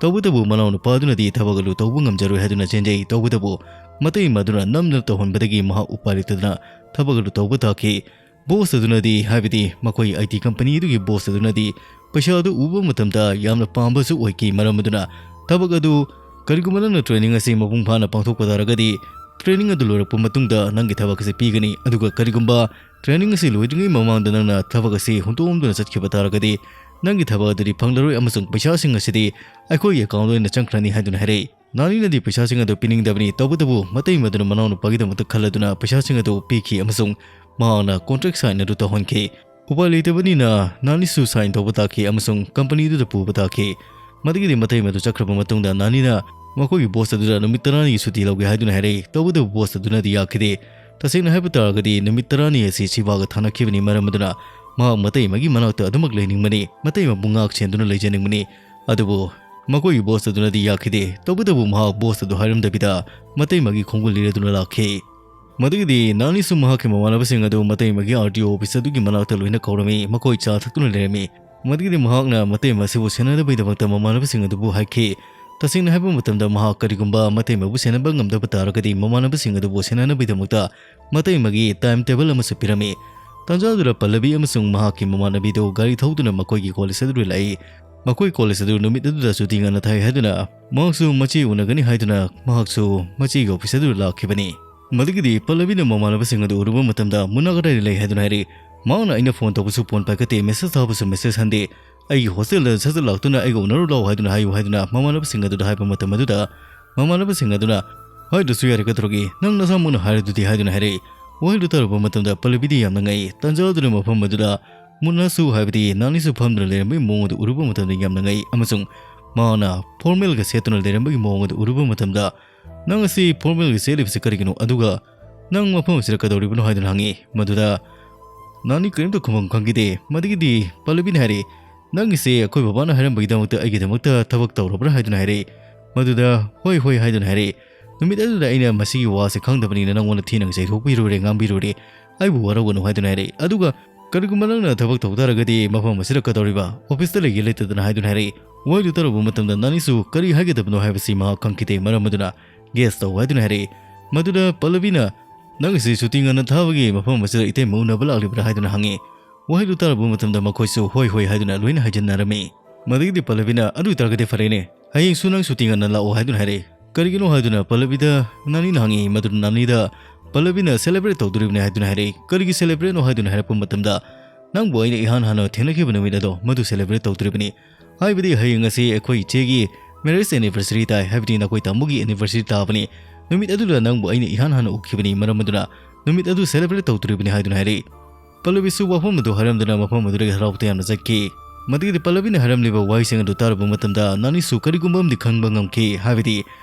ꯇꯧꯕꯇꯕꯨ ꯃꯅꯥꯎꯅꯨꯄꯥ ꯑꯗꯨꯅꯗꯤ ꯊꯕꯛ ꯑꯗꯨ ꯇꯧꯕ ꯉꯝꯖꯔꯣꯏ ꯍꯥꯏꯗꯨꯅ ꯆꯦꯟꯖꯩ꯫ ꯇꯧꯕꯇꯕꯨ ꯃꯇꯩꯃ ꯑꯗꯨꯅ ꯅꯝꯗꯅ ꯇꯧꯍꯟꯕꯗꯒꯤ ꯃꯍꯥꯛ ꯎꯄꯥꯏ ꯂꯩꯇꯗꯅ ꯊꯕꯛ ꯑꯗꯨ ꯇꯧꯕ ꯇꯥꯈꯤ꯫ Boss ꯑꯗꯨꯅꯗꯤ, ꯍꯥꯏꯕꯗꯤ ꯃꯈꯣꯏ I T company ꯑꯗꯨꯒꯤ boss ꯑꯗꯨꯅꯗꯤ ꯄꯩꯁꯥ ꯑꯗꯨ ꯎꯕ ꯃꯇꯝꯗ ꯌꯥꯝꯅ ꯄꯥꯝꯕꯁꯨ ꯑꯣꯏꯈꯤ꯫ ꯃꯔꯝ ꯑꯗꯨꯅ ꯊꯕꯛ ꯑꯗꯨ ꯀꯔꯤꯒꯨꯝꯕ ꯅꯪꯅ training ꯑꯁꯤ ꯃꯄꯨꯡ ꯐꯥꯅ ꯄꯥꯡꯊꯣꯛꯄ ꯇꯥꯔꯒꯗꯤ, training ꯑꯗꯨ ꯂꯣꯏꯔꯛꯄ ꯃꯇꯨꯡꯗ ꯅꯪꯒꯤ ꯊꯕꯛ ꯑꯁꯤ ꯄꯤꯒꯅꯤ꯫ ꯑꯗꯨꯒ ꯀꯔꯤꯒꯨꯝꯕ training ꯑꯁꯤ ꯂꯣꯏꯗ꯭ꯔꯤꯉꯩ ꯃꯃꯥꯡꯗ ꯅꯪꯅ ꯊꯕꯛ ꯑꯁꯤ ꯍꯨꯟꯗꯣꯛꯂꯝꯗꯨꯅ ꯆꯠꯈꯤꯕ ꯇꯥꯔꯒꯗꯤ, ꯅꯪꯒꯤ ꯊꯕꯛ ꯑꯗꯨꯗꯤ ꯐꯪꯂꯔꯣꯏ ꯑꯃꯁꯨꯡ ꯄꯩꯁꯥꯁꯤꯡ ꯑꯁꯤꯗꯤ ꯑꯩꯈꯣꯏꯒꯤ account ꯗ ꯑꯣꯏꯅ ꯆꯪꯈ꯭ꯔꯅꯤ" ꯍꯥꯏꯗꯨꯅ ꯍꯥꯏꯔꯛꯏ꯫ ꯅꯥꯅꯤꯅꯗꯤ ꯄꯩꯁꯥꯁꯤꯡ ꯑꯗꯨ ꯄꯤꯅꯤꯡꯗꯕꯅꯤ꯫ ꯇꯧꯕꯇꯕꯨ ꯃꯇꯩꯃꯗꯨꯅ ꯃꯅꯥꯎꯅꯨꯄꯥꯒꯤꯗꯃꯛꯇ ꯈꯜꯂꯗꯨꯅ ꯄꯩꯁꯥꯁꯤꯡ ꯑꯗꯨ ꯄꯤꯈꯤ ꯑꯃꯁꯨꯡ ꯃꯍꯥꯛꯅ contract sign ꯑꯗꯨ ꯇꯧꯍꯟꯈꯤ꯫ ꯎꯄꯥꯏ ꯂꯩꯇꯕꯅꯤꯅ ꯅꯥꯅꯤꯁꯨ sign ꯇꯧꯕ ꯇꯥꯈꯤ ꯑꯃꯁꯨꯡ company ꯑꯗꯨꯗ ꯄꯨꯕ ꯇꯥꯈꯤ꯫ ꯃꯗꯨꯒꯤꯗꯤ ꯃꯇꯩꯃꯗꯨ ꯆꯠꯈ꯭ꯔꯕ ꯃꯇꯨꯡꯗ ꯅꯥꯅꯤꯅ ꯃꯈꯣꯏꯒꯤ boss ꯑꯗꯨꯗ ꯅꯨꯃꯤꯠ ꯇꯔꯥꯅꯤꯒꯤ ꯁꯨꯇꯤ ꯂꯧꯒꯦ ꯍꯥꯏꯗꯨꯅ ꯍꯥꯏꯔꯛꯏ꯫ ꯇꯧꯕꯇꯕꯨ boss ꯑꯗꯨꯅꯗꯤ ꯌꯥꯈꯤꯗꯦ꯫ ꯇꯁꯦꯡꯅ ꯍꯥꯏꯕ ꯇꯥꯔꯒꯗꯤ ꯅꯨꯃꯤꯠ ꯇꯔꯥꯅꯤ ꯑꯁꯤ ꯁꯤꯕꯥꯒ ꯊꯥꯅꯈꯤꯕꯅꯤ꯫ ꯃꯔꯝ ꯑꯗꯨꯅ ꯃꯍꯥꯛ ꯃꯇꯩꯃꯒꯤ ꯃꯅꯥꯛꯇ ꯑꯗꯨꯃꯛ ꯂꯩꯅꯤꯡꯕꯅꯤ꯫ ꯃꯇꯩꯃꯕꯨ ꯉꯥꯛ ꯁꯦꯟꯗꯨꯅ ꯂꯩꯖꯅꯤꯡꯕꯅꯤ꯫ ꯑꯗꯨꯕꯨ ꯃꯈꯣꯏꯒꯤ boss ꯑꯗꯨꯅꯗꯤ ꯌꯥꯈꯤꯗꯦ꯫ ꯇꯧꯕꯇꯕꯨ ꯃꯍꯥꯛ boss ꯑꯗꯨ ꯍꯥꯏꯔꯝꯗꯕꯤꯗ ꯃꯇꯩꯃꯒꯤ ꯈꯣꯡꯒꯨꯜ ꯂꯤꯔꯗꯨꯅ ꯂꯥꯛꯈꯤ꯫ ꯃꯗꯨꯒꯤꯗꯤ ꯅꯥꯅꯤꯁꯨ ꯃꯍꯥꯛꯀꯤ ꯃꯃꯥꯟꯅꯕꯁꯤꯡ ꯑꯗꯨ ꯃꯇꯩꯃꯒꯤ R T O office ꯑꯗꯨꯒꯤ ꯃꯅꯥꯛꯇ ꯂꯣꯏꯅ ꯀꯧꯔꯝꯃꯤ꯫ ꯃꯈꯣꯏ ꯆꯥ ꯊꯛꯇꯨꯅ ꯂꯩꯔꯝꯃꯤ꯫ ꯃꯗꯨꯒꯤꯗꯤ ꯃꯍꯥꯛꯅ ꯃꯇꯩꯃ ꯑꯁꯤꯕꯨ ꯁꯦꯟꯅꯅꯕꯒꯤꯗꯃꯛꯇ ꯃꯃꯥꯟꯅꯕꯁꯤꯡ ꯑꯗꯨꯕꯨ ꯍꯥꯏꯈꯤ꯫ ꯇꯁꯦꯡꯅ ꯍꯥꯏꯕ ꯃꯇꯝꯗ ꯃꯍꯥꯛ ꯀꯔꯤꯒꯨꯝꯕ ꯃꯇꯩꯃꯕꯨ ꯁꯦꯟꯅꯕ ꯉꯝꯗꯕ ꯇꯥꯔꯒꯗꯤ ꯃꯃꯥꯟꯅꯕꯁꯤꯡ ꯑꯗꯨꯕꯨ ꯁꯦꯟꯅꯅꯕꯒꯤꯗꯃꯛꯇ ꯃꯇꯩꯃꯒꯤ time table ꯑꯃꯁꯨ ꯄꯤꯔꯝꯃꯤ꯫ ꯇꯥꯟꯖꯥꯗꯨꯗ ꯄꯜꯂꯕꯤ ꯑꯃꯁꯨꯡ ꯃꯍꯥꯛꯀꯤ ꯃꯃꯥꯟꯅꯕꯤꯗꯨ ꯒꯥꯔꯤ ꯊꯧꯗꯨꯅ ꯃꯈꯣꯏꯒꯤ college ꯑꯗꯨꯗ ꯂꯥꯛꯏ꯫ ꯃꯈꯣꯏ college ꯑꯗꯨ ꯅꯨꯃꯤꯠ ꯑꯗꯨꯗ ꯁꯨꯇꯤ ꯉꯟꯅ ꯊꯥꯏ ꯍꯥꯏꯗꯨꯅ ꯃꯍꯥꯛꯁꯨ ꯃꯆꯦ ꯎꯅꯒꯅꯤ ꯍꯥꯏꯗꯨꯅ ꯃꯍꯥꯛꯁꯨ ꯃꯆꯦꯒꯤ office ꯑꯗꯨꯗ ꯂꯥꯛꯈꯤꯕꯅꯤ꯫ ꯃꯗꯨꯒꯤꯗꯤ ꯄꯜꯂꯕꯤꯅ ꯃꯃꯥꯟꯅꯕꯁꯤꯡ ꯑꯗꯨ ꯎꯔꯨꯕ ꯃꯇꯝꯗ ꯃꯨꯟꯅꯥ ꯀꯗꯥꯏꯗ ꯂꯩ ꯍꯥꯏꯗꯨꯅ ꯍꯥꯏꯔꯛꯏ꯫ ꯃꯍꯥꯛꯅ ꯑꯩꯅ ꯐꯣꯟ ꯇꯧꯕꯁꯨ ꯐꯣꯟ ꯄꯥꯏꯈꯠꯇꯦ, ꯃꯦꯁꯦꯖ ꯊꯥꯕꯁꯨ ꯃꯦꯁꯦꯖ ꯍꯟꯗꯦ꯫ ꯑꯩꯒꯤ ꯍꯣꯁꯇꯦꯜꯗ ꯁꯠ ꯁꯠ ꯂꯥꯛꯇꯨꯅ ꯑꯩꯒ ꯎꯅꯔꯨ ꯂꯥꯛꯑꯣ ꯍꯥꯏꯗꯨꯅ ꯍꯥꯏꯌꯨ ꯍꯥꯏꯗꯨꯅ ꯃꯃꯥꯟꯅꯕꯁꯤꯡ ꯑꯗꯨꯗ ꯍꯥꯏꯕ ꯃꯇꯝ ꯑꯗꯨꯗ ꯃꯃꯥꯟꯅꯕꯁꯤꯡ ꯑꯗꯨꯅ ꯍꯥꯏꯗ꯭ꯔꯁꯨ ꯌꯥꯔꯦ ꯀꯩꯗꯧꯔꯒꯦ, ꯅꯪ ꯅꯁꯥꯃꯛꯅ ꯍꯥꯏꯔꯗꯨꯗꯤ ꯍꯥꯏꯗꯨꯅ ꯍꯥꯏꯔꯛꯏ꯫ ꯋꯥꯍꯩꯗꯨ ꯇꯥꯔꯨꯕ ꯃꯇꯝꯗ ꯄꯜꯂꯕꯤꯗꯤ ꯌꯥꯝꯅ ꯉꯛꯏ꯫ ꯇꯥꯟꯖꯥ ꯑꯗꯨꯅ ꯃꯐꯝ ꯑꯗꯨꯗ ꯃꯨꯟꯅꯥꯁꯨ ꯍꯥꯏꯕꯗꯤ ꯅꯥꯅꯤꯁꯨ ꯐꯝꯗꯨꯅ ꯂꯩꯔꯝꯕꯒꯤ ꯃꯑꯣꯡ ꯑꯗꯨ ꯎꯔꯨꯕ ꯃꯇꯝꯗ ꯌꯥꯝꯅ ꯉꯛꯏ ꯑꯃꯁꯨꯡ ꯃꯍꯥꯛꯅ ꯐꯣꯔꯃꯦꯜꯒ ꯁꯦꯠꯇꯨꯅ ꯂꯩꯔꯝꯕꯒꯤ ꯃꯑꯣꯡ ꯑꯗꯨ ꯎꯔꯨꯕ ꯃꯇꯝꯗ ꯅꯪ ꯑꯁꯤ ꯐꯣꯔꯃꯦꯜꯒ ꯁꯦꯠꯂꯤꯕꯁꯤ ꯀꯔꯤꯒꯤꯅꯣ? ꯑꯗꯨꯒ ꯅꯪ ꯃꯐꯝ ꯑꯁꯤꯗ ꯀꯩꯗꯧꯔꯤꯕꯅꯣ ꯍꯥꯏꯗꯨꯅ ꯍꯪꯉꯤ꯫ ꯃꯗꯨꯗ ꯅꯥꯅꯤ ꯀꯔꯤꯝꯇ ꯈꯨꯝꯐꯝ ꯈꯪꯈꯤꯗꯦ꯫ ꯃꯗꯨꯒꯤꯗꯤ ꯄꯜꯂꯕꯤꯅ ꯍꯥꯏꯔꯤ, ꯅꯪꯒꯤꯁꯦ ꯑꯩꯈꯣꯏ ꯕꯕꯥꯅ ꯍꯥꯏꯔꯝꯕꯒꯤꯗꯃꯛꯇ ꯑꯩꯒꯤꯗꯃꯛꯇ ꯊꯕꯛ ꯇꯧꯔꯕ꯭ꯔꯥ ꯍꯥꯏꯗꯨꯅ ꯍꯥꯏꯔꯛꯏ꯫ ꯃꯗꯨꯗ ꯍꯣꯏ ꯍꯣꯏ ꯍꯥꯏꯗꯨꯅ ꯍꯥꯏꯔꯛꯏ꯫ ꯅꯨꯃꯤꯠ ꯑꯗꯨꯗ ꯑꯩꯅ ꯃꯁꯤꯒꯤ ꯋꯥꯁꯦ ꯈꯪꯗꯕꯅꯤꯅ ꯅꯪꯉꯣꯟꯗ ꯊꯤꯅ ꯆꯩꯊꯣꯛꯄꯤꯔꯨꯔꯦ, ꯉꯥꯡꯕꯤꯔꯨꯔꯦ, ꯑꯩꯕꯨ ꯋꯥꯔꯧꯒꯅꯨ ꯍꯥꯏꯗꯨꯅ ꯍꯥꯏꯔꯛꯏ꯫ ꯑꯗꯨꯒ ꯀꯔꯤꯒꯨꯝꯕ ꯅꯪꯅ ꯊꯕꯛ ꯇꯧ ꯇꯥꯔꯒꯗꯤ ꯃꯐꯝ ꯑꯁꯤꯗ ꯀꯩꯗꯧꯔꯤꯕ? ꯑꯣꯐꯤꯁꯇ ꯂꯩꯒꯦ ꯂꯩꯇꯗꯅ ꯍꯥꯏꯗꯨꯅ ꯍꯥꯏꯔꯛꯏ꯫ ꯋꯥꯍꯩꯗꯨ ꯇꯥꯔꯨꯕ ꯃꯇꯝꯗ ꯅꯥꯅꯤꯁꯨ ꯀꯔꯤ ꯍꯥꯏꯒꯗꯕꯅꯣ ꯍꯥꯏꯕꯁꯤ ꯃꯍꯥꯛ ꯈꯪꯈꯤꯗꯦ꯫ ꯃꯔꯝ ꯑꯗꯨꯅ ꯒꯦꯁ ꯇꯧ ꯍꯥꯏꯗꯨꯅ ꯍꯥꯏꯔꯛꯏ꯫ ꯃꯗꯨꯗ ꯄꯜꯂꯕꯤꯅ ꯅꯪꯒꯤꯁꯤ ꯁꯨꯇꯤ ꯉꯟꯅ ꯊꯥꯕꯒꯤ ꯃꯐꯝ ꯑꯁꯤꯗ ꯏꯇꯩꯃ ꯎꯅꯕ ꯂꯥꯛꯂꯤꯕ꯭ꯔꯥ ꯍꯥꯏꯗꯨꯅ ꯍꯪꯉꯤ꯫ ꯋꯥꯍꯩꯗꯨ ꯇꯥꯔꯨꯕ ꯃꯇꯝꯗ ꯃꯈꯣꯏꯁꯨ ꯍꯣꯏ ꯍꯣꯏ ꯍꯥꯏꯗꯨꯅ ꯂꯣꯏꯅ ꯍꯥꯏꯖꯤꯟꯅꯔꯝꯃꯤ꯫ ꯃꯗꯨꯒꯤꯗꯤ ꯄꯜꯂꯕꯤꯅ ꯑꯗꯨ ꯑꯣꯏꯇꯥꯔꯒꯗꯤ ꯐꯔꯦꯅꯦ, ꯍꯌꯦꯡꯁꯨ ꯅꯪ ꯁꯨꯇꯤ ꯉꯟꯅ ꯂꯥꯛꯑꯣ ꯍꯥꯏꯗꯨꯅ ꯍꯥꯏꯔꯛꯏ꯫ ꯀꯔꯤꯒꯤꯅꯣ ꯍꯥꯏꯗꯨꯅ ꯄꯜꯂꯕꯤꯗ ꯅꯥꯅꯤꯅ ꯍꯪꯉꯤ꯫ ꯃꯗꯨꯅ ꯅꯥꯅꯤꯗ ꯄꯜꯂꯕꯤꯅ ꯁꯦꯂꯦꯕ꯭ꯔꯦꯠ ꯇꯧꯗꯣꯔꯤꯕꯅꯤ ꯍꯥꯏꯗꯨꯅ ꯍꯥꯏꯔꯛꯏ꯫ ꯀꯔꯤꯒꯤ ꯁꯦꯂꯦꯕ꯭ꯔꯦꯠꯅꯣ ꯍꯥꯏꯗꯨꯅ ꯍꯥꯏꯔꯛꯄ ꯃꯇꯝꯗ ꯅꯪꯕꯨ ꯑꯩꯅ ꯏꯍꯥꯟ ꯍꯥꯟꯅ ꯊꯦꯡꯅꯈꯤꯕ ꯅꯨꯃꯤꯠ ꯑꯗꯣ ꯃꯗꯨ ꯁꯦꯂꯦꯕ꯭ꯔꯦꯠ ꯇꯧꯗꯣꯔꯤꯕꯅꯤ꯫ ꯍꯥꯏꯕꯗꯤ ꯍꯌꯦꯡ ꯑꯁꯤ ꯑꯩꯈꯣꯏ ꯏꯆꯦꯒꯤ ꯃꯦꯔꯦꯖ ꯑꯦꯅꯤꯚꯔꯁꯔꯤ ꯇꯥꯏ, ꯍꯥꯏꯕꯗꯤ ꯅꯈꯣꯏ ꯇꯥꯃꯣꯒꯤ ꯑꯦꯅꯤꯚꯔꯁꯔꯤ ꯇꯥꯕꯅꯤ꯫ ꯅꯨꯃꯤꯠ ꯑꯗꯨꯗ ꯅꯪꯕꯨ ꯑꯩꯅ ꯏꯍꯥꯟ ꯍꯥꯟꯅ ꯎꯈꯤꯕꯅꯤ, ꯃꯔꯝ ꯑꯗꯨꯅ ꯅꯨꯃꯤꯠ ꯑꯗꯨ ꯁꯦꯂꯦꯕ꯭ꯔꯦꯠ ꯇꯧꯗꯣꯔꯤꯕꯅꯤ ꯍꯥꯏꯗꯨꯅ ꯍꯥꯏꯔꯛꯏ꯫ ꯄꯜꯂꯕꯤꯁꯨ ꯋꯥꯐꯝ ꯑꯗꯨ ꯍꯥꯏꯔꯝꯗꯨꯅ ꯃꯐꯝ ꯑꯗꯨꯗꯒꯤ ꯍꯔꯥꯎ ꯇꯌꯥꯝꯅ ꯆꯠꯈꯤ꯫ ꯃꯗꯨꯒꯤꯗꯤ ꯄꯜꯂꯕꯤꯅ ꯍꯥꯏꯔꯝꯂꯤꯕ ꯋꯥꯍꯩꯁꯤꯡ ꯑꯗꯨ ꯇꯥꯔꯨꯕ ꯃꯇꯝꯗ ꯅꯥꯅꯤꯁꯨ ꯀꯔꯤꯒꯨꯝꯕ ꯑꯃꯗꯤ ꯈꯪꯕ ꯉꯝꯈꯤ, ꯍꯥꯏꯕꯗꯤ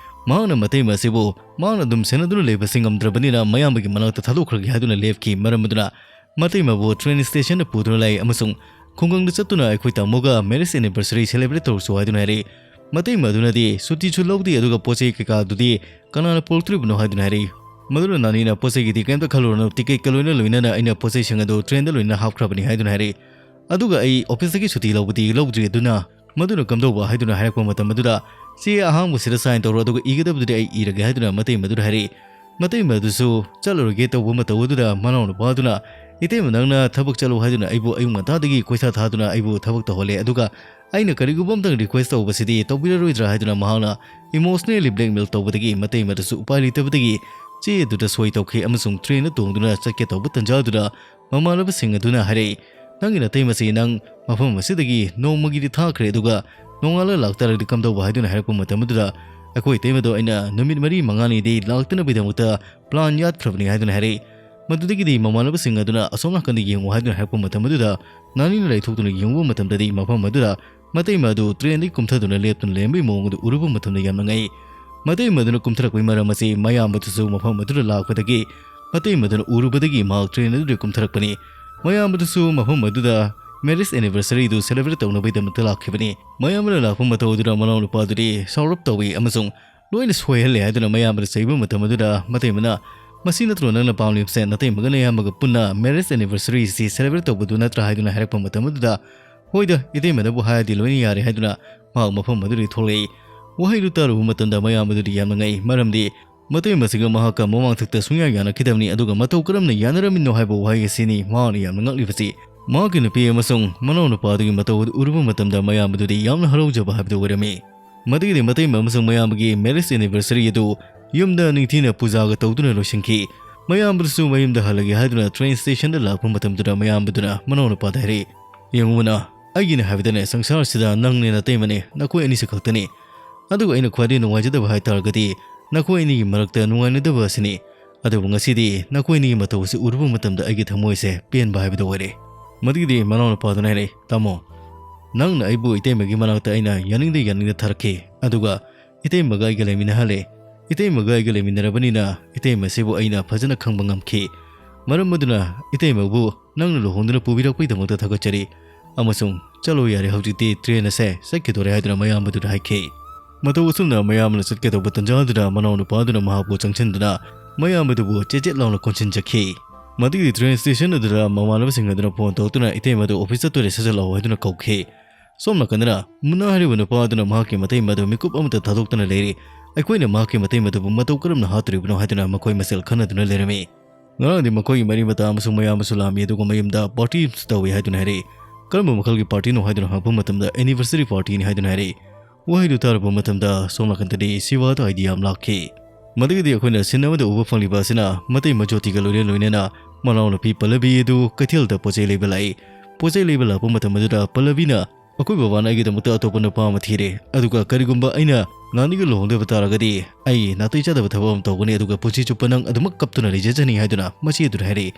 ꯃꯍꯥꯛꯅ ꯃꯇꯩꯃ ꯑꯁꯤꯕꯨ ꯃꯍꯥꯛꯅ ꯑꯗꯨꯝ ꯁꯦꯟꯅꯗꯨꯅ ꯂꯩꯕꯁꯤ ꯉꯝꯗ꯭ꯔꯕꯅꯤꯅ ꯃꯌꯥꯝꯕꯒꯤ ꯃꯅꯥꯛꯇ ꯊꯥꯗꯣꯛꯈ꯭ꯔꯒꯦ ꯍꯥꯏꯗꯨꯅ ꯂꯦꯞꯈꯤ꯫ ꯃꯔꯝ ꯑꯗꯨꯅ ꯃꯇꯩꯃꯕꯨ ꯇ꯭ꯔꯦꯟ ꯁ꯭ꯇꯦꯁꯟꯗ ꯄꯨꯗꯨꯅ ꯂꯥꯛꯏ ꯑꯃꯁꯨꯡ ꯈꯨꯡꯒꯪꯗ ꯆꯠꯇꯨꯅ ꯑꯩꯈꯣꯏ ꯇꯥꯃꯣꯒ ꯃꯦꯔꯦꯖ ꯑꯦꯅꯤꯚꯔꯁꯔꯤ ꯁꯦꯂꯦꯕ꯭ꯔꯦꯠ ꯇꯧꯔꯁꯨ ꯍꯥꯏꯗꯨꯅ ꯍꯥꯏꯔꯛꯏ꯫ ꯃꯇꯩꯃ ꯑꯗꯨꯅꯗꯤ ꯁꯨꯇꯤꯁꯨ ꯂꯧꯗꯦ, ꯑꯗꯨꯒ ꯄꯣꯠ ꯆꯩ ꯀꯩꯀꯥꯗꯨꯗꯤ ꯀꯅꯥꯅ ꯄꯨꯔꯛꯇꯣꯔꯤꯕꯅꯣ ꯍꯥꯏꯗꯨꯅ ꯍꯥꯏꯔꯛꯏ꯫ ꯃꯗꯨꯅ ꯅꯥꯅꯤꯅ ꯄꯣꯠ ꯆꯩꯒꯤꯗꯤ ꯀꯩꯝꯇ ꯈꯜꯂꯨꯔꯅꯨ, ꯇꯤꯀꯦꯠꯀ ꯂꯣꯏꯅ ꯂꯣꯏꯅꯅ ꯑꯩꯅ ꯄꯣꯠ ꯆꯩꯁꯤꯡ ꯑꯗꯨ ꯇ꯭ꯔꯦꯟꯗ ꯂꯣꯏꯅ ꯍꯥꯞꯈ꯭ꯔꯕꯅꯤ ꯍꯥꯏꯗꯨꯅ ꯍꯥꯏꯔꯛꯏ꯫ ꯑꯗꯨꯒ ꯑꯩ ꯑꯣꯐꯤꯁꯇꯒꯤ ꯁꯨꯇꯤ ꯂꯧꯕꯗꯤ ꯂꯧꯗ꯭ꯔꯤ, ꯑꯗꯨꯅ ꯃꯗꯨꯅ ꯀꯝꯗꯧꯕ ꯍꯥꯏꯗꯨꯅ ꯍꯥꯏꯔꯛꯄ ꯃꯇꯝ ꯑꯗꯨꯗ ꯆꯦ ꯑꯍꯥꯡꯕꯁꯤꯗ ꯁꯥꯏꯟ ꯇꯧꯔꯣ, ꯑꯗꯨꯒ ꯏꯒꯗꯕꯗꯨꯗꯤ ꯑꯩ ꯏꯔꯒꯦ ꯍꯥꯏꯗꯨꯅ ꯃꯇꯩꯃ ꯑꯗꯨꯗ ꯍꯥꯏꯔꯛꯏ꯫ ꯃꯇꯩꯃ ꯑꯗꯨꯁꯨ ꯆꯠꯂꯔꯣꯏꯒꯦ ꯇꯧꯕ ꯃꯇꯧ ꯑꯗꯨꯗ ꯃꯅꯥꯎꯅꯨꯄꯥ ꯑꯗꯨꯅ, "ꯏꯇꯩꯃ, ꯅꯪꯅ ꯊꯕꯛ ꯆꯠꯂꯣ ꯍꯥꯏꯗꯨꯅ ꯑꯩꯕꯨ ꯑꯌꯨꯛ ꯉꯟꯇꯥꯗꯒꯤ ꯀꯣꯏꯊꯥ ꯊꯥꯗꯨꯅ ꯑꯩꯕꯨ ꯊꯕꯛ ꯇꯧꯍꯜꯂꯦ, ꯑꯗꯨꯒ ꯑꯩꯅ ꯀꯔꯤꯒꯨꯝꯕ ꯑꯝꯇꯪ ꯔꯤꯀ꯭ꯋꯦꯁ ꯇꯧꯕꯁꯤꯗꯤ ꯇꯧꯕꯤꯔꯔꯣꯏꯗ꯭ꯔꯥ?" ꯍꯥꯏꯗꯨꯅ ꯃꯍꯥꯛꯅ ꯏꯃꯣꯁꯅꯦꯜꯂꯤ ꯕ꯭ꯂꯦꯛꯃꯦꯜ ꯇꯧꯕꯗꯒꯤ ꯃꯇꯩꯃ ꯑꯗꯨꯁꯨ ꯎꯄꯥꯏ ꯂꯩꯇꯕꯗꯒꯤ ꯆꯦ ꯑꯗꯨꯗ ꯁꯣꯏ ꯇꯧꯈꯤ ꯑꯃꯁꯨꯡ train ꯇꯣꯡꯗꯨꯅ ꯆꯠꯀꯦ ꯇꯧꯕ ꯇꯥꯟꯖꯥꯗꯨꯗ ꯃꯃꯥꯟꯅꯕꯁꯤꯡ ꯑꯗꯨꯅ ꯍꯥꯏꯔꯛꯏ, "ꯅꯪꯒꯤ ꯅꯇꯩꯃꯁꯤ ꯅꯪ ꯃꯐꯝ ꯑꯁꯤꯗꯒꯤ ꯅꯣꯡꯃꯒꯤꯗꯤ ꯊꯥꯈ꯭ꯔꯦ, ꯑꯗꯨꯒ ꯅꯣꯡꯉꯥꯜꯂ ꯂꯥꯛꯇꯥꯔꯒꯗꯤ ꯀꯝꯗꯧꯕ?" ꯍꯥꯏꯗꯨꯅ ꯍꯥꯏꯔꯛꯄ ꯃꯇꯝ ꯑꯗꯨꯗ, "ꯑꯩꯈꯣꯏ ꯏꯇꯩꯃꯗꯣ ꯑꯩꯅ ꯅꯨꯃꯤꯠ ꯃꯔꯤ ꯃꯉꯥꯅꯤꯗꯤ ꯂꯥꯛꯇꯅꯕꯒꯤꯗꯃꯛꯇ plan ꯌꯥꯠꯈ꯭ꯔꯕꯅꯤ" ꯍꯥꯏꯗꯨꯅ ꯍꯥꯏꯔꯛꯏ꯫ ꯃꯗꯨꯗꯒꯤꯗꯤ ꯃꯃꯥꯟꯅꯕꯁꯤꯡ ꯑꯗꯨꯅ "ꯑꯁꯣꯝ ꯅꯥꯀꯟꯗ ꯌꯦꯡꯉꯨ" ꯍꯥꯏꯗꯨꯅ ꯍꯥꯏꯔꯛꯄ ꯃꯇꯝ ꯑꯗꯨꯗ, ꯅꯥꯅꯤꯡꯅ ꯂꯩꯊꯣꯛꯇꯨꯅ ꯌꯦꯡꯉꯨꯕ ꯃꯇꯝꯗꯗꯤ, ꯃꯐꯝ ꯑꯗꯨꯗ ꯃꯇꯩꯃ ꯑꯗꯨ train ꯗꯒꯤ ꯀꯨꯝꯊꯗꯨꯅ ꯂꯦꯞꯇꯨꯅ ꯂꯩꯔꯝꯕꯒꯤ ꯃꯑꯣꯡ ꯑꯗꯨ ꯎꯔꯨꯕ ꯃꯇꯝꯗ ꯌꯥꯝꯅ ꯉꯛꯏ꯫ ꯃꯇꯩꯃ ꯑꯗꯨꯅ ꯀꯨꯝꯊꯔꯛꯄꯒꯤ ꯃꯔꯝ ꯑꯁꯤ ꯃꯌꯥꯝꯕꯗꯨꯁꯨ ꯃꯐꯝ ꯑꯗꯨꯗ ꯂꯥꯛꯄꯗꯒꯤ, ꯃꯇꯩꯃ ꯑꯗꯨꯅ ꯎꯔꯨꯕꯗꯒꯤ ꯃꯍꯥꯛ train ꯑꯗꯨꯗ ꯀꯨꯝꯊꯔꯛꯄꯅꯤ꯫ ꯃꯌꯥꯝꯕꯗꯨꯁꯨ ꯃꯐꯝ ꯑꯗꯨꯗ marriage anniversary ꯗꯨ celebrate ꯇꯧꯅꯕꯒꯤꯗꯃꯛꯇ ꯂꯥꯛꯈꯤꯕꯅꯤ꯫ ꯃꯌꯥꯝꯕꯅ ꯂꯥꯛꯄ ꯃꯇꯧ ꯑꯗꯨꯗ ꯃꯅꯥꯎꯅꯨꯄꯥ ꯑꯗꯨꯗꯤ ꯁꯥꯎꯔꯞ ꯇꯧꯏ ꯑꯃꯁꯨꯡ ꯂꯣꯏꯅ ꯁꯣꯏꯍꯜꯂꯦ ꯍꯥꯏꯗꯨꯅ ꯃꯌꯥꯝꯕꯗ ꯆꯩꯕ ꯃꯇꯝ ꯑꯗꯨꯗ, ꯃꯇꯩꯃꯅ, "ꯃꯁꯤ ꯅꯠꯇ꯭ꯔꯣ ꯅꯪꯅ ꯄꯥꯝꯂꯤꯕꯁꯦ? ꯅꯇꯩꯃꯒ ꯅꯌꯥꯝꯕꯒ ꯄꯨꯟꯅ marriage anniversary ꯁꯤ celebrate ꯇꯧꯕꯗꯨ ꯅꯠꯇ꯭ꯔꯥ?" ꯍꯥꯏꯗꯨꯅ ꯍꯥꯏꯔꯛꯄ ꯃꯇꯝ ꯑꯗꯨꯗ, "ꯍꯣꯏꯗ, ꯏꯇꯩꯃꯅꯕꯨ ꯍꯥꯏꯔꯗꯤ ꯂꯣꯏꯅ ꯌꯥꯔꯦ" ꯍꯥꯏꯗꯨꯅ ꯃꯍꯥꯛ ꯃꯐꯝ ꯑꯗꯨꯗꯒꯤ ꯊꯣꯛꯂꯛꯏ꯫ ꯋꯥꯍꯩꯗꯨ ꯇꯥꯔꯨꯕ ꯃꯇꯝꯗ ꯃꯌꯥꯝꯕꯗꯨꯗꯤ ꯌꯥꯝꯅ ꯉꯛꯏ, ꯃꯔꯝꯗꯤ ꯃꯇꯩꯃꯁꯤꯒ ꯃꯍꯥꯛꯀ ꯃꯃꯥꯡꯊꯛꯇ ꯁꯨꯡꯌꯥ ꯌꯥꯅꯈꯤꯗꯕꯅꯤ, ꯑꯗꯨꯒ ꯃꯇꯧ ꯀꯔꯝꯅ ꯌꯥꯅꯔꯝꯃꯤꯅꯣ ꯍꯥꯏꯕ ꯋꯥꯍꯩ ꯑꯁꯤꯅꯤ ꯃꯍꯥꯛꯅ ꯌꯥꯝꯅ ꯉꯛꯂꯤꯕꯁꯤ꯫ ꯃꯍꯥꯛꯀꯤ ꯅꯨꯄꯤ ꯑꯃꯁꯨꯡ ꯃꯅꯥꯎꯅꯨꯄꯥ ꯑꯗꯨꯒꯤ ꯃꯇꯧ ꯑꯗꯨ ꯎꯔꯨꯕ ꯃꯇꯝꯗ ꯃꯌꯥꯝꯕꯗꯨꯗꯤ ꯌꯥꯝꯅ ꯍꯔꯥꯎꯖꯕ ꯍꯥꯏꯕꯗꯨ ꯑꯣꯏꯔꯝꯃꯤ꯫ ꯃꯗꯨꯒꯤꯗꯤ ꯃꯇꯩꯃ ꯑꯃꯁꯨꯡ ꯃꯌꯥꯝꯕꯒꯤ marriage anniversary ꯑꯗꯨ ꯌꯨꯝꯗ ꯅꯤꯡꯊꯤꯅ ꯄꯨꯖꯥꯒ ꯇꯧꯗꯨꯅ ꯂꯣꯏꯁꯤꯟꯈꯤ꯫ ꯃꯌꯥꯝꯕꯗꯨꯁꯨ ꯃꯌꯨꯝꯗ ꯍꯜꯂꯒꯦ ꯍꯥꯏꯗꯨꯅ train station ꯗ ꯂꯥꯛꯄ ꯃꯇꯝꯗꯨꯗ ꯃꯌꯥꯝꯕꯗꯨꯅ ꯃꯅꯥꯎꯅꯨꯄꯥꯗ ꯍꯥꯏꯔꯛꯏ, "ꯌꯦꯡꯉꯨꯅ, ꯑꯩꯒꯤꯅ ꯍꯥꯏꯕꯗꯅꯦ, ꯁꯪꯁꯥꯔꯁꯤꯗ ꯅꯪꯅꯦ ꯅꯇꯩꯃꯅꯦ, ꯅꯈꯣꯏ ꯑꯅꯤꯁꯤ ꯈꯛꯇꯅꯤ꯫ ꯑꯗꯨꯒ ꯑꯩꯅ ꯈ꯭ꯋꯥꯏꯗꯒꯤ ꯅꯨꯡꯉꯥꯏꯖꯗꯕ ꯍꯥꯏ ꯇꯥꯔꯒꯗꯤ ꯅꯈꯣꯏ ꯑꯅꯤꯒꯤ ꯃꯔꯛꯇ ꯅꯨꯡꯉꯥꯏꯅꯗꯕ ꯑꯁꯤꯅꯤ꯫ ꯑꯗꯨꯕꯨ ꯉꯁꯤꯗꯤ ꯅꯈꯣꯏ ꯑꯅꯤꯒꯤ ꯃꯇꯧ ꯑꯁꯤ ꯎꯔꯨꯕ ꯃꯇꯝꯗ ꯑꯩꯒꯤ ꯊꯃꯣꯏꯁꯦ ꯄꯦꯟꯕ ꯍꯥꯏꯕꯗꯨ ꯑꯣꯏꯔꯦ"꯫ ꯃꯗꯨꯒꯤꯗꯤ ꯃꯅꯥꯎꯅꯨꯄꯥꯗꯨꯅ ꯍꯥꯏꯔꯛꯏ, "ꯇꯥꯃꯣ, ꯅꯪꯅ ꯑꯩꯕꯨ ꯏꯇꯩꯃꯒꯤ ꯃꯅꯥꯛꯇ ꯑꯩꯅ ꯌꯥꯅꯤꯡꯗ ꯌꯥꯅꯤꯡꯗ ꯊꯥꯔꯛꯈꯤ, ꯑꯗꯨꯒ ꯏꯇꯩꯃꯒ ꯑꯩꯒ ꯂꯩꯃꯤꯟꯅꯍꯜꯂꯦ꯫ ꯏꯇꯩꯃꯒ ꯑꯩꯒ ꯂꯩꯃꯤꯟꯅꯔꯕꯅꯤꯅ ꯏꯇꯩꯃꯁꯤꯕꯨ ꯑꯩꯅ ꯐꯖꯅ ꯈꯪꯕ ꯉꯝꯈꯤ꯫ ꯃꯔꯝ ꯑꯗꯨꯅ ꯏꯇꯩꯃꯕꯨ ꯅꯪꯅ ꯂꯨꯍꯣꯡꯗꯨꯅ ꯄꯨꯕꯤꯔꯛꯄꯒꯤꯗꯃꯛꯇ ꯊꯥꯒꯠꯆꯔꯤ꯫ ꯑꯃꯁꯨꯡ ꯆꯠꯂꯣ ꯌꯥꯔꯦ, ꯍꯧꯖꯤꯛꯇꯤ train ꯑꯁꯦ ꯆꯠꯈꯤꯗꯣꯔꯦ" ꯍꯥꯏꯗꯨꯅ ꯃꯌꯥꯝꯕꯗꯨꯗ ꯍꯥꯏꯈꯤ꯫ ꯃꯇꯧ ꯑꯁꯨꯝꯅ ꯃꯌꯥꯝꯕꯅ ꯆꯠꯀꯗꯧꯕ ꯇꯟꯖꯥꯗꯨꯗ ꯃꯅꯥꯎꯅꯨꯄꯥꯗꯨꯅ ꯃꯍꯥꯛꯄꯨ ꯆꯪꯁꯤꯟꯗꯨꯅ ꯃꯌꯥꯝꯕꯗꯨꯕꯨ ꯆꯦꯠ ꯆꯦꯠ ꯂꯥꯎꯅ ꯀꯣꯟꯁꯤꯟꯖꯈꯤ꯫ ꯃꯗꯨꯒꯤ train station ꯑꯗꯨꯗ ꯃꯃꯥꯟꯅꯕꯁꯤꯡ ꯑꯗꯨꯅ phone ꯇꯧꯔꯛꯇꯨꯅ ꯏꯇꯩꯃꯗꯨ office ꯆꯠꯇꯣꯔꯦ, ꯁꯠ ꯁꯠ ꯂꯥꯛꯑꯣ ꯍꯥꯏꯗꯨꯅ ꯀꯧꯈꯤ꯫ ꯁꯣꯝ ꯅꯥꯀꯟꯗꯅ ꯃꯨꯟꯅꯥ ꯍꯥꯏꯔꯤꯕ ꯅꯨꯄꯥ ꯑꯗꯨꯅ ꯃꯍꯥꯛꯀꯤ ꯃꯇꯩꯃꯗꯨ ꯃꯤꯀꯨꯞ ꯑꯃꯇ ꯊꯥꯗꯣꯛꯇꯅ ꯂꯩꯔꯤ꯫ ꯑꯩꯈꯣꯏꯅ ꯃꯍꯥꯛꯀꯤ ꯃꯇꯩꯃꯗꯨꯕꯨ ꯃꯇꯧ ꯀꯔꯝꯅ ꯍꯥꯠꯇꯣꯔꯤꯕꯅꯣ ꯍꯥꯏꯗꯨꯅ ꯃꯈꯣꯏ ꯃꯁꯦꯜ ꯈꯟꯅꯗꯨꯅ ꯂꯩꯔꯝꯃꯤ꯫ ꯉꯔꯥꯡꯗꯤ ꯃꯈꯣꯏꯒꯤ ꯃꯔꯤ ꯃꯇꯥ ꯑꯃꯁꯨꯡ ꯃꯌꯥꯝ ꯑꯃꯁꯨ ꯂꯥꯛꯑꯝꯃꯤ, ꯑꯗꯨꯒ ꯃꯌꯨꯝꯗ party ꯑꯃꯁꯨ ꯇꯧꯏ ꯍꯥꯏꯗꯨꯅ ꯍꯥꯏꯔꯛꯏ꯫ "ꯀꯔꯝꯕ ꯃꯈꯜꯒꯤ party ꯅꯣ?" ꯍꯥꯏꯗꯨꯅ ꯍꯪꯉꯛꯄ ꯃꯇꯝꯗ, "Anniversary party ꯅꯤ" ꯍꯥꯏꯗꯨꯅ ꯍꯥꯏꯔꯛꯏ꯫ ꯋꯥꯍꯩꯗꯨ ꯇꯥꯔꯕ ꯃꯇꯝꯗ ꯁꯣꯝ ꯅꯥꯀꯟꯗꯗꯤ ꯁꯤꯕꯥꯗ idea ꯑꯃ ꯂꯥꯛꯈꯤ꯫ ꯃꯗꯨꯒꯤꯗꯤ ꯑꯩꯈꯣꯏꯅ ꯁꯤꯟ ꯑꯃꯗ ꯎꯕ ꯐꯪꯂꯤꯕ ꯑꯁꯤꯅ ꯃꯇꯩ ꯃꯖꯣꯇꯤꯒ ꯂꯣꯏꯅ ꯂꯣꯏꯅꯅ ꯃꯅꯥꯎꯅꯨꯄꯤ ꯄꯜꯂꯕꯤ ꯑꯗꯨ ꯀꯩꯊꯦꯜꯗ ꯄꯣꯠ ꯆꯩ ꯂꯩꯕ ꯂꯥꯛꯏ꯫ ꯄꯣꯠ ꯆꯩ ꯂꯩꯕ ꯂꯥꯛꯄ ꯃꯇꯝ ꯑꯗꯨꯗ ꯄꯜꯂꯕꯤꯅ, "ꯑꯩꯈꯣꯏ ꯕꯕꯥꯅ ꯑꯩꯒꯤꯗꯃꯛꯇ ꯑꯇꯣꯞꯄ ꯅꯨꯄꯥ ꯑꯃ ꯊꯤꯔꯦ, ꯑꯗꯨꯒ ꯀꯔꯤꯒꯨꯝꯕ ꯑꯩꯅ ꯅꯥꯅꯤꯒ ꯂꯨꯍꯣꯡꯗꯕ ꯇꯥꯔꯒꯗꯤ ꯑꯩ ꯅꯥꯇꯩ ꯆꯥꯗꯕ ꯊꯕꯛ ꯑꯃ ꯇꯧꯒꯅꯤ, ꯑꯗꯨꯒ ꯄꯨꯟꯁꯤ ꯆꯨꯞꯄ ꯅꯪ ꯑꯗꯨꯃꯛ ꯀꯞꯇꯨꯅ ꯂꯩꯖꯖꯅꯤ" ꯍꯥꯏꯗꯨꯅ ꯃꯆꯦ ꯑꯗꯨꯅ ꯍꯥꯏꯔꯛꯏ꯫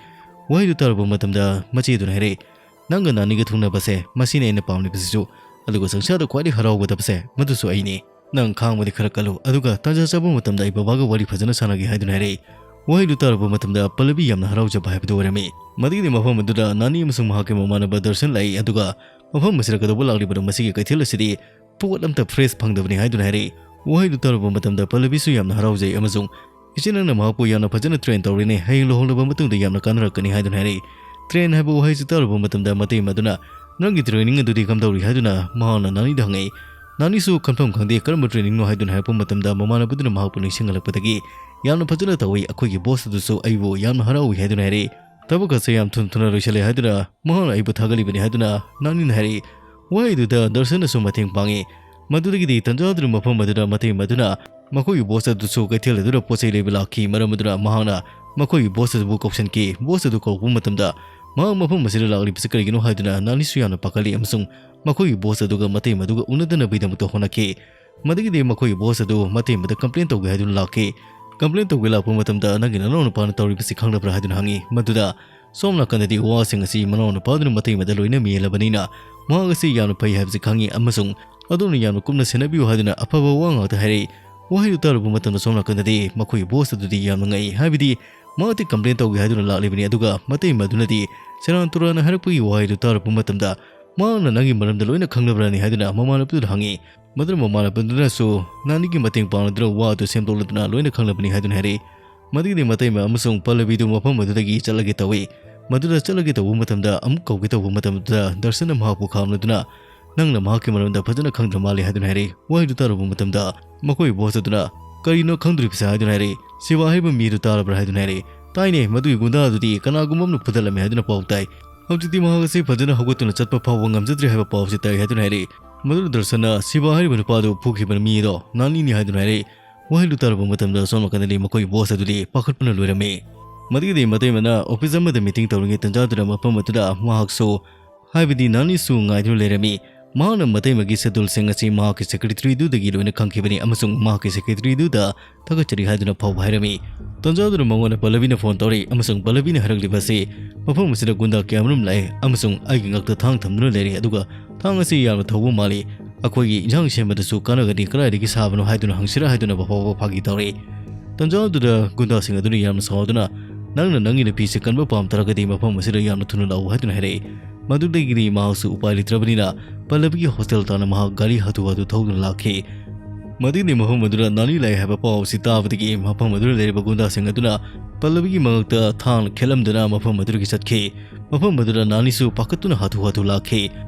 ꯋꯥꯍꯩꯗꯨ ꯇꯥꯔꯨꯕ ꯃꯇꯝꯗ ꯃꯆꯦ ꯑꯗꯨꯅ ꯍꯥꯏꯔꯛꯏ, "ꯅꯪꯒ ꯅꯥꯅꯤꯒ ꯊꯨꯡꯅꯕꯁꯦ ꯃꯁꯤꯅꯦ ꯑꯩꯅ ꯄꯥꯝꯂꯤꯕꯁꯤꯁꯨ, ꯑꯗꯨꯒ ꯁꯪꯁꯥꯔꯗ ꯈ꯭ꯋꯥꯏꯗꯒꯤ ꯍꯔꯥꯎꯒꯗꯕꯁꯦ ꯃꯗꯨꯁꯨ ꯑꯩꯅꯤ꯫ ꯅꯪ ꯈꯥꯡꯕꯗꯤ ꯈꯔ ꯀꯜꯂꯨ, ꯑꯗꯨꯒ ꯇꯥꯟꯖꯥ ꯆꯥꯕ ꯃꯇꯝꯗ ꯑꯩ ꯕꯕꯥꯒ ꯋꯥꯔꯤ ꯐꯖꯅ ꯁꯥꯟꯅꯒꯦ" ꯍꯥꯏꯗꯨꯅ ꯍꯥꯏꯔꯛꯏ꯫ ꯋꯥꯍꯩꯗꯨ ꯇꯥꯔꯨꯕ ꯃꯇꯝꯗ ꯄꯜꯂꯕꯤ ꯌꯥꯝꯅ ꯍꯔꯥꯎꯖꯕ ꯍꯥꯏꯕꯗꯨ ꯑꯣꯏꯔꯝꯃꯤ꯫ ꯃꯗꯨꯒꯤꯗꯤ ꯃꯐꯝ ꯑꯗꯨꯗ ꯅꯥꯅꯤ ꯑꯃꯁꯨꯡ ꯃꯍꯥꯛꯀꯤ ꯃꯃꯥꯟꯅꯕ ꯗꯔꯁꯟ ꯂꯥꯛꯏ, ꯑꯗꯨꯒ ꯃꯐꯝ ꯑꯁꯤꯗ ꯀꯩꯗꯧꯕ ꯂꯥꯛꯂꯤꯕꯅꯣ, ꯃꯁꯤꯒꯤ ꯀꯩꯊꯦꯜ ꯑꯁꯤꯗꯤ ꯄꯣꯠ ꯑꯝꯇ ꯐ꯭ꯔꯦꯁ ꯐꯪꯗꯕꯅꯤ ꯍꯥꯏꯗꯨꯅ ꯍꯥꯏꯔꯛꯏ꯫ ꯋꯥꯍꯩꯗꯨ ꯇꯥꯔꯨꯕ ꯃꯇꯝꯗ ꯄꯜꯂꯕꯤꯁꯨ ꯌꯥꯝꯅ ꯍꯔꯥꯎꯖꯩ ꯑꯃꯁꯨꯡ, "ꯏꯆꯦ, ꯅꯪꯅ ꯃꯍꯥꯛꯄꯨ ꯌꯥꯝꯅ ꯐꯖꯅ ꯇ꯭ꯔꯦꯟ ꯇꯧꯔꯦꯅꯦ, ꯍꯌꯦꯡ ꯂꯨꯍꯣꯡꯂꯕ ꯃꯇꯨꯡꯗ ꯌꯥꯝꯅ ꯀꯥꯟꯅꯔꯛꯀꯅꯤ" ꯍꯥꯏꯗꯨꯅ ꯍꯥꯏꯔꯛꯏ꯫ ꯇ꯭ꯔꯦꯟ ꯍꯥꯏꯕ ꯋꯥꯍꯩꯁꯤ ꯇꯥꯔꯨꯕ ꯃꯇꯝꯗ ꯃꯇꯩꯃ ꯑꯗꯨꯅ, "ꯅꯪꯒꯤ ꯇ꯭ꯔꯦꯅꯤꯡ ꯑꯗꯨꯗꯤ ꯀꯝꯗꯧꯔꯤ?" ꯍꯥꯏꯗꯨꯅ ꯃꯍꯥꯛꯅ ꯅꯥꯅꯤꯗ ꯍꯪꯉꯛꯏ꯫ ꯅꯥꯅꯤꯁꯨ ꯈꯟꯐꯝ ꯈꯪꯗꯦ ꯀꯔꯝꯕ ꯇ꯭ꯔꯦꯅꯤꯡꯅꯣ ꯍꯥꯏꯗꯨꯅ ꯍꯥꯏꯔꯛꯄ ꯃꯇꯝꯗ ꯃꯃꯥꯟꯅꯕꯗꯨꯅ ꯃꯍꯥꯛꯄꯨ ꯅꯤꯡꯁꯤꯡꯍꯜꯂꯛꯄꯗꯒꯤ, "ꯌꯥꯝꯅ ꯐꯖꯅ ꯇꯧꯏ, ꯑꯩꯈꯣꯏꯒꯤ ꯕꯣꯁ ꯑꯗꯨꯁꯨ ꯑꯩꯕꯨ ꯌꯥꯝꯅ ꯍꯔꯥꯎꯏ" ꯍꯥꯏꯗꯨꯅ ꯍꯥꯏꯔꯛꯏ꯫ "ꯊꯕꯛ ꯑꯁꯦ ꯌꯥꯝ ꯊꯨꯅ ꯊꯨꯅ ꯂꯣꯏꯁꯤꯜꯂꯦ ꯍꯥꯏꯗꯨꯅ ꯃꯍꯥꯛꯅ ꯑꯩꯕꯨ ꯊꯥꯒꯠꯂꯤꯕꯅꯤ" ꯍꯥꯏꯗꯨꯅ ꯅꯥꯅꯤꯅ ꯍꯥꯏꯔꯛꯏ꯫ ꯋꯥꯍꯩꯗꯨꯗ ꯗꯔꯁꯟꯅꯁꯨ ꯃꯇꯦꯡ ꯄꯥꯡꯉꯤ꯫ ꯃꯗꯨꯗꯒꯤꯗꯤ ꯇꯟꯖꯥꯗꯨꯅ ꯃꯐꯝ ꯑꯗꯨꯗ ꯃꯇꯩꯃ ꯑꯗꯨꯅ ꯃꯈꯣꯏꯒꯤ ꯕꯣꯁ ꯑꯗꯨꯁꯨ ꯀꯩꯊꯦꯜ ꯑꯗꯨꯗ ꯄꯣꯠ ꯆꯩ ꯂꯩꯕ ꯂꯥꯛꯈꯤ꯫ ꯃꯔꯝ ꯑꯗꯨꯅ ꯃꯍꯥꯛꯅ ꯃꯈꯣꯏꯒꯤ ꯕꯣꯁ ꯑꯗꯨꯕꯨ ꯀꯧꯁꯤꯟꯈꯤ꯫ ꯕꯣꯁ ꯑꯗꯨ ꯀꯧꯔꯛꯄ ꯃꯇꯝꯗ ꯃꯍꯥꯛ ꯃꯐꯝ ꯑꯁꯤꯗ ꯂꯥꯛꯂꯤꯕꯁꯤ ꯀꯔꯤꯒꯤꯅꯣ ꯍꯥꯏꯗꯨꯅ ꯅꯥꯅꯤꯁꯨ ꯌꯥꯝꯅ ꯄꯥꯈꯠꯂꯤ ꯑꯃꯁꯨꯡ ꯃꯈꯣꯏꯒꯤ ꯕꯣꯁ ꯑꯗꯨꯒ ꯃꯇꯩꯃ ꯑꯗꯨꯒ ꯎꯅꯗꯅꯕꯒꯤꯗꯃꯛꯇ ꯍꯣꯠꯅꯈꯤ꯫ ꯃꯗꯨꯒꯤꯗꯤ ꯃꯈꯣꯏꯒꯤ ꯕꯣꯁ ꯑꯗꯨ ꯃꯇꯩꯃꯗ ꯀꯝꯄ꯭ꯂꯦꯟ ꯇꯧꯒꯦ ꯍꯥꯏꯗꯨꯅ ꯂꯥꯛꯈꯤ꯫ ꯀꯝꯄ꯭ꯂꯦꯟ ꯇꯧꯒꯦ ꯂꯥꯛꯄ ꯃꯇꯝꯗ, "ꯅꯪꯒꯤ ꯅꯅꯥꯎ ꯅꯨꯄꯥꯅ ꯇꯧꯔꯤꯕꯁꯤ ꯈꯪꯂꯕ꯭ꯔꯥ?" ꯍꯥꯏꯗꯨꯅ ꯍꯪꯉꯤ꯫ ꯃꯗꯨꯗ ꯁꯣꯝ ꯅꯥꯀꯟꯗꯗꯤ ꯋꯥꯁꯤꯡ ꯑꯁꯤ ꯃꯅꯥꯎ ꯅꯨꯄꯥꯗꯨꯅ ꯃꯇꯩꯃꯗ ꯂꯣꯏꯅ ꯃꯦꯜꯂꯕꯅꯤꯅ ꯃꯍꯥꯛ ꯑꯁꯤ ꯌꯥꯝꯅ ꯐꯩ ꯍꯥꯏꯕꯁꯤ ꯈꯪꯉꯤ ꯑꯃꯁꯨꯡ ꯑꯗꯣꯝꯅ ꯌꯥꯝꯅ ꯀꯨꯞꯅ ꯁꯦꯟꯅꯕꯤꯌꯨ ꯍꯥꯏꯗꯨꯅ ꯑꯐꯕ ꯋꯥ ꯉꯥꯛꯇ ꯍꯥꯏꯔꯛꯏ꯫ ꯋꯥꯍꯩꯗꯨ ꯇꯥꯔꯨꯕ ꯃꯇꯝꯗ ꯁꯣꯝ ꯅꯥꯀꯟꯗꯗꯤ ꯃꯈꯣꯏꯒꯤ ꯕꯣꯁ ꯑꯗꯨꯗꯤ ꯌꯥꯝꯅ ꯉꯛꯏ꯫ ꯍꯥꯏꯕꯗꯤ ꯃꯍꯥꯛꯇꯤ ꯀꯝꯄ꯭ꯂꯦꯟ ꯇꯧꯒꯦ ꯍꯥꯏꯗꯨꯅ ꯂꯥꯛꯂꯤꯕꯅꯤ, ꯑꯗꯨꯒ ꯃꯇꯩꯃ ꯑꯗꯨꯅꯗꯤ ꯁꯦꯔꯥꯟ ꯇꯨꯔꯥꯟꯅ ꯍꯥꯏꯔꯛꯄꯒꯤ ꯋꯥꯍꯩꯗꯨ ꯇꯥꯔꯨꯕ ꯃꯇꯝꯗ, "ꯃꯍꯥꯛꯅ ꯅꯪꯒꯤ ꯃꯔꯝꯗ ꯂꯣꯏꯅ ꯈꯪꯂꯕ꯭ꯔꯥꯅꯤ?" ꯍꯥꯏꯗꯨꯅ ꯃꯃꯥꯟꯅꯕꯗꯨꯗ ꯍꯪꯉꯤ꯫ ꯃꯗꯨꯅ ꯃꯃꯥꯟꯅꯕꯗꯨꯅꯁꯨ ꯅꯥꯅꯤꯒꯤ ꯃꯇꯦꯡ ꯄꯥꯡꯂꯗꯨꯅ ꯋꯥ ꯑꯗꯨ ꯁꯦꯝꯗꯣꯛꯂꯗꯨꯅ ꯂꯣꯏꯅ ꯈꯪꯂꯕꯅꯤ ꯍꯥꯏꯗꯨꯅ ꯍꯥꯏꯔꯛꯏ꯫ ꯃꯗꯨꯒꯤꯗꯤ ꯃꯇꯩꯃ ꯑꯃꯁꯨꯡ ꯄꯜꯂꯕꯤꯗꯨ ꯃꯐꯝ ꯑꯗꯨꯗꯒꯤ ꯆꯠꯂꯒꯦ ꯇꯧꯏ꯫ ꯃꯗꯨꯗ ꯆꯠꯂꯒꯦ ꯇꯧꯕ ꯃꯇꯝꯗ ꯑꯃꯨꯛ ꯀꯧꯒꯦ ꯇꯧꯕ ꯃꯇꯝꯗꯨꯗ ꯗꯔꯁꯟꯅ ꯃꯍꯥꯛꯄꯨ ꯈꯥꯝꯂꯗꯨꯅ, "ꯅꯪꯅ ꯃꯍꯥꯛꯀꯤ ꯃꯔꯝꯗ ꯐꯖꯅ ꯈꯪꯗ꯭ꯔ ꯃꯥꯜꯂꯦ" ꯍꯥꯏꯗꯨꯅ ꯍꯥꯏꯔꯛꯏ꯫ ꯋꯥꯍꯩꯗꯨ ꯇꯥꯔꯨꯕ ꯃꯇꯝꯗ ꯃꯈꯣꯏ ꯕꯣꯁ ꯑꯗꯨꯅ, "ꯀꯔꯤꯅꯣ ꯈꯪꯗ꯭ꯔꯤꯕꯁꯦ?" ꯍꯥꯏꯗꯨꯅ ꯍꯥꯏꯔꯛꯏ꯫ "ꯁꯤꯕꯥ ꯍꯥꯏꯕ ꯃꯤꯗꯨ ꯇꯥꯔꯕ꯭ꯔꯥ?" ꯍꯥꯏꯗꯨꯅ ꯍꯥꯏꯔꯛꯏ꯫ "ꯇꯥꯏꯅꯦ, ꯃꯗꯨꯒꯤ ꯒꯨꯟꯗꯥ ꯑꯗꯨꯗꯤ ꯀꯅꯥꯒꯨꯝꯕ ꯑꯃꯅ ꯐꯨꯗꯠꯂꯝꯃꯦ ꯍꯥꯏꯗꯨꯅ ꯄꯥꯎ ꯇꯥꯏ꯫ ꯍꯧꯖꯤꯛꯇꯤ ꯃꯍꯥꯛ ꯑꯁꯤ ꯐꯖꯅ ꯍꯧꯒꯠꯇꯨꯅ ꯆꯠꯄ ꯐꯥꯎꯕ ꯉꯝꯖꯗ꯭ꯔꯦ ꯍꯥꯏꯕ ꯄꯥꯎꯁꯤ ꯇꯥꯏ" ꯍꯥꯏꯗꯨꯅ ꯍꯥꯏꯔꯛꯏ꯫ ꯃꯗꯨꯅ ꯗꯔꯁꯟꯅ, "ꯁꯤꯕꯥ ꯍꯥꯏꯔꯤꯕ ꯅꯨꯄꯥꯗꯨ ꯐꯨꯈꯤꯕ ꯃꯤꯗꯣ ꯅꯥꯅꯤꯅꯤ" ꯍꯥꯏꯗꯨꯅ ꯍꯥꯏꯔꯛꯏ꯫ ꯋꯥꯍꯩꯗꯨ ꯇꯥꯔꯕ ꯃꯇꯝꯗ ꯁꯣꯝ ꯅꯥꯀꯟꯗꯗꯤ ꯃꯈꯣꯏ ꯕꯣꯁ ꯑꯗꯨꯗꯤ ꯄꯥꯈꯠꯄꯅ ꯂꯣꯏꯔꯝꯃꯤ꯫ ꯃꯗꯨꯒꯤꯗꯤ ꯃꯇꯩꯃꯅ ꯑꯣꯐꯤꯁ ꯑꯃꯗ ꯃꯤꯇꯤꯡ ꯇꯧꯔꯤꯉꯩ ꯇꯟꯖꯥꯗꯨꯗ ꯃꯐꯝ ꯑꯗꯨꯗ ꯃꯍꯥꯛꯁꯨ, ꯍꯥꯏꯕꯗꯤ ꯅꯥꯅꯤꯁꯨ ꯉꯥꯏꯗꯨꯅ ꯂꯩꯔꯝꯃꯤ꯫ ꯃꯍꯥꯛꯅ ꯃꯇꯩꯃꯒꯤ ꯁꯦꯗꯨꯜꯁꯤꯡ ꯑꯁꯤ ꯃꯍꯥꯛꯀꯤ ꯁꯦꯀ꯭ꯔꯦꯇꯔꯤꯗꯨꯗꯒꯤ ꯂꯣꯏꯅ ꯈꯪꯈꯤꯕꯅꯤ ꯑꯃꯁꯨꯡ ꯃꯍꯥꯛꯀꯤ ꯁꯦꯀ꯭ꯔꯦꯇꯔꯤꯗꯨꯗ ꯊꯥꯒꯠꯆꯔꯤ ꯍꯥꯏꯗꯨꯅ ꯐꯥꯎꯕ ꯍꯥꯏꯔꯝꯃꯤ꯫ ꯇꯟꯖꯥꯗꯨꯗ ꯃꯉꯣꯟꯗ ꯄꯜꯂꯕꯤꯅ ꯐꯣꯟ ꯇꯧꯔꯛꯏ ꯑꯃꯁꯨꯡ ꯄꯜꯂꯕꯤꯅ ꯍꯥꯏꯔꯛꯂꯤꯕ ꯑꯁꯤ, "ꯃꯐꯝ ꯑꯁꯤꯗ ꯒꯨꯟꯗꯥ ꯀꯌꯥꯃꯔꯨꯝ ꯂꯥꯛꯑꯦ ꯑꯃꯁꯨꯡ ꯑꯩꯒꯤ ꯉꯛꯇ ꯊꯥꯡ ꯊꯝꯗꯨꯅ ꯂꯩꯔꯦ, ꯑꯗꯨꯒ ꯊꯥꯡ ꯑꯁꯤ ꯌꯥꯝꯅ ꯊꯧꯕ ꯃꯥꯜꯂꯤ꯫ ꯑꯩꯈꯣꯏꯒꯤ ꯏꯟꯁꯥꯡ ꯁꯦꯝꯕꯗꯁꯨ ꯀꯥꯟꯅꯒꯅꯤ, ꯀꯗꯥꯏꯗꯒꯤ ꯁꯥꯕꯅꯣ ꯍꯥꯏꯗꯨꯅ ꯍꯪꯁꯤꯔꯥ?" ꯍꯥꯏꯗꯨꯅ ꯐꯥꯎꯕ ꯐꯥꯒꯤ ꯇꯧꯔꯛꯏ꯫ ꯇꯟꯖꯥꯗꯨꯗ ꯒꯨꯟꯗꯥꯁꯤꯡ ꯑꯗꯨꯅ ꯌꯥꯝꯅ ꯁꯥꯎꯗꯨꯅ, "ꯅꯪꯅ ꯅꯪꯒꯤ ꯅꯨꯄꯤꯁꯦ ꯀꯟꯕ ꯄꯥꯝ ꯇꯥꯔꯒꯗꯤ ꯃꯐꯝ ꯑꯁꯤꯗ ꯌꯥꯝꯅ ꯊꯨꯅ ꯂꯥꯛꯎ" ꯍꯥꯏꯗꯨꯅ ꯍꯥꯏꯔꯛꯏ꯫ ꯃꯗꯨꯗꯒꯤꯗꯤ ꯃꯍꯥꯛꯁꯨ ꯎꯄꯥꯏ ꯂꯩꯇ꯭ꯔꯕꯅꯤꯅ ꯄꯜꯂꯕꯤꯒꯤ ꯍꯣꯁꯇꯦꯜ ꯇꯥꯟꯅ ꯃꯍꯥꯛ ꯒꯥꯔꯤ ꯍꯥꯊꯨ ꯍꯥꯊꯨ ꯊꯧꯗꯨꯅ ꯂꯥꯛꯈꯤ꯫ ꯃꯗꯨꯒꯤꯗꯤ ꯃꯐꯝ ꯑꯗꯨꯗ ꯅꯥꯅꯤ ꯂꯥꯛꯏ ꯍꯥꯏꯕ ꯄꯥꯎ ꯑꯁꯤ ꯇꯥꯕꯗꯒꯤ ꯃꯐꯝ ꯑꯗꯨꯗ ꯂꯩꯔꯤꯕ ꯒꯨꯟꯗꯥꯁꯤꯡ ꯑꯗꯨꯅ ꯄꯜꯂꯕꯤꯒꯤ ꯃꯉꯛꯇ ꯊꯥꯡꯅ ꯈꯦꯠꯂꯝꯗꯨꯅ ꯃꯐꯝ ꯑꯗꯨꯗꯒꯤ ꯆꯠꯈꯤ꯫ ꯃꯐꯝ ꯑꯗꯨꯗ ꯅꯥꯅꯤꯁꯨ ꯄꯥꯈꯠꯇꯨꯅ ꯍꯥꯊꯨ ꯍꯥꯊꯨ ꯂꯥꯛꯈꯤ꯫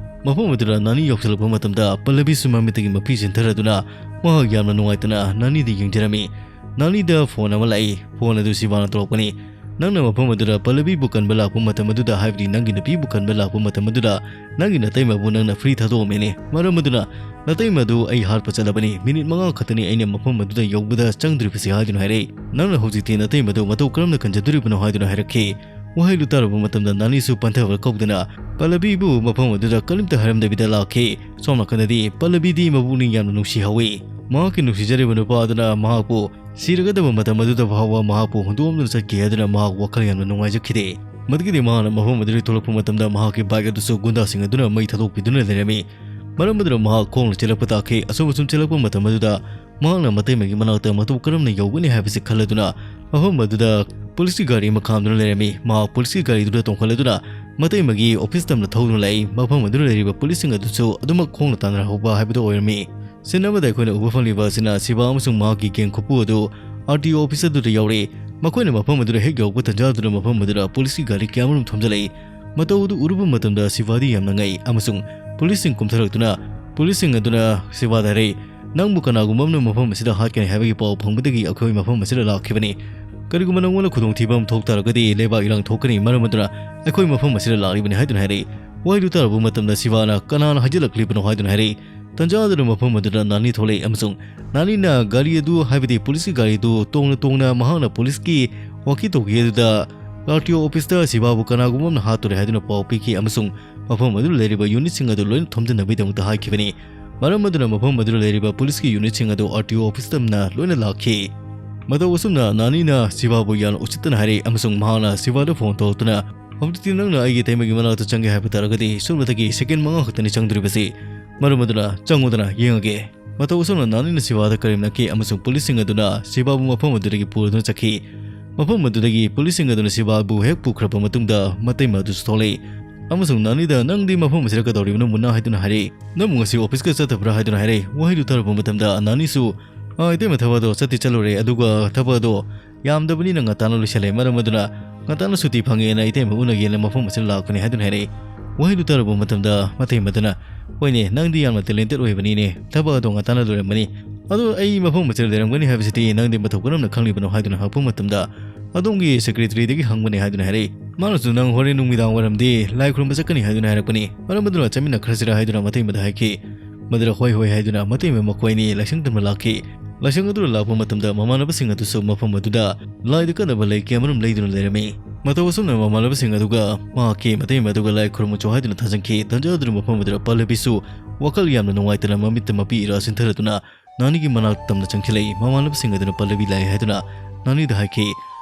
ꯃꯐꯝ ꯑꯗꯨꯗ ꯅꯥꯅꯤ ꯌꯧꯁꯤꯜꯂꯛꯄ ꯃꯇꯝꯗ ꯄꯜꯂꯕꯤꯁꯨ ꯃꯃꯤꯠꯇꯒꯤ ꯃꯄꯤ ꯆꯦꯟꯊꯔꯗꯨꯅ ꯃꯍꯥꯛ ꯌꯥꯝꯅ ꯅꯨꯡꯉꯥꯏꯇꯅ ꯅꯥꯅꯤꯗ ꯌꯦꯡꯖꯔꯝꯃꯤ꯫ ꯅꯥꯅꯤꯗ ꯐꯣꯟ ꯑꯃ ꯂꯥꯛꯏ꯫ ꯐꯣꯟ ꯑꯗꯨ ꯁꯤꯕꯥꯅ ꯇꯧꯔꯛꯄꯅꯤ꯫ "ꯅꯪꯅ ꯃꯐꯝ ꯑꯗꯨꯗ ꯄꯜꯂꯕꯤꯕꯨ ꯀꯟꯕ ꯂꯥꯛꯄ ꯃꯇꯝ ꯑꯗꯨꯗ, ꯍꯥꯏꯕꯗꯤ ꯅꯪꯒꯤ ꯅꯨꯄꯤꯕꯨ ꯀꯟꯕ ꯂꯥꯛꯄ ꯃꯇꯝ ꯑꯗꯨꯗ, ꯅꯪꯒꯤ ꯅꯇꯩꯃꯕꯨ ꯅꯪꯅ ꯐ꯭ꯔꯤ ꯊꯥꯗꯣꯛꯑꯝꯃꯦꯅꯦ꯫ ꯃꯔꯝ ꯑꯗꯨꯅ ꯅꯇꯩꯃꯗꯨ ꯑꯩ ꯍꯥꯠꯄ ꯆꯠꯂꯕꯅꯤ꯫ ꯃꯤꯅꯤꯠ ꯃꯉꯥ ꯈꯛꯇꯅꯤ ꯑꯩꯅ ꯃꯐꯝ ꯑꯗꯨꯗ ꯌꯧꯕꯗ ꯆꯪꯗꯣꯔꯤꯕꯁꯤ" ꯍꯥꯏꯗꯨꯅ ꯍꯥꯏꯔꯛꯏ꯫ "ꯅꯪꯅ ꯍꯧꯖꯤꯛꯇꯤ ꯅꯇꯩꯃꯗꯨ ꯃꯇꯧ ꯀꯔꯝꯅ ꯀꯟꯖꯗꯣꯔꯤꯕꯅꯣ?" ꯍꯥꯏꯗꯨꯅ ꯍꯥꯏꯔꯛꯈꯤ꯫ ꯋꯥꯍꯩꯗꯨ ꯇꯥꯔꯨꯕ ꯃꯇꯝꯗ ꯅꯥꯅꯤꯁꯨ ꯄꯟꯊꯕ ꯀꯧꯗꯅ ꯄꯜꯂꯕꯤꯕꯨ ꯃꯐꯝ ꯑꯗꯨꯗ ꯀꯔꯤꯝꯇ ꯍꯥꯏꯔꯝꯗꯕꯤꯗ ꯂꯥꯛꯈꯤ꯫ ꯁꯣꯝ ꯅꯥꯀꯟꯗꯗꯤ ꯄꯜꯂꯕꯤꯗꯤ ꯃꯄꯨꯛꯅꯤꯡ ꯌꯥꯝꯅ ꯅꯨꯡꯁꯤꯍꯧꯏ꯫ ꯃꯍꯥꯛꯀꯤ ꯅꯨꯡꯁꯤꯖꯔꯤꯕ ꯅꯨꯄꯥ ꯑꯗꯨꯅ ꯃꯍꯥꯛꯄꯨ ꯁꯤꯔꯒꯗꯕ ꯃꯇꯝ ꯑꯗꯨꯗ ꯐꯥꯎꯕ ꯃꯍꯥꯛꯄꯨ ꯍꯨꯟꯗꯣꯛꯂꯝꯗꯨꯅ ꯆꯠꯈꯤ ꯍꯥꯏꯗꯨꯅ ꯃꯍꯥꯛ ꯋꯥꯈꯜ ꯌꯥꯝꯅ ꯅꯨꯡꯉꯥꯏꯖꯈꯤꯗꯦ꯫ ꯃꯗꯨꯒꯤꯗꯤ ꯃꯍꯥꯛꯅ ꯃꯐꯝ ꯑꯗꯨꯗꯒꯤ ꯊꯣꯛꯂꯛꯄ ꯃꯇꯝꯗ ꯃꯍꯥꯛꯀꯤ ꯕꯥꯏꯛ ꯑꯗꯨꯁꯨ ꯒꯨꯟꯗꯥꯁꯤꯡ ꯑꯗꯨꯅ ꯃꯩ ꯊꯥꯗꯣꯛꯄꯤꯗꯨꯅ ꯂꯩꯔꯝꯃꯤ꯫ ꯃꯔꯝ ꯑꯗꯨꯅ ꯃꯍꯥꯛ ꯈꯣꯡꯅ ꯆꯦꯜꯂꯛꯄ ꯇꯥꯈꯤ꯫ ꯑꯁꯨꯝ ꯑꯁꯨꯝ ꯆꯦꯜꯂꯛꯄ ꯃꯇꯝ ꯑꯗꯨꯗ ꯃꯍꯥꯛꯅ ꯃꯇꯩꯃꯒꯤ ꯃꯅꯥꯛꯇ ꯃꯇꯧ ꯀꯔꯝꯅ ꯌꯧꯒꯅꯤ ꯍꯥꯏꯕꯁꯤ ꯈꯜꯂꯗꯨꯅ ꯃꯐꯝ ꯑꯗꯨꯗ ꯄꯨꯂꯤꯁꯀꯤ ꯒꯥꯔꯤ ꯑꯃ ꯈꯥꯝꯗꯨꯅ ꯂꯩꯔꯝꯃꯤ꯫ ꯃꯍꯥꯛ ꯄꯨꯂꯤꯁꯀꯤ ꯒꯥꯔꯤꯗꯨꯗ ꯇꯣꯡꯈꯠꯂꯗꯨꯅ ꯃꯇꯩꯃꯒꯤ ꯑꯣꯐꯤꯁ ꯇꯝꯅ ꯊꯧꯗꯨꯅ ꯂꯥꯛꯏ꯫ ꯃꯐꯝ ꯑꯗꯨꯗ ꯂꯩꯔꯤꯕ ꯄꯨꯂꯤꯁꯁꯤꯡ ꯑꯗꯨꯁꯨ ꯑꯗꯨꯃꯛ ꯈꯣꯡꯅ ꯇꯥꯟꯅꯔꯛꯍꯧꯕ ꯍꯥꯏꯕꯗꯨ ꯑꯣꯏꯔꯝꯃꯤ꯫ ꯁꯤꯟ ꯑꯃꯗ ꯑꯩꯈꯣꯏꯅ ꯎꯕ ꯐꯪꯂꯤꯕ ꯑꯁꯤꯅ ꯁꯤꯕꯥ ꯑꯃꯁꯨꯡ ꯃꯍꯥꯛꯀꯤ ꯒꯦꯡ ꯈꯨꯄꯨ ꯑꯗꯨ ꯑꯥꯔ ꯇꯤ ꯑꯣ ꯑꯣꯐꯤꯁ ꯑꯗꯨꯗ ꯌꯧꯔꯛꯏ꯫ ꯃꯈꯣꯏꯅ ꯃꯐꯝ ꯑꯗꯨꯗ ꯍꯦꯛ ꯌꯧꯔꯛꯄ ꯇꯟꯖꯥꯗꯨꯗ ꯃꯐꯝ ꯑꯗꯨꯗ ꯄꯨꯂꯤꯁꯀꯤ ꯒꯥꯔꯤ ꯀꯌꯥꯃꯔꯨꯝ ꯊꯣꯝꯖꯤꯜꯂꯛꯏ꯫ ꯃꯇꯧ ꯑꯗꯨ ꯎꯔꯨꯕ ꯃꯇꯝꯗ ꯁꯤꯕꯥꯗꯤ ꯌꯥꯝꯅ ꯉꯛꯏ ꯑꯃꯁꯨꯡ ꯄꯨꯂꯤꯁꯁꯤꯡ ꯀꯨꯝꯊꯔꯛꯇꯨꯅ ꯄꯨꯂꯤꯁꯁꯤꯡ ꯑꯗꯨꯅ ꯁꯤꯕꯥꯗ ꯍꯥꯏꯔꯛꯏ, "ꯅꯪꯕꯨ ꯀꯅꯥꯒꯨꯝꯕ ꯑꯃꯅ ꯃꯐꯝ ꯑꯁꯤꯗ ꯍꯥꯠꯀꯅꯤ ꯍꯥꯏꯕꯒꯤ ꯄꯥꯎ ꯐꯪꯕꯗꯒꯤ ꯑꯩꯈꯣꯏ ꯃꯐꯝ ꯑꯁꯤꯗ ꯂꯥꯛꯈꯤꯕꯅꯤ꯫ ꯀꯔꯤꯒꯨꯝꯕ ꯅꯪꯉꯣꯟꯗ ꯈꯨꯗꯣꯡꯊꯤꯕ ꯑꯃ ꯊꯣꯛ ꯇꯥꯔꯒꯗꯤ ꯂꯩꯕꯥꯛ ꯏꯔꯥꯡ ꯊꯣꯛꯀꯅꯤ, ꯃꯔꯝ ꯑꯗꯨꯅ ꯑꯩꯈꯣꯏ ꯃꯐꯝ ꯑꯁꯤꯗ ꯂꯥꯛꯂꯤꯕꯅꯤ" ꯍꯥꯏꯗꯨꯅ ꯍꯥꯏꯔꯛꯏ꯫ ꯋꯥꯍꯩꯗꯨ ꯇꯥꯔꯨꯕ ꯃꯇꯝꯗ ꯁꯤꯕꯥꯅ "ꯀꯅꯥꯅ ꯍꯥꯏꯖꯤꯜꯂꯛꯂꯤꯕꯅꯣ?" ꯍꯥꯏꯗꯨꯅ ꯍꯥꯏꯔꯛꯏ꯫ ꯇꯟꯖꯥ ꯑꯗꯨꯗ ꯃꯐꯝ ꯑꯗꯨꯗ ꯅꯥꯅꯤ ꯊꯣꯛꯂꯛꯏ ꯑꯃꯁꯨꯡ ꯅꯥꯅꯤꯅ ꯒꯥꯔꯤ ꯑꯗꯨ, ꯍꯥꯏꯕꯗꯤ ꯄꯨꯂꯤꯁꯀꯤ ꯒꯥꯔꯤ ꯑꯗꯨ ꯇꯣꯡꯅ ꯇꯣꯡꯅ ꯃꯍꯥꯛꯅ ꯄꯨꯂꯤꯁꯀꯤ walkie talkie ꯑꯗꯨꯗ RTO officeꯇ ꯁꯤꯕꯥꯕꯨ ꯀꯅꯥꯒꯨꯝꯕ ꯑꯃꯅ ꯍꯥꯠꯇꯣꯔꯦ ꯍꯥꯏꯗꯨꯅ ꯄꯥꯎ ꯄꯤꯈꯤ ꯑꯃꯁꯨꯡ ꯃꯐꯝ ꯑꯗꯨꯗ ꯂꯩꯔꯤꯕ unitꯁꯤꯡ ꯑꯗꯨ ꯂꯣꯏꯅ ꯊꯣꯝꯖꯤꯟꯅꯕꯒꯤꯗꯃꯛꯇ ꯍꯥꯏꯈꯤꯕꯅꯤ꯫ ꯃꯔꯝ ꯑꯗꯨꯅ ꯃꯐꯝ ꯑꯗꯨꯗ ꯂꯩꯔꯤꯕ ꯄꯨꯂꯤꯁꯀꯤ unitꯁꯤꯡ ꯑꯗꯨ RTO officeꯇ ꯂꯣꯏꯅ ꯂꯥꯛꯈꯤ꯫ ꯃꯇꯧ ꯑꯁꯨꯝꯅ ꯅꯥꯅꯤꯅ ꯁꯤꯕꯥꯕꯨ ꯌꯥꯝꯅ ꯎꯁꯤꯠꯇꯅ ꯍꯥꯏꯔꯛꯏ ꯑꯃꯁꯨꯡ ꯃꯍꯥꯛꯅ ꯁꯤꯕꯥꯗ phone ꯇꯧꯔꯛꯇꯨꯅ, "ꯍꯧꯖꯤꯛꯇꯤ ꯅꯪꯅ ꯑꯩꯒꯤ ꯏꯇꯩꯃꯒꯤ ꯃꯅꯥꯛꯇ ꯆꯪꯒꯦ ꯍꯥꯏꯕ ꯇꯥꯔꯒꯗꯤ ꯁꯣꯝꯗꯒꯤ second ꯃꯉꯥ ꯈꯛꯇꯅꯤ ꯆꯪꯗꯣꯔꯤꯕꯁꯤ꯫ ꯃꯔꯝ ꯑꯗꯨꯅ ꯆꯪꯉꯨꯗꯅ ꯌꯦꯡꯉꯒꯦ꯫" ꯃꯇꯧ ꯑꯁꯨꯝꯅ ꯅꯥꯅꯤꯅ ꯁꯤꯕꯥꯗ ꯀꯔꯦꯝꯅꯈꯤ ꯑꯃꯁꯨꯡ ꯄꯨꯂꯤꯁꯁꯤꯡ ꯑꯗꯨꯅ ꯁꯤꯕꯥꯕꯨ ꯃꯐꯝ ꯑꯗꯨꯗꯒꯤ ꯄꯨꯗꯨꯅ ꯆꯠꯈꯤ꯫ ꯃꯐꯝ ꯑꯗꯨꯗꯒꯤ ꯄꯨꯂꯤꯁꯁꯤꯡ ꯑꯗꯨꯅ ꯁꯤꯕꯥꯕꯨ ꯍꯦꯛ ꯄꯨꯈ꯭ꯔꯕ ꯃꯇꯨꯡꯗ ꯃꯇꯩꯃ ꯑꯗꯨꯁꯨ ꯊꯣꯛꯂꯛꯏ ꯑꯃꯁꯨꯡ ꯅꯥꯅꯤꯗ, "ꯅꯪꯗꯤ ꯃꯐꯝ ꯑꯁꯤꯗ ꯀꯩꯗꯧꯔꯤꯕꯅꯣ, ꯃꯨꯟꯅꯥ?" ꯍꯥꯏꯗꯨꯅ ꯍꯥꯏꯔꯛꯏ꯫ "ꯅꯪꯕꯨ ꯉꯁꯤ officeꯀ ꯆꯠꯇꯕ꯭ꯔꯥ?" ꯍꯥꯏꯗꯨꯅ ꯍꯥꯏꯔꯛꯏ꯫ ꯋꯥꯍꯩꯗꯨ ꯇꯥꯔꯨꯕ ꯃꯇꯝꯗ ꯅꯥꯅꯤꯁꯨ, "ꯑꯥ, ꯏꯇꯩꯃ, ꯊꯕꯛ ꯑꯗꯣ ꯆꯠꯇꯤ ꯆꯠꯂꯨꯔꯦ, ꯑꯗꯨꯒ ꯊꯕꯛ ꯑꯗꯣ ꯌꯥꯝꯗꯕꯅꯤꯅ ꯉꯟꯇꯥꯅ ꯂꯣꯏꯁꯤꯜꯂꯦ, ꯃꯔꯝ ꯑꯗꯨꯅ ꯉꯟꯇꯥꯅ ꯁꯨꯇꯤ ꯐꯪꯉꯦꯅ ꯏꯇꯩꯃ ꯎꯅꯒꯦꯅ ꯃꯐꯝ ꯑꯁꯤꯗ ꯂꯥꯛꯄꯅꯦ" ꯍꯥꯏꯗꯨꯅ ꯍꯥꯏꯔꯛꯏ꯫ ꯋꯥꯍꯩꯗꯨ ꯇꯥꯔꯨꯕ ꯃꯇꯝꯗ ꯃꯇꯩꯃ ꯑꯗꯨꯅ, "ꯍꯣꯏꯅꯦ, ꯅꯪꯗꯤ ꯌꯥꯝꯅ talented ꯑꯣꯏꯕꯅꯤꯅꯦ, ꯊꯕꯛ ꯑꯗꯣ ꯉꯟꯇꯥꯅ ꯂꯣꯏꯔꯝꯒꯅꯤ꯫ ꯑꯗꯣ ꯑꯩ ꯃꯐꯝ ꯑꯁꯤꯗ ꯂꯩꯔꯝꯒꯅꯤ ꯍꯥꯏꯕꯁꯤꯗꯤ ꯅꯪꯗꯤ ꯃꯇꯧ ꯀꯔꯝꯅ ꯈꯪꯂꯤꯕꯅꯣ?" ꯍꯥꯏꯗꯨꯅ ꯍꯪꯉꯛꯄ ꯃꯇꯝꯗ, "ꯑꯗꯣꯝꯒꯤ secretaryꯗꯒꯤ ꯍꯪꯕꯅꯦ" ꯍꯥꯏꯗꯨꯅ ꯍꯥꯏꯔꯛꯏ꯫ ꯃꯥꯅꯁꯨ, "ꯅꯪ ꯍꯣꯔꯦꯟ ꯅꯨꯃꯤꯗꯥꯡ ꯋꯥꯏꯔꯝꯗꯤ ꯂꯥꯏ ꯈꯨꯔꯨꯝꯕ ꯆꯠꯀꯅꯤ ꯍꯥꯏꯗꯨꯅ ꯍꯥꯏꯔꯛꯄꯅꯤ, ꯃꯔꯝ ꯑꯗꯨꯅ ꯆꯠꯃꯤꯟꯅꯈ꯭ꯔꯁꯤꯔꯥ?" ꯍꯥꯏꯗꯨꯅ ꯃꯇꯩꯃꯗ ꯍꯥꯏꯈꯤ꯫ ꯃꯗꯨꯗ "ꯍꯣꯏ, ꯍꯣꯏ" ꯍꯥꯏꯗꯨꯅ ꯃꯇꯩꯃ ꯃꯈꯣꯏ ꯑꯅꯤ ꯂꯥꯏꯁꯪ ꯇꯝꯅ ꯂꯥꯛꯈꯤ꯫ ꯂꯥꯏꯁꯪ ꯑꯗꯨꯗ ꯂꯥꯛꯄ ꯃꯇꯝꯗ ꯃꯃꯥꯟꯅꯕꯁꯤꯡ ꯑꯗꯨꯁꯨ ꯃꯐꯝ ꯑꯗꯨꯗ ꯂꯥꯏꯗ ꯀꯠꯅꯕ ꯂꯩ ꯀꯌꯥꯃꯔꯨꯝ ꯂꯩꯗꯨꯅ ꯂꯩꯔꯝꯃꯤ꯫ ꯃꯇꯧ ꯑꯁꯨꯝꯅ ꯃꯃꯥꯟꯅꯕꯁꯤꯡ ꯑꯗꯨꯒ ꯃꯍꯥꯛꯀꯤ ꯃꯇꯩꯃ ꯑꯗꯨꯒ ꯂꯥꯏ ꯈꯨꯔꯨꯝꯃꯨꯆꯣ ꯍꯥꯏꯗꯨꯅ ꯊꯥꯖꯤꯟꯈꯤ꯫ ꯇꯟꯖꯥ ꯑꯗꯨꯗ ꯃꯐꯝ ꯑꯗꯨꯗ ꯄꯜꯂꯕꯤꯁꯨ ꯋꯥꯈꯜ ꯌꯥꯝꯅ ꯅꯨꯡꯉꯥꯏꯇꯅ ꯃꯃꯤꯠꯇ ꯃꯄꯤ ꯏꯔꯥ ꯆꯤꯟꯊꯔꯗꯨꯅ ꯅꯥꯅꯤꯒꯤ ꯃꯅꯥꯛ ꯇꯝꯅ ꯆꯪꯁꯤꯜꯂꯛꯏ꯫ ꯃꯃꯥꯟꯅꯕꯁꯤꯡ ꯑꯗꯨꯅ ꯄꯜꯂꯕꯤ ꯂꯥꯛꯏ ꯍꯥꯏꯗꯨꯅ ꯅꯥꯅꯤꯗ ꯍꯥꯏꯈꯤ꯫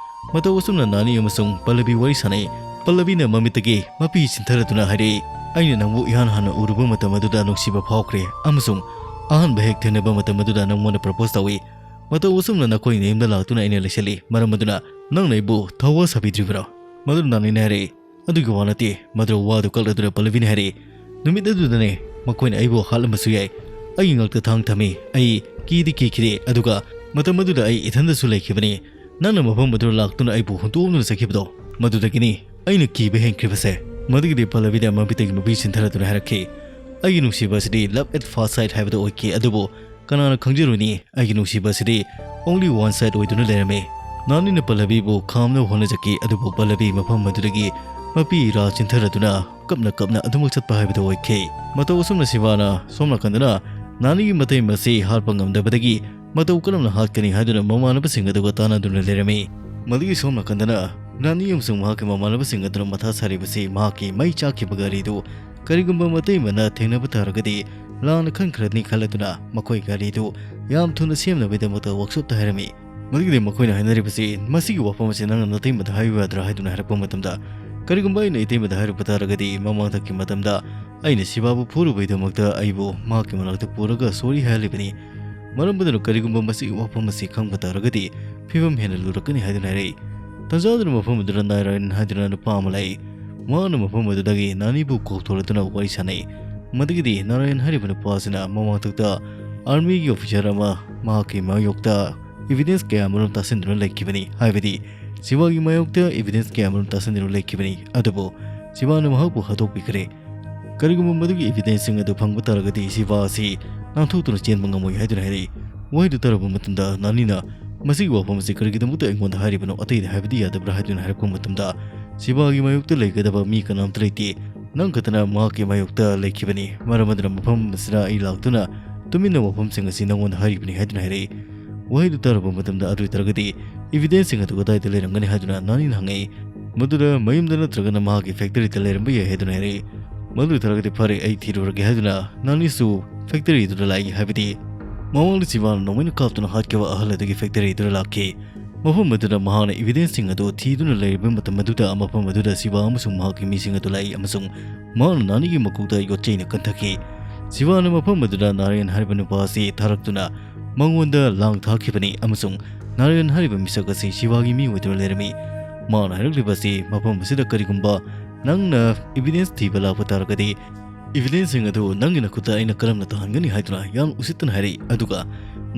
ꯃꯇꯧ ꯑꯁꯨꯝꯅ ꯅꯥꯅꯤ ꯑꯃꯁꯨꯡ ꯄꯜꯂꯕꯤ ꯋꯥꯔꯤ ꯁꯥꯟꯅꯩ꯫ ꯄꯜꯂꯕꯤꯅ ꯃꯃꯤꯠꯇꯒꯤ ꯃꯄꯤ ꯆꯤꯟꯊꯔꯗꯨꯅ ꯍꯥꯏꯔꯛꯏ, "ꯑꯩꯅ ꯅꯪꯕꯨ ꯏꯍꯥꯟ ꯍꯥꯟꯅ ꯎꯔꯨꯕ ꯃꯇꯝ ꯑꯗꯨꯗ ꯅꯨꯡꯁꯤꯕ ꯐꯥꯎꯈ꯭ꯔꯦ ꯑꯃꯁꯨꯡ ꯑꯍꯥꯟꯕ ꯍꯦꯛ ꯊꯦꯡꯅꯕ ꯃꯇꯝ ꯑꯗꯨꯗ ꯅꯪꯉꯣꯟꯗ propose ꯇꯧꯏ꯫ ꯃꯇꯧ ꯑꯁꯨꯝꯅ ꯅꯈꯣꯏ ꯅꯌꯨꯝꯗ ꯂꯥꯛꯇꯨꯅ ꯑꯩꯅ ꯂꯩꯁꯤꯜꯂꯤ꯫ ꯃꯔꯝ ꯑꯗꯨꯅ ꯅꯪꯅ ꯑꯩꯕꯨ ꯊꯋꯥ ꯁꯥꯕꯤꯗ꯭ꯔꯤꯕ꯭ꯔꯣ?" ꯃꯗꯨ ꯅꯥꯅꯤꯅ ꯍꯥꯏꯔꯛꯏ, "ꯑꯗꯨꯒꯤ ꯋꯥ ꯅꯠꯇꯦ꯫" ꯃꯗꯨ ꯋꯥꯗꯨ ꯀꯛꯂꯗꯨꯅ ꯄꯜꯂꯕꯤꯅ ꯍꯥꯏꯔꯛꯏ, "ꯅꯨꯃꯤꯠ ꯑꯗꯨꯗꯅꯦ ꯃꯈꯣꯏꯅ ꯑꯩꯕꯨ ꯍꯥꯠꯂꯝꯕꯁꯨ ꯌꯥꯏ꯫ ꯑꯩꯒꯤ ꯉꯛꯇ ꯊꯥꯡ ꯊꯝꯃꯤ꯫ ꯑꯩ ꯀꯤꯗꯤ ꯀꯤꯈꯤꯗꯦ, ꯑꯗꯨꯒ ꯃꯇꯝ ꯑꯗꯨꯗ ꯑꯩ ꯏꯊꯟꯗꯁꯨ ꯂꯩꯈꯤꯕꯅꯤ꯫ ꯅꯪꯅ ꯃꯐꯝ ꯑꯗꯨꯗ ꯂꯥꯛꯇꯨꯅ ꯑꯩꯕꯨ ꯍꯨꯟꯗꯣꯛꯂꯝꯗꯨꯅ ꯆꯠꯈꯤꯕꯗꯣ, ꯃꯗꯨꯗꯒꯤꯅꯤ ꯑꯩꯅ ꯀꯤꯕ ꯍꯦꯟꯈ꯭ꯔꯤꯕꯁꯦ꯫" ꯃꯗꯨꯒꯤꯗꯤ ꯄꯜꯂꯕꯤꯗ ꯃꯃꯤꯠꯇꯒꯤ ꯃꯄꯤ ꯆꯤꯟꯊꯔꯗꯨꯅ ꯍꯥꯏꯔꯛꯈꯤ, "ꯑꯩꯒꯤ ꯅꯨꯡꯁꯤꯕ ꯑꯁꯤꯗꯤ love at first sight ꯍꯥꯏꯕꯗꯨ ꯑꯣꯏꯈꯤ, ꯑꯗꯨꯕꯨ ꯀꯅꯥꯅ ꯈꯪꯖꯔꯨꯅꯤ, ꯑꯩꯒꯤ ꯅꯨꯡꯁꯤꯕ ꯑꯁꯤꯗꯤ only one side ꯑꯣꯏꯗꯨꯅ ꯂꯩꯔꯝꯃꯤ꯫" ꯅꯥꯅꯤꯅ ꯄꯜꯂꯕꯤꯕꯨ ꯈꯥꯝꯅꯕ ꯍꯣꯠꯅꯖꯈꯤ, ꯑꯗꯨꯕꯨ ꯄꯜꯂꯕꯤ ꯃꯐꯝ ꯑꯗꯨꯗꯒꯤ ꯃꯄꯤ ꯏꯔꯥ ꯆꯤꯟꯊꯔꯗꯨꯅ ꯀꯞꯅ ꯀꯞꯅ ꯑꯗꯨꯃꯛ ꯆꯠꯄ ꯍꯥꯏꯕꯗꯨ ꯑꯣꯏꯈꯤ꯫ ꯃꯇꯧ ꯑꯁꯨꯝꯅ ꯁꯤꯕꯥꯅ ꯁꯣꯝ ꯅꯥꯀꯟꯗꯅ ꯅꯥꯅꯤꯒꯤ ꯃꯇꯩ ꯃꯁꯤ ꯍꯥꯠꯄ ꯉꯝꯗꯕꯗꯒꯤ ꯃꯇꯧ ꯀꯔꯝꯅ ꯍꯥꯠꯀꯅꯤ ꯍꯥꯏꯗꯨꯅ ꯃꯃꯥꯟꯅꯕꯁꯤꯡ ꯑꯗꯨꯒ ꯇꯥꯟꯅꯗꯨꯅ ꯂꯩꯔꯝꯃꯤ꯫ ꯃꯗꯨꯒꯤ ꯁꯣꯝ ꯅꯥꯀꯟꯗꯅ ꯅꯥꯅꯤ ꯑꯃꯁꯨꯡ ꯃꯍꯥꯛꯀꯤ ꯃꯃꯥꯟꯅꯕꯁꯤꯡ ꯑꯗꯨꯅ ꯃꯊꯥ ꯁꯥꯔꯤꯕꯁꯤ ꯃꯍꯥꯛꯀꯤ ꯃꯩ ꯆꯥꯛꯈꯤꯕ ꯒꯥꯔꯤꯗꯨ ꯀꯔꯤꯒꯨꯝꯕ ꯃꯇꯩ ꯃꯅꯥ ꯊꯦꯡꯅꯕ ꯇꯥꯔꯒꯗꯤ ꯂꯥꯟꯅ ꯈꯟꯈ꯭ꯔꯅꯤ ꯈꯜꯂꯗꯨꯅ ꯃꯈꯣꯏ ꯒꯥꯔꯤꯗꯨ ꯌꯥꯝ ꯊꯨꯅ ꯁꯦꯝꯅꯕꯒꯤꯗꯃꯛꯇ ꯋꯥꯛꯁꯣꯞꯇ ꯍꯥꯏꯔꯝꯃꯤ꯫ ꯃꯗꯨꯒꯤꯗꯤ ꯃꯈꯣꯏꯅ ꯍꯥꯏꯅꯔꯤꯕꯁꯤ, "ꯃꯁꯤꯒꯤ ꯋꯥꯐꯝ ꯑꯁꯤ ꯅꯪꯅ ꯅꯇꯩꯃꯗ ꯍꯥꯏꯌꯨ ꯌꯥꯗ꯭ꯔꯥ?" ꯍꯥꯏꯗꯨꯅ ꯍꯥꯏꯔꯛꯄ ꯃꯇꯝꯗ, "ꯀꯔꯤꯒꯨꯝꯕ ꯑꯩꯅ ꯏꯇꯩꯃꯗ ꯍꯥꯏꯔꯨꯕ ꯇꯥꯔꯒꯗꯤ ꯃꯃꯥꯡꯊꯛꯀꯤ ꯃꯇꯝꯗ ꯑꯩꯅ ꯁꯤꯕꯥꯕꯨ ꯐꯨꯔꯨꯕꯒꯤꯗꯃꯛꯇ ꯑꯩꯕꯨ ꯃꯍꯥꯛꯀꯤ ꯃꯅꯥꯛꯇ ꯄꯨꯔꯒ ꯁꯣꯔꯤ ꯍꯥꯏꯍꯜꯂꯤꯕꯅꯤ꯫ ꯃꯔꯝ ꯑꯗꯨꯅ ꯀꯔꯤꯒꯨꯝꯕ ꯃꯁꯤꯒꯤ ꯋꯥꯐꯝ ꯑꯁꯤ ꯈꯪꯕ ꯇꯥꯔꯒꯗꯤ ꯐꯤꯕꯝ ꯍꯦꯟꯅ ꯂꯨꯔꯛꯀꯅꯤ" ꯍꯥꯏꯗꯨꯅ ꯍꯥꯏꯔꯛꯏ꯫ ꯇꯟꯖꯥꯗꯨꯅ ꯃꯐꯝ ꯑꯗꯨꯗ ꯅꯥꯔꯥꯌꯟ ꯍꯥꯏꯗꯨꯅ ꯅꯨꯄꯥ ꯑꯃ ꯂꯥꯛꯏ꯫ ꯃꯍꯥꯛꯅ ꯃꯐꯝ ꯑꯗꯨꯗꯒꯤ ꯅꯥꯅꯤꯕꯨ ꯀꯧꯊꯣꯔꯗꯨꯅ ꯋꯥꯔꯤ ꯁꯥꯟꯅꯩ꯫ ꯃꯗꯨꯒꯤꯗꯤ ꯅꯥꯔꯥꯌꯟ ꯍꯥꯏꯔꯤꯕ ꯅꯨꯄꯥ ꯑꯁꯤꯅ ꯃꯃꯥꯡꯊꯛꯇ ꯑꯥꯔꯃꯤꯒꯤ ꯑꯣꯐꯤꯁꯥꯔ ꯑꯃ ꯃꯍꯥꯛꯀꯤ ꯃꯥꯌꯣꯛꯇ ꯏꯕꯤꯗꯦꯟꯁ ꯀꯌꯥ ꯑꯃꯔꯣꯝ ꯇꯥꯁꯤꯟꯗꯨꯅ ꯂꯩꯈꯤꯕꯅꯤ, ꯍꯥꯏꯕꯗꯤ ꯁꯤꯕꯥꯒꯤ ꯃꯥꯌꯣꯛꯇ ꯏꯕꯤꯗꯦꯟꯁ ꯀꯌꯥ ꯑꯃꯔꯣꯝ ꯇꯥꯁꯤꯟꯗꯨꯅ ꯂꯩꯈꯤꯕꯅꯤ꯫ ꯑꯗꯨꯕꯨ ꯁꯤꯕꯥꯅ ꯃꯍꯥꯛꯄꯨ ꯍꯥꯠꯇꯣꯛꯄꯤꯈ꯭ꯔꯦ꯫ ꯀꯔꯤꯒꯨꯝꯕ ꯃꯗꯨꯒꯤ ꯏꯕꯤꯗꯦꯟꯁꯁꯤꯡ ꯑꯗꯨ ꯐꯪꯕ ꯇꯥꯔꯒꯗꯤ ꯁꯤꯕꯥ ꯑꯁꯤ ꯅꯥꯟꯊꯣꯛꯇꯨꯅ ꯆꯦꯟꯕ ꯉꯝꯃꯣꯏ ꯍꯥꯏꯗꯨꯅ ꯍꯥꯏꯔꯛꯏ꯫ ꯋꯥꯍꯩꯗꯨ ꯇꯥꯔꯕ ꯃꯇꯨꯡꯗ ꯅꯥꯅꯤꯅ "ꯃꯁꯤꯒꯤ ꯋꯥꯐꯝ ꯑꯁꯤ ꯀꯔꯤꯒꯤꯗꯃꯛꯇ ꯑꯩꯉꯣꯟꯗ ꯍꯥꯏꯔꯤꯕꯅꯣ? ꯑꯇꯩꯗ ꯍꯥꯏꯕꯗꯤ ꯌꯥꯗꯕ꯭ꯔꯥ?" ꯍꯥꯏꯗꯨꯅ ꯍꯥꯏꯔꯛꯄ ꯃꯇꯝꯗ ꯁꯤꯕꯥꯒꯤ ꯃꯥꯌꯣꯛꯇ ꯂꯩꯒꯗꯕ ꯃꯤ ꯀꯅꯥꯝꯇ ꯂꯩꯇꯦ꯫ ꯅꯪ ꯈꯛꯇꯅ ꯃꯍꯥꯛꯀꯤ ꯃꯥꯌꯣꯛꯇ ꯂꯩꯈꯤꯕꯅꯤ꯫ ꯃꯔꯝ ꯑꯗꯨꯅ ꯃꯐꯝ ꯑꯁꯤꯗ ꯑꯩ ꯂꯥꯛꯇꯨꯅ ꯇꯨꯃꯤꯟꯅ ꯋꯥꯐꯝꯁꯤꯡ ꯑꯁꯤ ꯅꯪꯉꯣꯟꯗ ꯍꯥꯏꯔꯤꯕꯅꯤ ꯍꯥꯏꯗꯨꯅ ꯍꯥꯏꯔꯛꯏ꯫ ꯋꯥꯍꯩꯗꯨ ꯇꯥꯔꯕ ꯃꯇꯝꯗ ꯑꯗꯨ ꯑꯣꯏꯇꯥꯔꯒꯗꯤ ꯏꯕꯤꯗꯦꯟꯁꯁꯤꯡ ꯑꯗꯨ ꯀꯗꯥꯏꯗ ꯂꯩꯔꯝꯒꯅꯤ ꯍꯥꯏꯗꯨꯅ ꯅꯥꯅꯤꯅ ꯍꯪꯉꯛꯏ꯫ ꯃꯗꯨꯗ ꯃꯌꯨꯝꯗ ꯅꯠꯇ꯭ꯔꯒꯅ ꯃꯍꯥꯛꯀꯤ ꯐꯦꯛꯇꯔꯤꯗ ꯂꯩꯔꯝꯕ ꯌꯥꯏ ꯍꯥꯏꯗꯨꯅ ꯍꯥꯏꯔꯛꯏ꯫ ꯃꯗꯨ ꯑꯣꯏꯇꯥꯔꯒꯗꯤ ꯐꯔꯦ, ꯑꯩ ꯊꯤꯔꯨꯔꯒꯦ ꯍꯥꯏꯗꯨꯅ ꯅꯥꯅꯤꯁꯨ ꯐꯦꯛꯇꯔꯤꯗꯨꯗ ꯂꯥꯛꯏ, ꯍꯥꯏꯕꯗꯤ ꯃꯃꯥꯡꯗ ꯁꯤꯕꯥꯅ ꯅꯣꯡꯃꯩꯅ ꯀꯥꯞꯇꯨꯅ ꯍꯥꯠꯈꯤꯕ ꯑꯍꯜ ꯑꯗꯨꯒꯤ ꯐꯦꯛꯇꯔꯤꯗꯨꯗ ꯂꯥꯛꯈꯤ꯫ ꯃꯐꯝ ꯑꯗꯨꯗ ꯃꯍꯥꯛꯅ ꯏꯕꯤꯗꯦꯟꯁꯁꯤꯡ ꯑꯗꯨ ꯊꯤꯗꯨꯅ ꯂꯩꯔꯤꯕ ꯃꯇꯝ ꯑꯗꯨꯗ ꯃꯐꯝ ꯑꯗꯨꯗ ꯁꯤꯕꯥ ꯑꯃꯁꯨꯡ ꯃꯍꯥꯛꯀꯤ ꯃꯤꯁꯤꯡ ꯑꯗꯨ ꯂꯥꯛꯏ ꯑꯃꯁꯨꯡ ꯃꯍꯥꯛꯅ ꯅꯥꯅꯤꯒꯤ ꯃꯀꯣꯛꯇ ꯌꯣꯠꯆꯩꯅ ꯀꯟꯊꯈꯤ꯫ ꯁꯤꯕꯥꯅ ꯃꯐꯝ ꯑꯗꯨꯗ ꯅꯥꯔꯥꯌꯟ ꯍꯥꯏꯔꯤꯕ ꯅꯨꯄꯥ ꯑꯁꯤ ꯊꯥꯔꯛꯇꯨꯅ ꯃꯉꯣꯟꯗ ꯂꯥꯡ ꯊꯥꯈꯤꯕꯅꯤ ꯑꯃꯁꯨꯡ ꯅꯥꯔꯥꯌꯟ ꯍꯥꯏꯔꯤꯕ ꯃꯤꯁꯛ ꯑꯁꯤ ꯁꯤꯕꯥꯒꯤ ꯃꯤ ꯑꯣꯏꯗꯨꯅ ꯂꯩꯔꯝꯃꯤ꯫ ꯃꯍꯥꯛꯅ ꯍꯥꯏꯔꯛꯂꯤꯕ ꯑꯁꯤ ꯃꯐꯝ ꯑꯁꯤꯗ ꯀꯔꯤꯒꯨꯝꯕ ꯅꯪꯅ ꯏꯕꯤꯗꯦꯟꯁ ꯊꯤꯕ ꯂꯥꯛꯄ ꯇꯥꯔꯒꯗꯤ ꯏꯕꯤꯗꯦꯟꯁꯁꯤꯡ ꯑꯗꯨ ꯅꯪꯒꯤ ꯅꯈꯨꯠꯇ ꯑꯩꯅ ꯀꯔꯝꯅ ꯇꯥꯍꯟꯒꯅꯤ ꯍꯥꯏꯗꯨꯅ ꯌꯥꯝ ꯎꯁꯤꯠꯇꯅ ꯍꯥꯏꯔꯛꯏ꯫ ꯑꯗꯨꯒ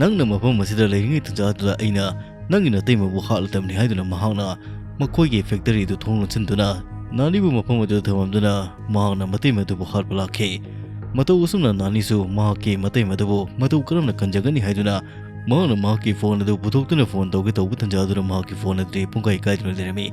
ꯅꯪꯅ ꯃꯐꯝ ꯑꯁꯤꯗ ꯂꯩꯔꯤꯉꯩ ꯇꯟꯖꯥꯗꯨꯗ ꯑꯩꯅ ꯅꯪꯒꯤ ꯅꯇꯩꯃꯕꯨ ꯍꯥꯠꯂꯗꯕꯅꯤ ꯍꯥꯏꯗꯨꯅ ꯃꯍꯥꯛꯅ ꯃꯈꯣꯏꯒꯤ ꯐꯦꯛꯇꯔꯤꯗꯨ ꯊꯣꯡ ꯂꯣꯟꯁꯤꯟꯗꯨꯅ ꯅꯥꯅꯤꯕꯨ ꯃꯐꯝ ꯑꯗꯨꯗ ꯊꯝꯃꯝꯗꯨꯅ ꯃꯍꯥꯛꯅ ꯃꯇꯩꯃ ꯑꯗꯨꯕꯨ ꯍꯥꯠꯄ ꯂꯥꯛꯈꯤ꯫ ꯃꯇꯧ ꯑꯁꯨꯝꯅ ꯅꯥꯅꯤꯁꯨ ꯃꯍꯥꯛꯀꯤ ꯃꯇꯩꯃ ꯑꯗꯨꯕꯨ ꯃꯇꯧ ꯀꯔꯝꯅ ꯀꯟꯖꯒꯅꯤ ꯍꯥꯏꯗꯨꯅ ꯃꯍꯥꯛꯅ ꯃꯍꯥꯛꯀꯤ ꯐꯣꯟ ꯑꯗꯨ ꯄꯨꯊꯣꯛꯇꯨꯅ ꯐꯣꯟ ꯇꯧꯒꯦ ꯇꯧꯕ ꯇꯟꯖꯥꯗꯨꯗ ꯃꯍꯥꯛꯀꯤ ꯐꯣꯟ ꯑꯗꯨꯗꯤ ꯄꯨꯡꯀꯥꯏ ꯀꯥꯏꯗꯨꯅ ꯂꯩꯔꯝꯃꯤ꯫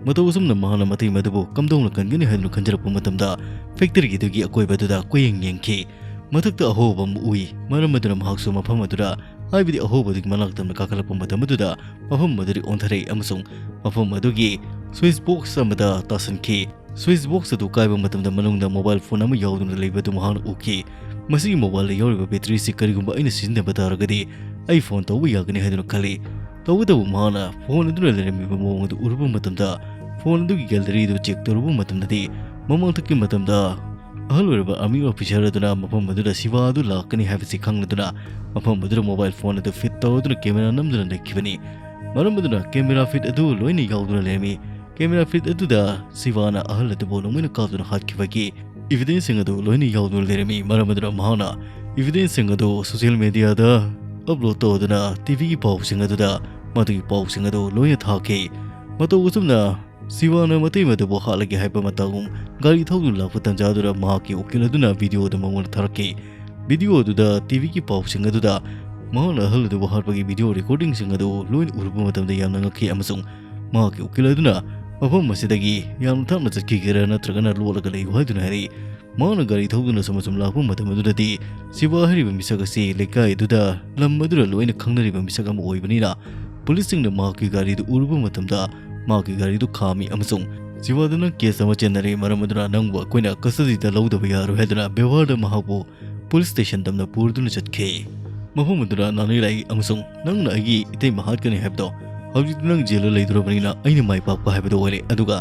ꯃꯇꯧ ꯑꯁꯨꯝꯅ ꯃꯍꯥꯛꯅ ꯃꯇꯩ ꯃꯗꯨꯕꯨ ꯀꯝꯗꯧꯅ ꯀꯟꯒꯅꯤ ꯍꯥꯏꯗꯨꯅ ꯈꯟꯖꯔꯛꯄ ꯃꯇꯝꯗ factory ꯑꯗꯨꯒꯤ ꯑꯀꯣꯏꯕ ꯑꯗꯨꯗ ꯀꯣꯏꯌꯦꯡ ꯌꯦꯡꯈꯤ꯫ ꯃꯊꯛꯇ ꯑꯍꯣꯕ ꯑꯃ ꯎꯏ꯫ ꯃꯔꯝ ꯑꯗꯨꯅ ꯃꯍꯥꯛꯁꯨ ꯃꯐꯝ ꯑꯗꯨꯗ, ꯍꯥꯏꯕꯗꯤ ꯑꯍꯣꯕꯗꯨꯒꯤ ꯃꯅꯥꯛꯇ ꯀꯥꯈꯠꯂꯛꯄ ꯃꯇꯝ ꯑꯗꯨꯗ ꯃꯐꯝ ꯑꯗꯨꯗ ꯑꯣꯟꯊꯔꯛꯏ ꯑꯃꯁꯨꯡ ꯃꯐꯝ ꯑꯗꯨꯒꯤ switch box ꯑꯃꯗ ꯇꯥꯁꯤꯟꯈꯤ꯫ Switch box ꯑꯗꯨ ꯀꯥꯏꯕ ꯃꯇꯝꯗ ꯃꯅꯨꯡꯗ mobile phone ꯑꯃ ꯌꯥꯎꯗꯨꯅ ꯂꯩꯕꯗꯨ ꯃꯍꯥꯛꯅ ꯎꯈꯤ꯫ ꯃꯁꯤꯒꯤ mobile ꯗ ꯌꯥꯎꯔꯤꯕ battery ꯁꯤ ꯀꯔꯤꯒꯨꯝꯕ ꯑꯩꯅ ꯁꯤꯖꯤꯟꯅꯕ ꯇꯥꯔꯒꯗꯤ ꯑꯩ phone ꯇꯧꯕ ꯌꯥꯒꯅꯤ ꯍꯥꯏꯗꯨꯅ ꯈꯜꯂꯤ꯫ ꯇꯧꯕꯇꯕꯨ ꯃꯍꯥꯛꯅ phone ꯑꯗꯨꯅ ꯂꯩꯔꯝꯃꯤꯕ ꯃꯑꯣꯡ ꯑꯗꯨ ꯎꯔꯨꯕ ꯃꯇꯝꯗ, phone ꯑꯗꯨꯒꯤ gallery ꯗꯨ check ꯇꯧꯔꯨꯕ ꯃꯇꯝꯗꯗꯤ, ꯃꯃꯥꯡꯊꯛꯀꯤ ꯃꯇꯝꯗ ꯑꯍꯜ ꯑꯣꯏꯔꯕ army officer ꯑꯗꯨꯅ ꯃꯐꯝ ꯑꯗꯨꯗ ꯁꯤꯕꯥ ꯑꯗꯨ ꯂꯥꯛꯀꯅꯤ ꯍꯥꯏꯕꯁꯤ ꯈꯪꯂꯗꯨꯅ ꯃꯐꯝ ꯑꯗꯨꯗ mobile phone ꯑꯗꯨ fit ꯇꯧꯔꯗꯨꯅ camera ꯅꯝꯗꯨꯅ ꯂꯩꯈꯤꯕꯅꯤ꯫ ꯃꯔꯝ ꯑꯗꯨꯅ camera feed ꯑꯗꯨ ꯂꯣꯏꯅ ꯌꯥꯎꯗꯨꯅ ꯂꯩꯔꯝꯃꯤ꯫ Camera feed ꯑꯗꯨꯗ ꯁꯤꯕꯥꯅ ꯑꯍꯜ ꯑꯗꯨꯕꯨ ꯅꯣꯡꯃꯩꯅ ꯀꯥꯞꯇꯨꯅ ꯍꯥꯠꯈꯤꯕꯒꯤ evidence ꯁꯤꯡ ꯑꯗꯨ ꯂꯣꯏꯅ ꯌꯥꯎꯗꯨꯅ ꯂꯩꯔꯝꯃꯤ꯫ ꯃꯔꯝ ꯑꯗꯨꯅ ꯃꯍꯥꯛꯅ evidence ꯁꯤꯡ ꯑꯗꯨ social media ꯗ upload ꯇꯧꯗꯨꯅ T V ꯒꯤ ꯄꯥꯎꯁꯤꯡ ꯑꯗꯨꯗ ꯃꯗꯨꯒꯤ ꯄꯥꯎꯁꯤꯡ ꯑꯗꯨ ꯂꯣꯏꯅ ꯊꯥꯈꯤ꯫ ꯃꯇꯧ ꯑꯁꯨꯝꯅ ꯁꯤꯕꯥꯅ ꯃꯇꯩ ꯃꯗꯨꯕꯨ ꯍꯥꯠꯂꯒꯦ ꯍꯥꯏꯕ ꯃꯇꯥꯒꯨꯝ ꯒꯥꯔꯤ ꯊꯧꯗꯨꯅ ꯂꯥꯛꯄ ꯇꯥꯟꯖꯥ ꯑꯗꯨꯗ ꯃꯍꯥꯛꯀꯤ ꯎꯀꯤꯜ ꯑꯗꯨꯅ video ꯑꯗꯨ ꯃꯉꯣꯟꯗ ꯊꯥꯔꯛꯈꯤ꯫ Video ꯑꯗꯨꯗ T V ꯒꯤ ꯄꯥꯎꯁꯤꯡ ꯑꯗꯨꯗ ꯃꯍꯥꯛꯅ ꯑꯍꯜ ꯑꯗꯨꯕꯨ ꯍꯥꯠꯄꯒꯤ video recording ꯁꯤꯡ ꯑꯗꯨ ꯂꯣꯏꯅ ꯎꯔꯨꯕ ꯃꯇꯝꯗ ꯌꯥꯝꯅ ꯉꯛꯈꯤ ꯑꯃꯁꯨꯡ ꯃꯍꯥꯛꯀꯤ ꯎꯀꯤꯜ ꯑꯗꯨꯅ ꯃꯐꯝ ꯑꯁꯤꯗꯒꯤ ꯌꯥꯝꯅ ꯊꯥꯞꯅ ꯆꯠꯈꯤꯒꯦꯔꯥ ꯅꯠꯇ꯭ꯔꯒꯅ ꯂꯣꯠꯂꯒ ꯂꯩꯌꯨ ꯍꯥꯏꯗꯨꯅ ꯍꯥꯏꯔꯛꯏ꯫ ꯃꯍꯥꯛꯅ ꯒꯥꯔꯤ ꯊꯧꯗꯨꯅ ꯁꯨꯝ ꯑꯁꯨꯝ ꯂꯥꯛꯄ ꯃꯇꯝ ꯑꯗꯨꯗꯗꯤ ꯁꯤꯕꯥ ꯍꯥꯏꯔꯤꯕ ꯃꯤꯁꯛ ꯑꯁꯤ ꯂꯩꯀꯥꯏ ꯑꯗꯨꯗ ꯂꯝ ꯑꯗꯨꯗ ꯂꯣꯏꯅ ꯈꯪꯅꯔꯤꯕ ꯃꯤꯁꯛ ꯑꯃ ꯑꯣꯏꯕꯅꯤꯅ police ꯁꯤꯡꯅ ꯃꯍꯥꯛꯀꯤ ꯒꯥꯔꯤꯗꯨ ꯎꯔꯨꯕ ꯃꯇꯝꯗ ꯃꯍꯥꯛꯀꯤ ꯒꯥꯔꯤꯗꯨ ꯈꯥꯝꯃꯤ ꯑꯃꯁꯨꯡ ꯁꯤꯕꯥꯗꯨꯅ case ꯑꯃ ꯆꯦꯟꯅꯔꯦ, ꯃꯔꯝ ꯑꯗꯨꯅ ꯅꯪꯕꯨ ꯑꯩꯈꯣꯏꯅ custody ꯗ ꯂꯧꯗꯕ ꯌꯥꯔꯣꯏ ꯍꯥꯏꯗꯨꯅ ꯕꯦꯋꯥꯔꯗ ꯃꯍꯥꯛꯄꯨ police station ꯇꯝꯅ ꯄꯨꯔꯗꯨꯅ ꯆꯠꯈꯤ꯫ ꯃꯐꯝ ꯑꯗꯨꯗ ꯅꯥꯅꯤꯔꯥꯏ ꯑꯃꯁꯨꯡ ꯅꯪꯅ ꯑꯩꯒꯤ ꯏꯇꯩꯃ ꯍꯥꯠꯀꯅꯤ ꯍꯥꯏꯕꯗꯣ, ꯍꯧꯖꯤꯛꯇꯤ ꯅꯪ jail ꯗ ꯂꯩꯗꯧꯔꯕꯅꯤꯅ ꯑꯩꯅ ꯃꯥꯏ ꯄꯥꯛꯄ ꯍꯥꯏꯕꯗꯣ ꯑꯣꯏꯔꯦ, ꯑꯗꯨꯒ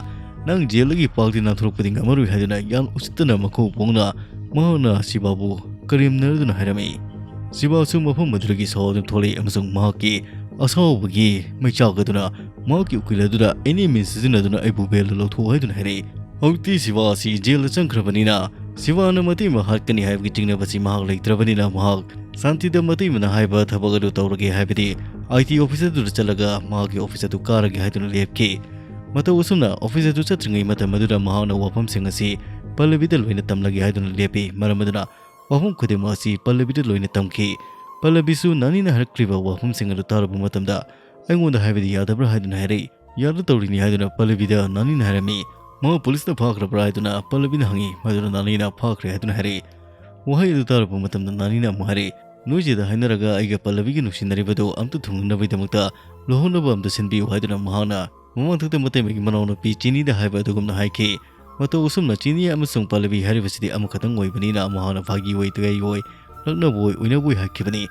ꯅꯪ jail ꯗꯒꯤ ꯄꯥꯛꯇꯤ ꯅꯥꯟꯊꯣꯔꯛꯄꯗꯤ ꯉꯝꯃꯔꯣꯏ ꯍꯥꯏꯗꯨꯅ ꯌꯥꯝ ꯎꯁꯤꯠꯇꯅ ꯃꯈꯧ ꯄꯣꯡꯅ ꯃꯍꯥꯛꯅ ꯁꯤꯕꯥꯕꯨ ꯀꯔꯦꯝꯅꯗꯨꯅ ꯍꯥꯏꯔꯝꯃꯤ꯫ ꯁꯤꯕꯥꯁꯨ ꯃꯐꯝ ꯑꯗꯨꯗꯒꯤ ꯁꯥꯎꯗꯨꯅ ꯊꯣꯛꯂꯛꯏ ꯑꯃꯁꯨꯡ ꯃꯍꯥꯛꯀꯤ ꯑꯁꯥꯎꯕꯒꯤ ꯃꯩꯆꯥꯛ ꯑꯗꯨꯅ ꯃꯍꯥꯛꯀꯤ ꯎꯀꯤꯜ ꯑꯗꯨꯗ any means ꯁꯤꯖꯤꯟꯅꯗꯨꯅ ꯑꯩꯕꯨ bail ꯗ ꯂꯧꯊꯣꯛꯎ ꯍꯥꯏꯗꯨꯅ ꯍꯥꯏꯔꯛꯏ꯫ ꯍꯧꯖꯤꯛꯇꯤ ꯁꯤꯕꯥ ꯑꯁꯤ jail ꯗ ꯆꯪꯈ꯭ꯔꯕꯅꯤꯅ ꯁꯤꯕꯥꯅ ꯃꯇꯩꯃ ꯍꯥꯠꯀꯅꯤ ꯍꯥꯏꯕꯒꯤ ꯆꯤꯡꯅꯕꯁꯤ ꯃꯍꯥꯛ ꯂꯩꯇ꯭ꯔꯕꯅꯤꯅ ꯃꯍꯥꯛ ꯁꯥꯟꯇꯤꯗ ꯃꯇꯩꯃꯅ ꯍꯥꯏꯕ ꯊꯕꯛ ꯑꯗꯨ ꯇꯧꯔꯒꯦ, ꯍꯥꯏꯕꯗꯤ I T office ꯑꯗꯨꯗ ꯆꯠꯂꯒ ꯃꯍꯥꯛꯀꯤ office ꯑꯗꯨ ꯀꯥꯔꯒꯦ ꯍꯥꯏꯗꯨꯅ ꯂꯦꯞꯈꯤ꯫ ꯃꯇꯧ ꯑꯁꯨꯝꯅ office ꯑꯗꯨ ꯆꯠꯇ꯭ꯔꯤꯉꯩ ꯃꯇꯝ ꯑꯗꯨꯗ ꯃꯍꯥꯛꯅ ꯋꯥꯐꯝꯁꯤꯡ ꯑꯁꯤ ꯄꯜꯂꯕꯤꯗ ꯂꯣꯏꯅ ꯇꯝꯂꯒꯦ ꯍꯥꯏꯗꯨꯅ ꯂꯦꯞꯄꯤ꯫ ꯃꯔꯝ ꯑꯗꯨꯅ ꯋꯥꯐꯝ ꯈꯨꯗꯤꯡꯃꯛ ꯑꯁꯤ ꯄꯜꯂꯕꯤꯗ ꯂꯣꯏꯅ ꯇꯝꯈꯤ꯫ ꯄꯜꯂꯕꯤꯁꯨ ꯅꯥꯅꯤꯅ ꯍꯥꯏꯔꯛꯂꯤꯕ ꯋꯥꯐꯝꯁꯤꯡ ꯑꯗꯨ ꯇꯥꯔꯕ ꯃꯇꯝꯗ ꯑꯩꯉꯣꯟꯗ ꯍꯥꯏꯕꯗꯤ ꯌꯥꯗꯕ꯭ꯔꯥ ꯍꯥꯏꯗꯨꯅ ꯍꯥꯏꯔꯛꯏ꯫ ꯌꯥꯗ ꯇꯧꯔꯤꯅꯤ ꯍꯥꯏꯗꯨꯅ ꯄꯜꯂꯕꯤꯗ ꯅꯥꯅꯤꯅ ꯍꯥꯏꯔꯝꯃꯤ꯫ ꯃꯥ ꯄꯨꯂꯤꯁꯅ ꯐꯥꯈ꯭ꯔꯕ꯭ꯔꯥ ꯍꯥꯏꯗꯨꯅ ꯄꯜꯂꯕꯤꯅ ꯍꯪꯉꯤ꯫ ꯃꯗꯨꯗ ꯅꯥꯅꯤꯅ ꯐꯥꯈ꯭ꯔꯦ ꯍꯥꯏꯗꯨꯅ ꯍꯥꯏꯔꯛꯏ꯫ ꯋꯥꯍꯩ ꯑꯗꯨ ꯇꯥꯔꯕ ꯃꯇꯝꯗ ꯅꯥꯅꯤꯅ ꯑꯃꯨꯛ ꯍꯥꯏꯔꯛꯏ, "ꯅꯣꯏ ꯆꯦꯗ ꯍꯥꯏꯅꯔꯒ ꯑꯩꯒ ꯄꯜꯂꯕꯤꯒ ꯅꯨꯡꯁꯤꯅꯔꯤꯕꯗꯨ ꯑꯝꯇ ꯊꯨꯡꯅꯅꯕꯒꯤꯗꯃꯛꯇ ꯂꯨꯍꯣꯡꯅꯕ ꯑꯝꯇ ꯁꯤꯟꯕꯤꯌꯨ" ꯍꯥꯏꯗꯨꯅ ꯃꯍꯥꯛꯅ ꯃꯃꯥꯡꯊꯛꯇ ꯃꯇꯩꯃꯒꯤ ꯃꯅꯥꯎꯅꯨꯄꯤ ꯆꯤꯅꯤꯗ ꯍꯥꯏꯕ ꯑꯗꯨꯒꯨꯝꯅ ꯍꯥꯏꯈꯤ꯫ ꯃꯇꯧ ꯑꯁꯨꯝꯅ ꯆꯤꯅꯤ ꯑꯃꯁꯨꯡ ꯄꯜꯂꯕꯤ ꯍꯥꯏꯔꯤꯕꯁꯤꯗꯤ ꯑꯃꯈꯛꯇꯪ ꯑꯣꯏꯕꯅꯤꯅ ꯃꯍꯥꯛꯅ ꯐꯥꯒꯤ ꯑꯣꯏ ꯇꯒꯩ ꯑꯣꯏ ꯂꯛꯅꯕ ꯑꯣꯏ ꯑꯣꯏꯅꯕ ꯑꯣꯏ ꯍꯥꯏꯈꯤꯕꯅꯤ꯫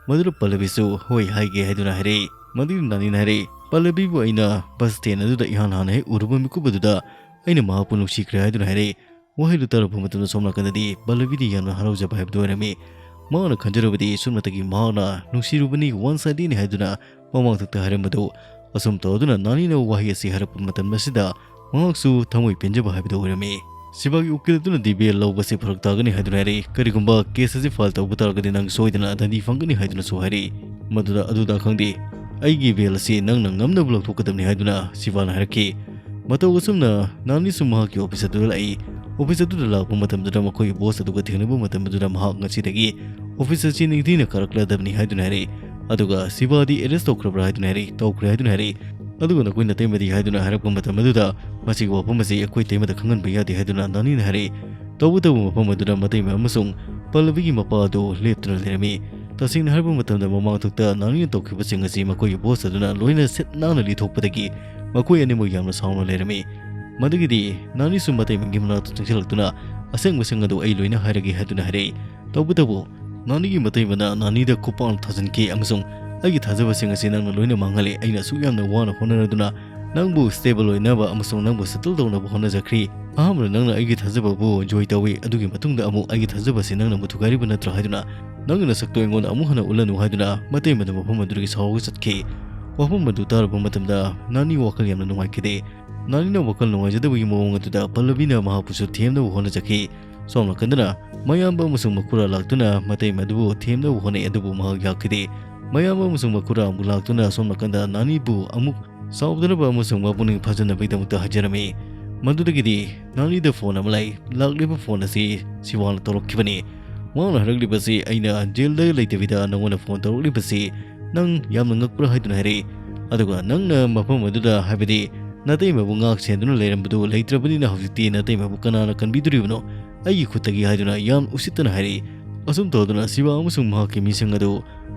ꯃꯗꯨꯗ ꯄꯜꯂꯕꯤꯁꯨ ꯍꯣꯏ ꯍꯥꯏꯒꯦ ꯍꯥꯏꯗꯨꯅ ꯍꯥꯏꯔꯛꯏ꯫ ꯃꯗꯨꯒꯤ ꯅꯥꯅꯤꯅ ꯍꯥꯏꯔꯛꯏ, "ꯄꯜꯂꯕꯤꯕꯨ ꯑꯩꯅ ꯕꯁ ꯁ꯭ꯇꯦꯟ ꯑꯗꯨꯗ ꯏꯍꯥꯟ ꯍꯥꯟꯅ ꯍꯦꯛ ꯎꯔꯨꯕ ꯃꯤꯀꯨꯞ ꯑꯗꯨꯗ ꯑꯩꯅ ꯃꯍꯥꯛꯄꯨ ꯅꯨꯡꯁꯤꯈ꯭ꯔꯦ" ꯍꯥꯏꯗꯨꯅ ꯍꯥꯏꯔꯛꯏ꯫ ꯋꯥꯍꯩꯗꯨ ꯇꯥꯔꯛꯄ ꯃꯇꯝꯗ ꯁꯣꯝ ꯅꯥꯀꯟꯗꯗꯤ ꯄꯜꯂꯕꯤꯗꯤ ꯌꯥꯝꯅ ꯍꯔꯥꯎꯖꯕ ꯍꯥꯏꯕꯗꯨ ꯑꯣꯏꯔꯝꯃꯤ꯫ ꯃꯍꯥꯛꯅ ꯈꯟꯖꯔꯨꯕꯗꯤ ꯁꯨꯞꯅꯇꯒꯤ ꯃꯍꯥꯛꯅ ꯅꯨꯡꯁꯤꯔꯨꯕꯅꯤ, ꯋꯥꯟ ꯁꯥꯏꯗꯦꯠꯅꯤ ꯍꯥꯏꯗꯨꯅ ꯃꯃꯥꯡꯊꯛꯇ ꯍꯥꯏꯔꯝꯕꯗꯨ ꯑꯁꯨꯝ ꯇꯧꯗꯨꯅ ꯅꯥꯅꯤꯅ ꯋꯥꯍꯩ ꯑꯁꯤ ꯍꯥꯏꯔꯛꯄ ꯃꯇꯝ ꯑꯁꯤꯗ ꯃꯍꯥꯛꯁꯨ ꯊꯃꯣꯏ ꯄꯦꯟꯖꯕ ꯍꯥꯏꯕꯗꯨ ꯑꯣꯏꯔꯝꯃꯤ꯫ ꯁꯤꯕꯥꯒꯤ ꯎꯀꯤꯜ ꯑꯗꯨꯅꯗꯤ ꯕꯦꯜ ꯂꯧꯕꯁꯤ ꯐꯔꯛ ꯇꯥꯒꯅꯤ ꯍꯥꯏꯗꯨꯅ ꯍꯥꯏꯔꯛꯏ꯫ "ꯀꯔꯤꯒꯨꯝꯕ ꯀꯦꯁ ꯑꯁꯤ ꯐꯥꯏꯜ ꯇꯧꯕ ꯇꯥꯔꯒꯗꯤ ꯅꯪ ꯁꯣꯏꯗꯅ ꯗꯟꯗꯤ ꯐꯪꯒꯅꯤ" ꯍꯥꯏꯗꯨꯅꯁꯨ ꯍꯥꯏꯔꯛꯏ꯫ ꯃꯗꯨꯗ "ꯑꯗꯨꯗ ꯈꯪꯗꯦ, ꯑꯩꯒꯤ ꯕꯦꯜ ꯑꯁꯤ ꯅꯪꯅ ꯉꯝꯅꯕ ꯂꯧꯊꯣꯛꯀꯗꯕꯅꯤ" ꯍꯥꯏꯗꯨꯅ ꯁꯤꯕꯥꯅ ꯍꯥꯏꯔꯛꯈꯤ꯫ ꯃꯇꯧ ꯑꯁꯨꯝꯅ ꯅꯥꯅꯤꯁꯨ ꯃꯍꯥꯛꯀꯤ ꯑꯣꯐꯤꯁ ꯑꯗꯨꯗ ꯂꯥꯛꯏ꯫ ꯑꯣꯐꯤꯁ ꯑꯗꯨꯗ ꯂꯥꯛꯄ ꯃꯇꯝꯗꯨꯗ ꯃꯈꯣꯏꯒꯤ ꯕꯣꯁ ꯑꯗꯨꯒ ꯊꯦꯡꯅꯕ ꯃꯇꯝ ꯑꯗꯨꯗ ꯃꯍꯥꯛ ꯉꯁꯤꯗꯒꯤ ꯑꯣꯐꯤꯁ ꯑꯁꯤ ꯅꯤꯡꯊꯤꯅ ꯀꯥꯔꯛꯂꯗꯕꯅꯤ ꯍꯥꯏꯗꯨꯅ ꯍꯥꯏꯔꯛꯏ꯫ ꯑꯗꯨꯒ ꯁꯤꯕꯥꯗꯤ ꯑꯦꯔꯦꯁ ꯇꯧꯈ꯭ꯔꯕ꯭ꯔꯥ ꯍꯥꯏꯗꯨꯅ ꯍꯥꯏꯔꯛꯏ꯫ "ꯇꯧꯈ꯭ꯔꯦ" ꯍꯥꯏꯗꯨꯅ ꯍꯥꯏꯔꯛꯏ꯫ ꯑꯗꯨꯒ "ꯅꯈꯣꯏ ꯅꯇꯩꯃꯗꯤ?" ꯍꯥꯏꯗꯨꯅ ꯍꯥꯏꯔꯛꯄ ꯃꯇꯝ ꯑꯗꯨꯗ "ꯃꯁꯤꯒꯤ ꯋꯥꯐꯝ ꯑꯁꯤ ꯑꯩꯈꯣꯏ ꯇꯩꯃꯗ ꯈꯪꯍꯟꯕ ꯌꯥꯗꯦ" ꯍꯥꯏꯗꯨꯅ ꯅꯥꯅꯤꯅ ꯍꯥꯏꯔꯛꯏ꯫ ꯇꯧꯕꯇꯕꯨ ꯃꯐꯝ ꯑꯗꯨꯗ ꯃꯇꯩꯃ ꯑꯃꯁꯨꯡ ꯄꯜꯂꯕꯤꯒꯤ ꯃꯄꯥ ꯑꯗꯨ ꯂꯦꯞꯇꯨꯅ ꯂꯩꯔꯝꯃꯤ꯫ ꯇꯁꯦꯡꯅ ꯍꯥꯏꯔꯕ ꯃꯇꯝꯗ ꯃꯃꯥꯡꯊꯛꯇ ꯅꯥꯅꯤꯅ ꯇꯧꯈꯤꯕꯁꯤꯡ ꯑꯁꯤ ꯃꯈꯣꯏꯒꯤ ꯕꯣꯁ ꯑꯗꯨꯅ ꯂꯣꯏꯅ ꯁꯤꯠ ꯅꯥꯟꯅ ꯂꯤꯊꯣꯛꯄꯗꯒꯤ ꯃꯈꯣꯏ ꯑꯅꯤꯃꯛ ꯌꯥꯝꯅ ꯁꯥꯎꯅ ꯂꯩꯔꯝꯃꯤ꯫ ꯃꯗꯨꯒꯤꯗꯤ ꯅꯥꯅꯤꯁꯨ ꯃꯇꯩꯃꯒꯤ ꯃꯅꯥꯛꯇ ꯆꯪꯁꯤꯜꯂꯛꯇꯨꯅ "ꯑꯁꯦꯡꯕꯁꯤꯡ ꯑꯗꯨ ꯑꯩ ꯂꯣꯏꯅ ꯍꯥꯏꯔꯒꯦ" ꯍꯥꯏꯗꯨꯅ ꯍꯥꯏꯔꯛꯏ꯫ ꯇꯧꯕꯇꯕꯨ ꯅꯥꯅꯤꯒꯤ ꯃꯇꯩꯃꯅ ꯅꯥꯅꯤꯗ ꯈꯨꯄꯥꯛꯅ ꯊꯥꯖꯤꯟꯈꯤ ꯑꯃꯁꯨꯡ "ꯑꯩꯒꯤ ꯊꯥꯖꯕꯁꯤꯡ ꯑꯁꯤ ꯅꯪꯅ ꯂꯣꯏꯅ ꯃꯥꯡꯍꯜꯂꯦ꯫ ꯑꯩꯅ ꯑꯁꯨꯛ ꯌꯥꯝꯅ ꯋꯥꯅ ꯍꯣꯠꯅꯔꯗꯨꯅ ꯅꯪꯕꯨ ꯁ꯭ꯇꯦꯕꯜ ꯑꯣꯏꯅꯕ ꯑꯃꯁꯨꯡ ꯅꯪꯕꯨ ꯁꯦꯇꯜ ꯇꯧꯅꯕ ꯍꯣꯠꯅꯖꯈ꯭ꯔꯤ꯫ ꯑꯍꯥꯟꯕꯗ ꯅꯪꯅ ꯑꯩꯒꯤ ꯊꯥꯖꯕꯕꯨ ꯖꯣꯏ ꯇꯧꯏ, ꯑꯗꯨꯒꯤ ꯃꯇꯨꯡꯗ ꯑꯃꯨꯛ ꯑꯩꯒꯤ ꯊꯥꯖꯕꯁꯤ ꯅꯪꯅ ꯑꯃꯨꯛ ꯊꯨꯒꯥꯏꯔꯤꯕ ꯅꯠꯇ꯭ꯔꯥ ꯍꯥꯏꯗꯨꯅ ꯅꯪꯒꯤ ꯅꯁꯛꯇꯣ ꯑꯩꯉꯣꯟꯗ ꯑꯃꯨꯛ ꯍꯟꯅ ꯎꯠꯂꯅꯨ" ꯍꯥꯏꯗꯨꯅ ꯃꯇꯩꯃꯗꯨ ꯃꯐꯝ ꯑꯗꯨꯗꯒꯤ ꯁꯥꯎꯔꯒ ꯆꯠꯈꯤ꯫ ꯋꯥꯐꯝ ꯑꯗꯨ ꯇꯥꯔꯕ ꯃꯇꯝꯗ ꯅꯥꯅꯤ ꯋꯥꯈꯜ ꯌꯥꯝꯅ ꯅꯨꯡꯉꯥꯏꯈꯤꯗꯦ꯫ ꯅꯥꯅꯤꯅ ꯋꯥꯈꯜ ꯅꯨꯡꯉꯥꯏꯖꯗꯕꯒꯤ ꯃꯑꯣꯡ ꯑꯗꯨꯗ ꯄꯜꯂꯕꯤꯅ ꯃꯍꯥꯛꯄꯨꯁꯨ ꯊꯦꯝꯅꯕ ꯍꯣꯠꯅꯖꯈꯤ꯫ ꯁꯣꯝ ꯅꯥꯀꯟꯗꯅ ꯃꯌꯥꯝꯕ ꯑꯃꯁꯨꯡ ꯃꯈꯨꯔꯥ ꯂꯥꯛꯇꯨꯅ ꯃꯇꯩꯃ ꯑꯗꯨꯕꯨ ꯊꯦꯝꯅꯕ ꯍꯣꯠꯅꯩ, ꯑꯗꯨꯕꯨ ꯃꯍꯥꯛ ꯌꯥꯈꯤꯗꯦ꯫ ꯃꯌꯥꯝꯕ ꯑꯃꯁꯨꯡ ꯃꯈꯨꯔꯥ ꯑꯃꯨꯛ ꯂꯥꯛꯇꯨꯅ ꯁꯣꯝ ꯅꯥꯀꯟꯗ ꯅꯥꯅꯤꯕꯨ ꯑꯃꯨꯛ ꯁꯥꯎꯗꯅꯕ ꯑꯃꯁꯨꯡ ꯃꯄꯨꯛꯅꯤꯡ ꯐꯥꯖꯅꯕꯒꯤꯗꯃꯛꯇ ꯍꯥꯏꯖꯔꯝꯃꯤ꯫ ꯃꯗꯨꯗꯒꯤꯗꯤ ꯅꯥꯅꯤꯗ ꯐꯣꯟ ꯑꯃ ꯂꯥꯛꯏ꯫ ꯂꯥꯛꯂꯤꯕ ꯐꯣꯟ ꯑꯁꯤ ꯁꯤꯕꯥꯅ ꯇꯧꯔꯛꯈꯤꯕꯅꯤ꯫ ꯃꯍꯥꯛꯅ ꯍꯥꯏꯔꯛꯂꯤꯕꯁꯤ, "ꯑꯩꯅ ꯖꯦꯜꯗ ꯂꯩꯇꯕꯤꯗ ꯅꯉꯣꯟꯗ ꯐꯣꯟ ꯇꯧꯔꯛꯂꯤꯕꯁꯤ ꯅꯪ ꯌꯥꯝꯅ ꯉꯛꯄ꯭ꯔꯥ?" ꯍꯥꯏꯗꯨꯅ ꯍꯥꯏꯔꯛꯏ꯫ ꯑꯗꯨꯒ ꯅꯪꯅ ꯃꯐꯝ ꯑꯗꯨꯗ, ꯍꯥꯏꯕꯗꯤ ꯅꯇꯩꯃꯕꯨ ꯉꯥꯛ ꯁꯦꯟꯗꯨꯅ ꯂꯩꯔꯝꯕꯗꯨ ꯂꯩꯇ꯭ꯔꯕꯅꯤꯅ ꯍꯧꯖꯤꯛꯇꯤ ꯅꯇꯩꯃꯕꯨ ꯀꯅꯥꯅ ꯀꯟꯕꯤꯗꯣꯔꯤꯕꯅꯣ? ꯑꯩꯒꯤ ꯈꯨꯠꯇꯒꯤ" ꯍꯥꯏꯗꯨꯅ ꯌꯥꯝ ꯎꯁꯤꯠꯇꯅ ꯍꯥꯏꯔꯛꯏ꯫ ꯑꯁꯨꯝ ꯇꯧꯗꯨꯅ ꯁꯤꯕꯥ ꯑꯃꯁꯨꯡ ꯃꯍꯥꯛꯀꯤ ꯃꯤꯁꯤꯡ ꯑꯗꯨ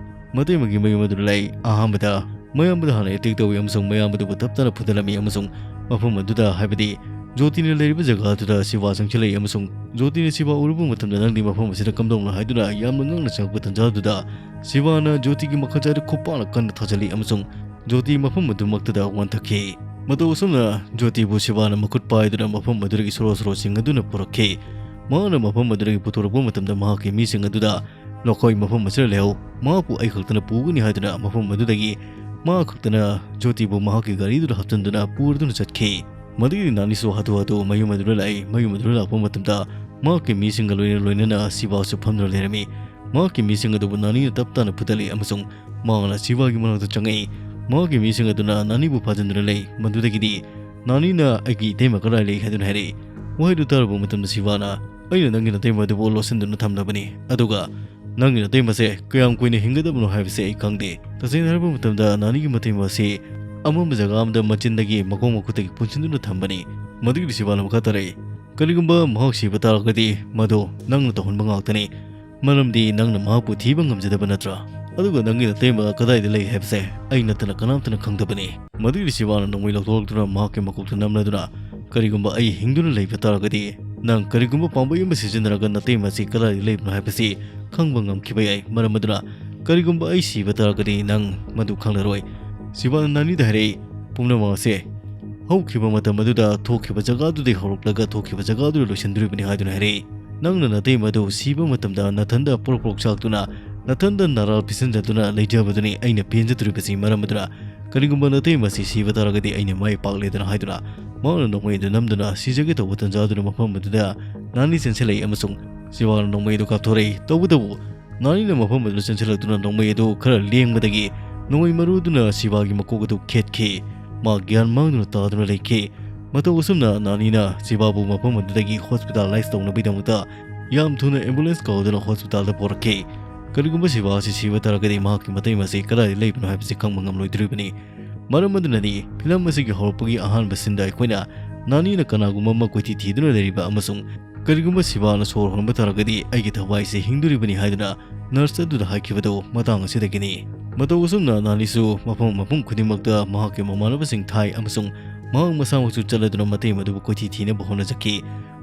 ꯃꯇꯩꯃꯒꯤ ꯃꯌꯨꯝ ꯑꯗꯨꯗ ꯂꯩ꯫ ꯑꯍꯥꯟꯕꯗ ꯃꯌꯥꯝꯕꯗ ꯍꯥꯟꯅ ꯑꯦꯇꯦꯛ ꯇꯧꯏ ꯑꯃꯁꯨꯡ ꯃꯌꯥꯝꯕꯗꯨꯕꯨ ꯇꯞ ꯇꯞꯅ ꯐꯨꯗꯠꯂꯝꯃꯤ ꯑꯃꯁꯨꯡ ꯃꯐꯝ ꯑꯗꯨꯗ, ꯍꯥꯏꯕꯗꯤ ꯖꯣꯇꯤꯅ ꯂꯩꯔꯤꯕ ꯖꯒꯥ ꯑꯗꯨꯗ ꯁꯤꯕꯥ ꯆꯪꯁꯤꯜꯂꯛꯏ ꯑꯃꯁꯨꯡ ꯖꯣꯇꯤꯅ ꯁꯤꯕꯥ ꯎꯔꯨꯕ ꯃꯇꯝꯗ, "ꯅꯪꯗꯤ ꯃꯐꯝ ꯑꯁꯤꯗ ꯀꯝꯗꯧꯅꯣ?" ꯍꯥꯏꯗꯨꯅ ꯌꯥꯝꯅ ꯉꯛꯅ ꯆꯪꯉꯛꯄ ꯇꯟꯖꯥ ꯑꯗꯨꯗ ꯁꯤꯕꯥꯅ ꯖꯣꯇꯤꯒꯤ ꯃꯈꯥꯖꯥꯏꯗ ꯈꯨꯄꯥꯛꯅ ꯀꯟꯅ ꯊꯥꯖꯤꯜꯂꯤ ꯑꯃꯁꯨꯡ ꯖꯣꯇꯤ ꯃꯐꯝ ꯑꯗꯨꯃꯛꯇꯗ ꯋꯥꯟꯊꯈꯤ꯫ ꯃꯇꯧ ꯑꯁꯨꯝꯅ ꯖꯣꯇꯤꯕꯨ ꯁꯤꯕꯥꯅ ꯃꯈꯨꯠ ꯄꯥꯏꯗꯨꯅ ꯃꯐꯝ ꯑꯗꯨꯗꯒꯤ ꯁꯣꯔꯣ ꯁꯣꯔꯣ ꯆꯤꯡ ꯑꯗꯨꯅ ꯄꯨꯔꯛꯈꯤ꯫ ꯃꯍꯥꯛꯅ ꯃꯐꯝ ꯑꯗꯨꯗꯒꯤ ꯄꯨꯊꯣꯔꯛꯄ ꯃꯇꯝꯗ ꯃꯍꯥꯛꯀꯤ ꯃꯤꯁꯤꯡ ꯑꯗꯨꯗ, "ꯅꯈꯣꯏ ꯃꯐꯝ ꯑꯁꯤꯗ ꯂꯩꯍꯧ, ꯃꯍꯥꯛꯄꯨ ꯑꯩ ꯈꯛꯇꯅ ꯄꯨꯒꯅꯤ" ꯍꯥꯏꯗꯨꯅ ꯃꯐꯝ ꯑꯗꯨꯗꯒꯤ ꯃꯍꯥꯛ ꯈꯛꯇꯅ ꯖꯣꯇꯤꯕꯨ ꯃꯍꯥꯛꯀꯤ ꯒꯥꯔꯤꯗꯨꯗ ꯍꯥꯞꯆꯤꯟꯗꯨꯅ ꯄꯨꯔꯗꯨꯅ ꯆꯠꯈꯤ꯫ ꯃꯗꯨꯒꯤ ꯅꯥꯅꯤꯁꯨ ꯍꯥꯊꯨ ꯍꯥꯊꯨ ꯃꯌꯨꯝ ꯑꯗꯨꯗ ꯂꯥꯛꯏ꯫ ꯃꯌꯨꯝ ꯑꯗꯨꯗ ꯂꯥꯛꯄ ꯃꯇꯝꯗ ꯃꯍꯥꯛꯀꯤ ꯃꯤꯁꯤꯡꯒ ꯂꯣꯏꯅ ꯂꯣꯏꯅꯅ ꯁꯤꯕꯥꯁꯨ ꯐꯝꯗꯨꯅ ꯂꯩꯔꯝꯃꯤ꯫ ꯃꯍꯥꯛꯀꯤ ꯃꯤꯁꯤꯡ ꯑꯗꯨꯕꯨ ꯅꯥꯅꯤꯅ ꯇꯞ ꯇꯥꯅ ꯐꯨꯗꯠꯂꯤ ꯑꯃꯁꯨꯡ ꯃꯍꯥꯛꯅ ꯁꯤꯕꯥꯒꯤ ꯃꯅꯥꯛꯇ ꯆꯪꯉꯛꯏ꯫ ꯃꯍꯥꯛꯀꯤ ꯃꯤꯁꯤꯡ ꯑꯗꯨꯅ ꯅꯥꯅꯤꯕꯨ ꯐꯥꯖꯤꯟꯗꯨꯅ ꯂꯩ꯫ ꯃꯗꯨꯗꯒꯤꯗꯤ ꯅꯥꯅꯤꯅ, "ꯑꯩꯒꯤ ꯏꯇꯩꯃ ꯀꯗꯥꯏ ꯂꯩ?" ꯍꯥꯏꯗꯨꯅ ꯍꯥꯏꯔꯛꯏ꯫ ꯋꯥꯍꯩꯗꯨ ꯇꯥꯔꯕ ꯃꯇꯝꯗ ꯁꯤꯕꯥꯅ, "ꯑꯩꯅ ꯅꯪꯒꯤ ꯅꯇꯩꯃ ꯑꯗꯨꯕꯨ ꯂꯣꯠꯁꯤꯟꯗꯨꯅ ꯊꯝꯂꯕꯅꯤ, ꯑꯗꯨꯒ ꯅꯪꯒꯤ ꯅꯇꯩꯃꯁꯦ ꯀꯌꯥꯝ ꯀꯨꯏꯅ ꯍꯤꯡꯒꯗꯕꯅꯣ ꯍꯥꯏꯕꯁꯦ ꯑꯩ ꯈꯪꯗꯦ꯫ ꯇꯁꯦꯡꯅ ꯍꯥꯏꯔꯕ ꯃꯇꯝꯗ ꯅꯥꯅꯤꯒꯤ ꯃꯇꯩꯃ ꯑꯁꯤ ꯑꯃꯝꯕ ꯖꯒꯥ ꯑꯃꯗ ꯃꯆꯤꯟꯗꯒꯤ ꯃꯈꯣꯡ ꯃꯈꯨꯠꯇꯒꯤ ꯄꯨꯟꯁꯤꯟꯗꯨꯅ ꯊꯝꯕꯅꯤ꯫" ꯃꯗꯨꯒꯤꯗꯤ ꯁꯤꯕꯥꯅ ꯃꯈꯥ ꯇꯥꯔꯛꯏ, "ꯀꯔꯤꯒꯨꯝꯕ ꯃꯍꯥꯛ ꯁꯤꯕ ꯇꯥꯔꯒꯗꯤ ꯃꯗꯨ ꯅꯪꯅ ꯇꯧꯍꯟꯕ ꯉꯥꯛꯇꯅꯤ꯫ ꯃꯔꯝꯗꯤ ꯅꯪꯅ ꯃꯍꯥꯛꯄꯨ ꯊꯤꯕ ꯉꯝꯖꯗꯕ ꯅꯠꯇ꯭ꯔꯥ? ꯑꯗꯨꯒ ꯅꯪꯒꯤ ꯅꯇꯩꯃ ꯀꯗꯥꯏꯗ ꯂꯩ ꯍꯥꯏꯕꯁꯦ ꯑꯩ ꯅꯠꯇꯅ ꯀꯅꯥꯝꯇꯅ ꯈꯪꯗꯕꯅꯤ꯫" ꯃꯗꯨꯒꯤ ꯁꯤꯕꯥꯅ ꯅꯣꯡꯃꯩ ꯂꯧꯊꯣꯛꯂꯛꯇꯨꯅ ꯃꯍꯥꯛꯀꯤ ꯃꯀꯣꯛꯇ ꯅꯝꯂꯗꯨꯅ, "ꯀꯔꯤꯒꯨꯝꯕ ꯑꯩ ꯍꯤꯡꯗꯨꯅ ꯂꯩꯕ ꯇꯥꯔꯒꯗꯤ, ꯅꯪ ꯀꯔꯤꯒꯨꯝꯕ ꯄꯥꯝꯕꯩ ꯑꯃ ꯁꯤꯖꯤꯟꯅꯔꯒ ꯅꯇꯩꯃ ꯑꯁꯤ ꯀꯗꯥꯏꯗ ꯂꯩꯕꯅꯣ ꯍꯥꯏꯕꯁꯤ ꯈꯪꯕ ꯉꯝꯈꯤꯕ ꯌꯥꯏ꯫ ꯃꯔꯝ ꯑꯗꯨꯅ ꯀꯔꯤꯒꯨꯝꯕ ꯑꯩ ꯁꯤꯕ ꯇꯥꯔꯒꯗꯤ ꯅꯪ ꯃꯗꯨ ꯈꯪꯂꯔꯣꯏ꯫" ꯁꯤꯕꯥꯅ ꯅꯥꯅꯤꯗ ꯍꯥꯏꯔꯛꯏ, "ꯄꯨꯝꯅꯃꯛ ꯑꯁꯦ ꯍꯧꯈꯤꯕ ꯃꯇꯝ ꯑꯗꯨꯗ ꯊꯣꯛꯈꯤꯕ ꯖꯒꯥꯗꯨꯗꯒꯤ ꯍꯧꯔꯛꯂꯒ ꯊꯣꯛꯈꯤꯕ ꯖꯒꯥꯗꯨꯗ ꯂꯣꯏꯁꯤꯟꯗꯣꯔꯤꯕꯅꯤ" ꯍꯥꯏꯗꯨꯅ ꯍꯥꯏꯔꯛꯏ꯫ "ꯅꯪꯅ ꯅꯇꯩꯃ ꯑꯗꯨ ꯁꯤꯕ ꯃꯇꯝꯗ ꯅꯊꯟꯗ ꯄ꯭ꯔꯣꯛ ꯄ꯭ꯔꯣꯛ ꯆꯥꯛꯇꯨꯅ ꯅꯊꯟꯗ ꯅꯔꯥꯜ ꯄꯤꯁꯤꯟꯖꯗꯨꯅ ꯂꯩꯖꯕꯗꯨꯅꯤ ꯑꯩꯅ ꯄꯦꯟꯖꯗꯣꯔꯤꯕꯁꯤ꯫ ꯃꯔꯝ ꯑꯗꯨꯅ ꯀꯔꯤꯒꯨꯝꯕ ꯅꯇꯩꯃ ꯑꯁꯤ ꯁꯤꯕ ꯇꯥꯔꯒꯗꯤ ꯑꯩꯅ ꯃꯥꯏ ꯄꯥꯛꯂꯦꯗꯅ" ꯍꯥꯏꯗꯨꯅ ꯃꯍꯥꯛꯅ ꯅꯣꯡꯃꯩ ꯑꯗꯨ ꯅꯝꯗꯨꯅ ꯁꯤꯖꯒꯦ ꯇꯧꯕ ꯇꯟꯖꯥꯗꯨꯅ ꯃꯐꯝ ꯑꯗꯨꯗ ꯅꯥꯅꯤ ꯆꯦꯟꯁꯤꯜꯂꯛꯏ ꯑꯃꯁꯨꯡ ꯁꯤꯕꯥꯅ ꯅꯣꯡꯃꯩ ꯑꯗꯨ ꯀꯥꯞꯊꯣꯔꯛꯏ꯫ ꯇꯧꯕꯇꯕꯨ ꯅꯥꯅꯤꯅ ꯃꯐꯝ ꯑꯗꯨꯗ ꯆꯦꯟꯁꯤꯜꯂꯛꯇꯨꯅ ꯅꯣꯡꯃꯩ ꯑꯗꯨ ꯈꯔ ꯂꯦꯡꯕꯗꯒꯤ ꯅꯣꯡꯃꯩ ꯃꯔꯨ ꯑꯗꯨꯅ ꯁꯤꯕꯥꯒꯤ ꯃꯀꯣꯛ ꯑꯗꯨ ꯈꯦꯠꯈꯤ꯫ ꯃꯥ ꯒ꯭ꯌꯥꯟ ꯃꯥꯡꯗꯨꯅ ꯇꯥꯗꯨꯅ ꯂꯩꯈꯤ꯫ ꯃꯇꯧ ꯑꯁꯨꯝꯅ ꯅꯥꯅꯤꯅ ꯁꯤꯕꯥꯕꯨ ꯃꯐꯝ ꯑꯗꯨꯗꯒꯤ ꯍꯣꯁꯄꯤꯇꯥꯂꯥꯏꯁ ꯇꯧꯅꯕꯒꯤꯗꯃꯛꯇ ꯌꯥꯝ ꯊꯨꯅ ꯑꯦꯝꯕꯨꯂꯦꯟꯁ ꯀꯧꯗꯨꯅ ꯍꯣꯁꯄꯤꯇꯥꯜꯗ ꯄꯨꯔꯛꯈꯤ꯫ ꯀꯔꯤꯒꯨꯝꯕ ꯁꯤꯕꯥ ꯑꯁꯤ ꯁꯤꯕ ꯇꯥꯔꯒꯗꯤ ꯃꯍꯥꯛꯀꯤ ꯃꯇꯩꯃ ꯑꯁꯤ ꯀꯗꯥꯏꯗ ꯂꯩꯕꯅꯣ ꯍꯥꯏꯕꯁꯤ ꯈꯪꯕ ꯉꯝꯂꯣꯏꯗꯧꯔꯤꯕꯅꯤ꯫ ꯃꯔꯝ ꯑꯗꯨꯅꯅꯤ ꯐꯤꯂꯝ ꯑꯁꯤꯒꯤ ꯍꯧꯔꯛꯄꯒꯤ ꯑꯍꯥꯟꯕ ꯁꯤꯟꯗ ꯑꯩꯈꯣꯏꯅ ꯅꯥꯅꯤꯅ ꯀꯅꯥꯒꯨꯝꯕ ꯑꯃ ꯀꯣꯏꯊꯤ ꯊꯤꯗꯨꯅ ꯂꯩꯔꯤꯕ ꯑꯃꯁꯨꯡ "ꯀꯔꯤꯒꯨꯝꯕ ꯁꯤꯕꯥꯅ ꯁꯣꯔ ꯍꯣꯟꯕ ꯇꯥꯔꯒꯗꯤ ꯑꯩꯒꯤ ꯊꯋꯥꯏꯁꯦ ꯍꯤꯡꯗꯣꯔꯤꯕꯅꯤ" ꯍꯥꯏꯗꯨꯅ ꯅꯔꯁ ꯑꯗꯨꯗ ꯍꯥꯏꯈꯤꯕꯗꯨ ꯃꯇꯥꯡ ꯑꯁꯤꯗꯒꯤꯅꯤ꯫ ꯃꯇꯧ ꯑꯁꯨꯝꯅ ꯅꯥꯅꯤꯁꯨ ꯃꯐꯝ ꯃꯐꯝ ꯈꯨꯗꯤꯡꯃꯛꯇ ꯃꯍꯥꯛꯀꯤ ꯃꯃꯥꯟꯅꯕꯁꯤꯡ ꯊꯥꯏ ꯑꯃꯁꯨꯡ ꯃꯍꯥꯛ ꯃꯁꯥꯃꯛꯁꯨ ꯆꯠꯂꯗꯨꯅ ꯃꯇꯩ ꯃꯗꯨꯕꯨ ꯀꯣꯏꯊꯤ ꯊꯤꯅꯕ ꯍꯣꯠꯅꯖꯈꯤ꯫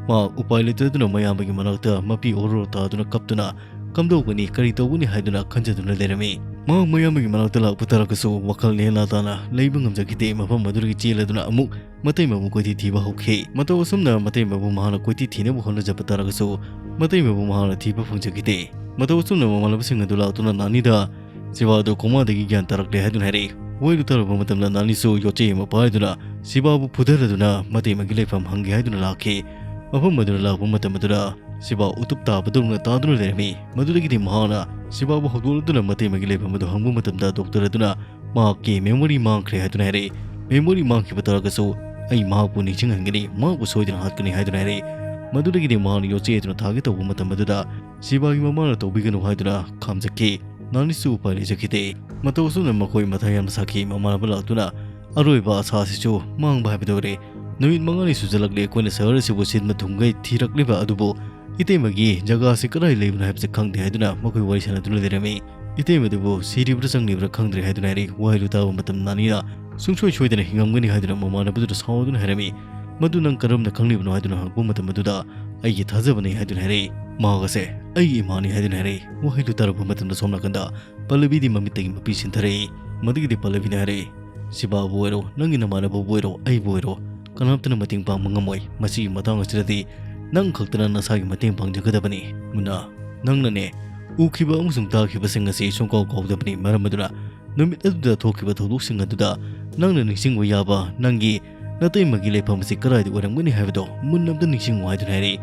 ꯃꯍꯥꯛ ꯎꯄꯥꯏ ꯂꯩꯇꯗꯨꯅ ꯃꯌꯥꯝꯕꯒꯤ ꯃꯅꯥꯛꯇ ꯃꯄꯤ ꯑꯣꯔꯣ ꯇꯥꯗꯨꯅ ꯀꯞꯇꯨꯅ ꯀꯝꯗꯧꯒꯅꯤ, ꯀꯔꯤ ꯇꯧꯒꯅꯤ ꯍꯥꯏꯗꯨꯅ ꯈꯟꯖꯗꯨꯅ ꯂꯩꯔꯝꯃꯤ꯫ ꯃꯍꯥꯛ ꯃꯌꯥꯝꯕꯒꯤ ꯃꯅꯥꯛꯇ ꯂꯥꯛꯄ ꯇꯥꯔꯒꯁꯨ ꯋꯥꯈꯜ ꯅꯦꯅꯥ ꯇꯥꯅ ꯂꯩꯕ ꯉꯝꯖꯈꯤꯗꯦ꯫ ꯃꯐꯝ ꯑꯗꯨꯗꯒꯤ ꯆꯦꯜꯂꯗꯨꯅ ꯑꯃꯨꯛ ꯃꯇꯩꯃꯕꯨ ꯀꯣꯏꯊꯤ ꯊꯤꯕ ꯍꯧꯈꯤ꯫ ꯃꯇꯧ ꯑꯁꯨꯝꯅ ꯃꯇꯩꯃꯕꯨ ꯃꯍꯥꯛꯅ ꯀꯣꯏꯊꯤ ꯊꯤꯅꯕ ꯍꯣꯠꯅꯖꯕ ꯇꯥꯔꯒꯁꯨ ꯃꯇꯩꯃꯕꯨ ꯃꯍꯥꯛꯅ ꯊꯤꯕ ꯐꯪꯖꯈꯤꯗꯦ꯫ ꯃꯇꯧ ꯑꯁꯨꯝꯅ ꯃꯃꯥꯟꯅꯕꯁꯤꯡ ꯑꯗꯨ ꯂꯥꯛꯇꯨꯅ ꯅꯥꯅꯤꯗ ꯁꯤꯕꯥ ꯑꯗꯨ ꯀꯣꯃꯥꯗꯒꯤ ꯒ꯭ꯌꯥꯟ ꯇꯥꯔꯛꯂꯦ ꯍꯥꯏꯗꯨꯅ ꯍꯥꯏꯔꯛꯏ꯫ ꯋꯥꯍꯩꯗꯨ ꯇꯥꯔꯨꯕ ꯃꯇꯝꯗ ꯅꯥꯅꯤꯁꯨ ꯌꯣꯠꯆꯩ ꯑꯃ ꯄꯥꯏꯗꯨꯅ ꯁꯤꯕꯥꯕꯨ ꯐꯨꯊꯔꯗꯨꯅ ꯃꯇꯩꯃꯒꯤ ꯂꯩꯐꯝ ꯍꯪꯒꯦ ꯍꯥꯏꯗꯨꯅ ꯂꯥꯛꯈꯤ꯫ ꯃꯐꯝ ꯑꯗꯨꯗ ꯂꯥꯛꯄ ꯃꯇꯝ ꯑꯗꯨꯗ ꯁꯤꯕꯥ ꯎꯇꯨꯞ ꯇꯥꯕꯗꯧꯅ ꯇꯥꯗꯨꯅ ꯂꯩꯔꯝꯃꯤ꯫ ꯃꯗꯨꯗꯒꯤꯗꯤ ꯃꯍꯥꯛꯅ ꯁꯤꯕꯥꯕꯨ ꯍꯧꯗꯣꯛꯂꯗꯨꯅ ꯃꯇꯩꯃꯒꯤ ꯂꯩꯐꯝ ꯑꯗꯨ ꯍꯪꯕ ꯃꯇꯝꯗ ꯗꯣꯛꯇꯔ ꯑꯗꯨꯅ ꯃꯍꯥꯛꯀꯤ ꯃꯦꯃꯣꯔꯤ ꯃꯥꯡꯈ꯭ꯔꯦ ꯍꯥꯏꯗꯨꯅ ꯍꯥꯏꯔꯛꯏ꯫ ꯃꯦꯃꯣꯔꯤ ꯃꯥꯡꯈꯤꯕ ꯇꯥꯔꯒꯁꯨ ꯑꯩ ꯃꯍꯥꯛꯄꯨ ꯅꯤꯡꯁꯤꯡꯍꯟꯒꯅꯤ, ꯃꯍꯥꯛꯄꯨ ꯁꯣꯏꯗꯅ ꯍꯥꯠꯀꯅꯤ ꯍꯥꯏꯗꯨꯅ ꯍꯥꯏꯔꯛꯏ꯫ ꯃꯗꯨꯗꯒꯤꯗꯤ ꯃꯍꯥꯛꯅ ꯌꯣꯠꯆꯩ ꯑꯗꯨꯅ ꯊꯥꯒꯦ ꯇꯧꯕ ꯃꯇꯝ ꯑꯗꯨꯗ ꯁꯤꯕꯥꯒꯤ ꯃꯃꯥꯅ ꯇꯧꯕꯤꯒꯅꯨ ꯍꯥꯏꯗꯨꯅ ꯈꯥꯝꯖꯈꯤ꯫ ꯅꯥꯅꯤꯁꯨ ꯎꯄꯥꯏ ꯂꯩꯖꯈꯤꯗꯦ꯫ ꯃꯇꯧ ꯑꯁꯨꯝꯅ ꯃꯈꯣꯏ ꯃꯊꯥ ꯌꯥꯝꯅ ꯁꯥꯈꯤ꯫ ꯃꯃꯥꯟꯅꯕ ꯂꯥꯛꯇꯨꯅ ꯑꯔꯣꯏꯕ ꯑꯁꯥ ꯑꯁꯤꯁꯨ ꯃꯥꯡꯕ ꯍꯥꯏꯕꯗꯨ ꯑꯣꯏꯔꯦ꯫ ꯅꯨꯃꯤꯠ ꯃꯉꯥꯅꯤ ꯁꯨꯖꯜꯂꯛꯂꯦ ꯑꯩꯈꯣꯏꯅ ꯁꯍꯔ ꯑꯁꯤꯕꯨ ꯁꯤꯟꯕ ꯊꯨꯡꯒꯩ ꯊꯤꯔꯛꯂꯤꯕ ꯑꯗꯨꯕꯨ ꯏꯇꯩꯃꯒꯤ ꯖꯒꯥ ꯑꯁꯤ ꯀꯗꯥꯏ ꯂꯩꯕꯅꯣ ꯍꯥꯏꯕꯁꯤ ꯈꯪꯗꯦ ꯍꯥꯏꯗꯨꯅ ꯃꯈꯣꯏ ꯋꯥꯔꯤ ꯁꯥꯟꯅꯗꯨꯅ ꯂꯩꯔꯝꯃꯤ꯫ ꯏꯇꯩꯃꯗꯨꯕꯨ ꯁꯤꯔꯤꯕ꯭ꯔꯥ ꯆꯪꯂꯤꯕ꯭ꯔꯥ ꯈꯪꯗ꯭ꯔꯦ ꯍꯥꯏꯗꯨꯅ ꯍꯥꯏꯔꯛꯏ꯫ ꯋꯥꯍꯩꯗꯨ ꯇꯥꯕ ꯃꯇꯝꯗ ꯅꯥꯅꯤꯅ ꯁꯨꯡꯁꯣꯏ ꯁꯣꯏꯗꯅ ꯍꯤꯡꯉꯝꯒꯅꯤ ꯍꯥꯏꯗꯨꯅ ꯃꯃꯥꯟꯅꯕꯗꯨꯗ ꯁꯥꯎꯗꯨꯅ ꯍꯥꯏꯔꯝꯃꯤ꯫ "ꯃꯗꯨ ꯅꯪ ꯀꯔꯝꯅ ꯈꯪꯂꯤꯕꯅꯣ?" ꯍꯥꯏꯗꯨꯅ ꯍꯪꯉꯛꯄ ꯃꯇꯝ ꯑꯗꯨꯗ "ꯑꯩꯒꯤ ꯊꯥꯖꯕꯅꯤ" ꯍꯥꯏꯗꯨꯅ ꯍꯥꯏꯔꯛꯏ꯫ "ꯃꯍꯥꯛ ꯑꯁꯦ ꯑꯩꯒꯤ ꯏꯃꯥꯅꯤ" ꯍꯥꯏꯗꯨꯅ ꯍꯥꯏꯔꯛꯏ꯫ ꯋꯥꯍꯩꯗꯨ ꯇꯥꯔꯛꯄ ꯃꯇꯝꯗ ꯁꯣꯝ ꯅꯥꯀꯟꯗ ꯄꯜꯂꯕꯤꯗꯤ ꯃꯃꯤꯠꯇꯒꯤ ꯃꯄꯤ ꯁꯤꯟꯊꯔꯛꯏ꯫ ꯃꯗꯨꯒꯤꯗꯤ ꯄꯜꯂꯕꯤꯅ ꯍꯥꯏꯔꯛꯏ, "ꯁꯤꯕꯥꯕꯨ ꯑꯣꯏꯔꯣ, ꯅꯪꯒꯤ ꯅꯃꯥꯟꯅꯕꯕꯨ ꯑꯣꯏꯔꯣ, ꯑꯩꯕꯨ ꯑꯣꯏꯔꯣ, ꯀꯅꯥꯝꯇꯅ ꯃꯇꯦꯡ ꯄꯥꯡꯕ ꯉꯝꯃꯣꯏ꯫ ꯃꯁꯤꯒꯤ ꯃꯇꯥꯡ ꯑꯁꯤꯗꯗꯤ ꯅꯪ ꯈꯛꯇꯅ ꯅꯁꯥꯒꯤ ꯃꯇꯦꯡ ꯄꯥꯡꯖꯒꯗꯕꯅꯤ꯫ ꯃꯨꯟꯅ, ꯅꯪꯅꯅꯦ ꯎꯈꯤꯕ ꯑꯃꯁꯨꯡ ꯇꯥꯈꯤꯕꯁꯤꯡ ꯑꯁꯤ ꯁꯨꯡꯀꯥꯎ ꯀꯥꯎꯗꯕꯅꯤ꯫ ꯃꯔꯝ ꯑꯗꯨꯅ ꯅꯨꯃꯤꯠ ꯑꯗꯨꯗ ꯊꯣꯛꯈꯤꯕ ꯊꯧꯗꯣꯛꯁꯤꯡ ꯑꯗꯨꯗ ꯅꯪꯅ ꯅꯤꯡꯁꯤꯡꯕ ꯌꯥꯕ ꯅꯪꯒꯤ ꯅꯇꯩꯃꯒꯤ ꯂꯩꯐꯝ ꯑꯁꯤ ꯀꯗꯥꯏꯗ ꯑꯣꯏꯔꯝꯒꯅꯤ ꯍꯥꯏꯕꯗꯣ ꯃꯨꯟꯅ ꯑꯝꯇ ꯅꯤꯡꯁꯤꯡꯉꯨ" ꯍꯥꯏꯗꯨꯅ ꯍꯥꯏꯔꯛꯏ꯫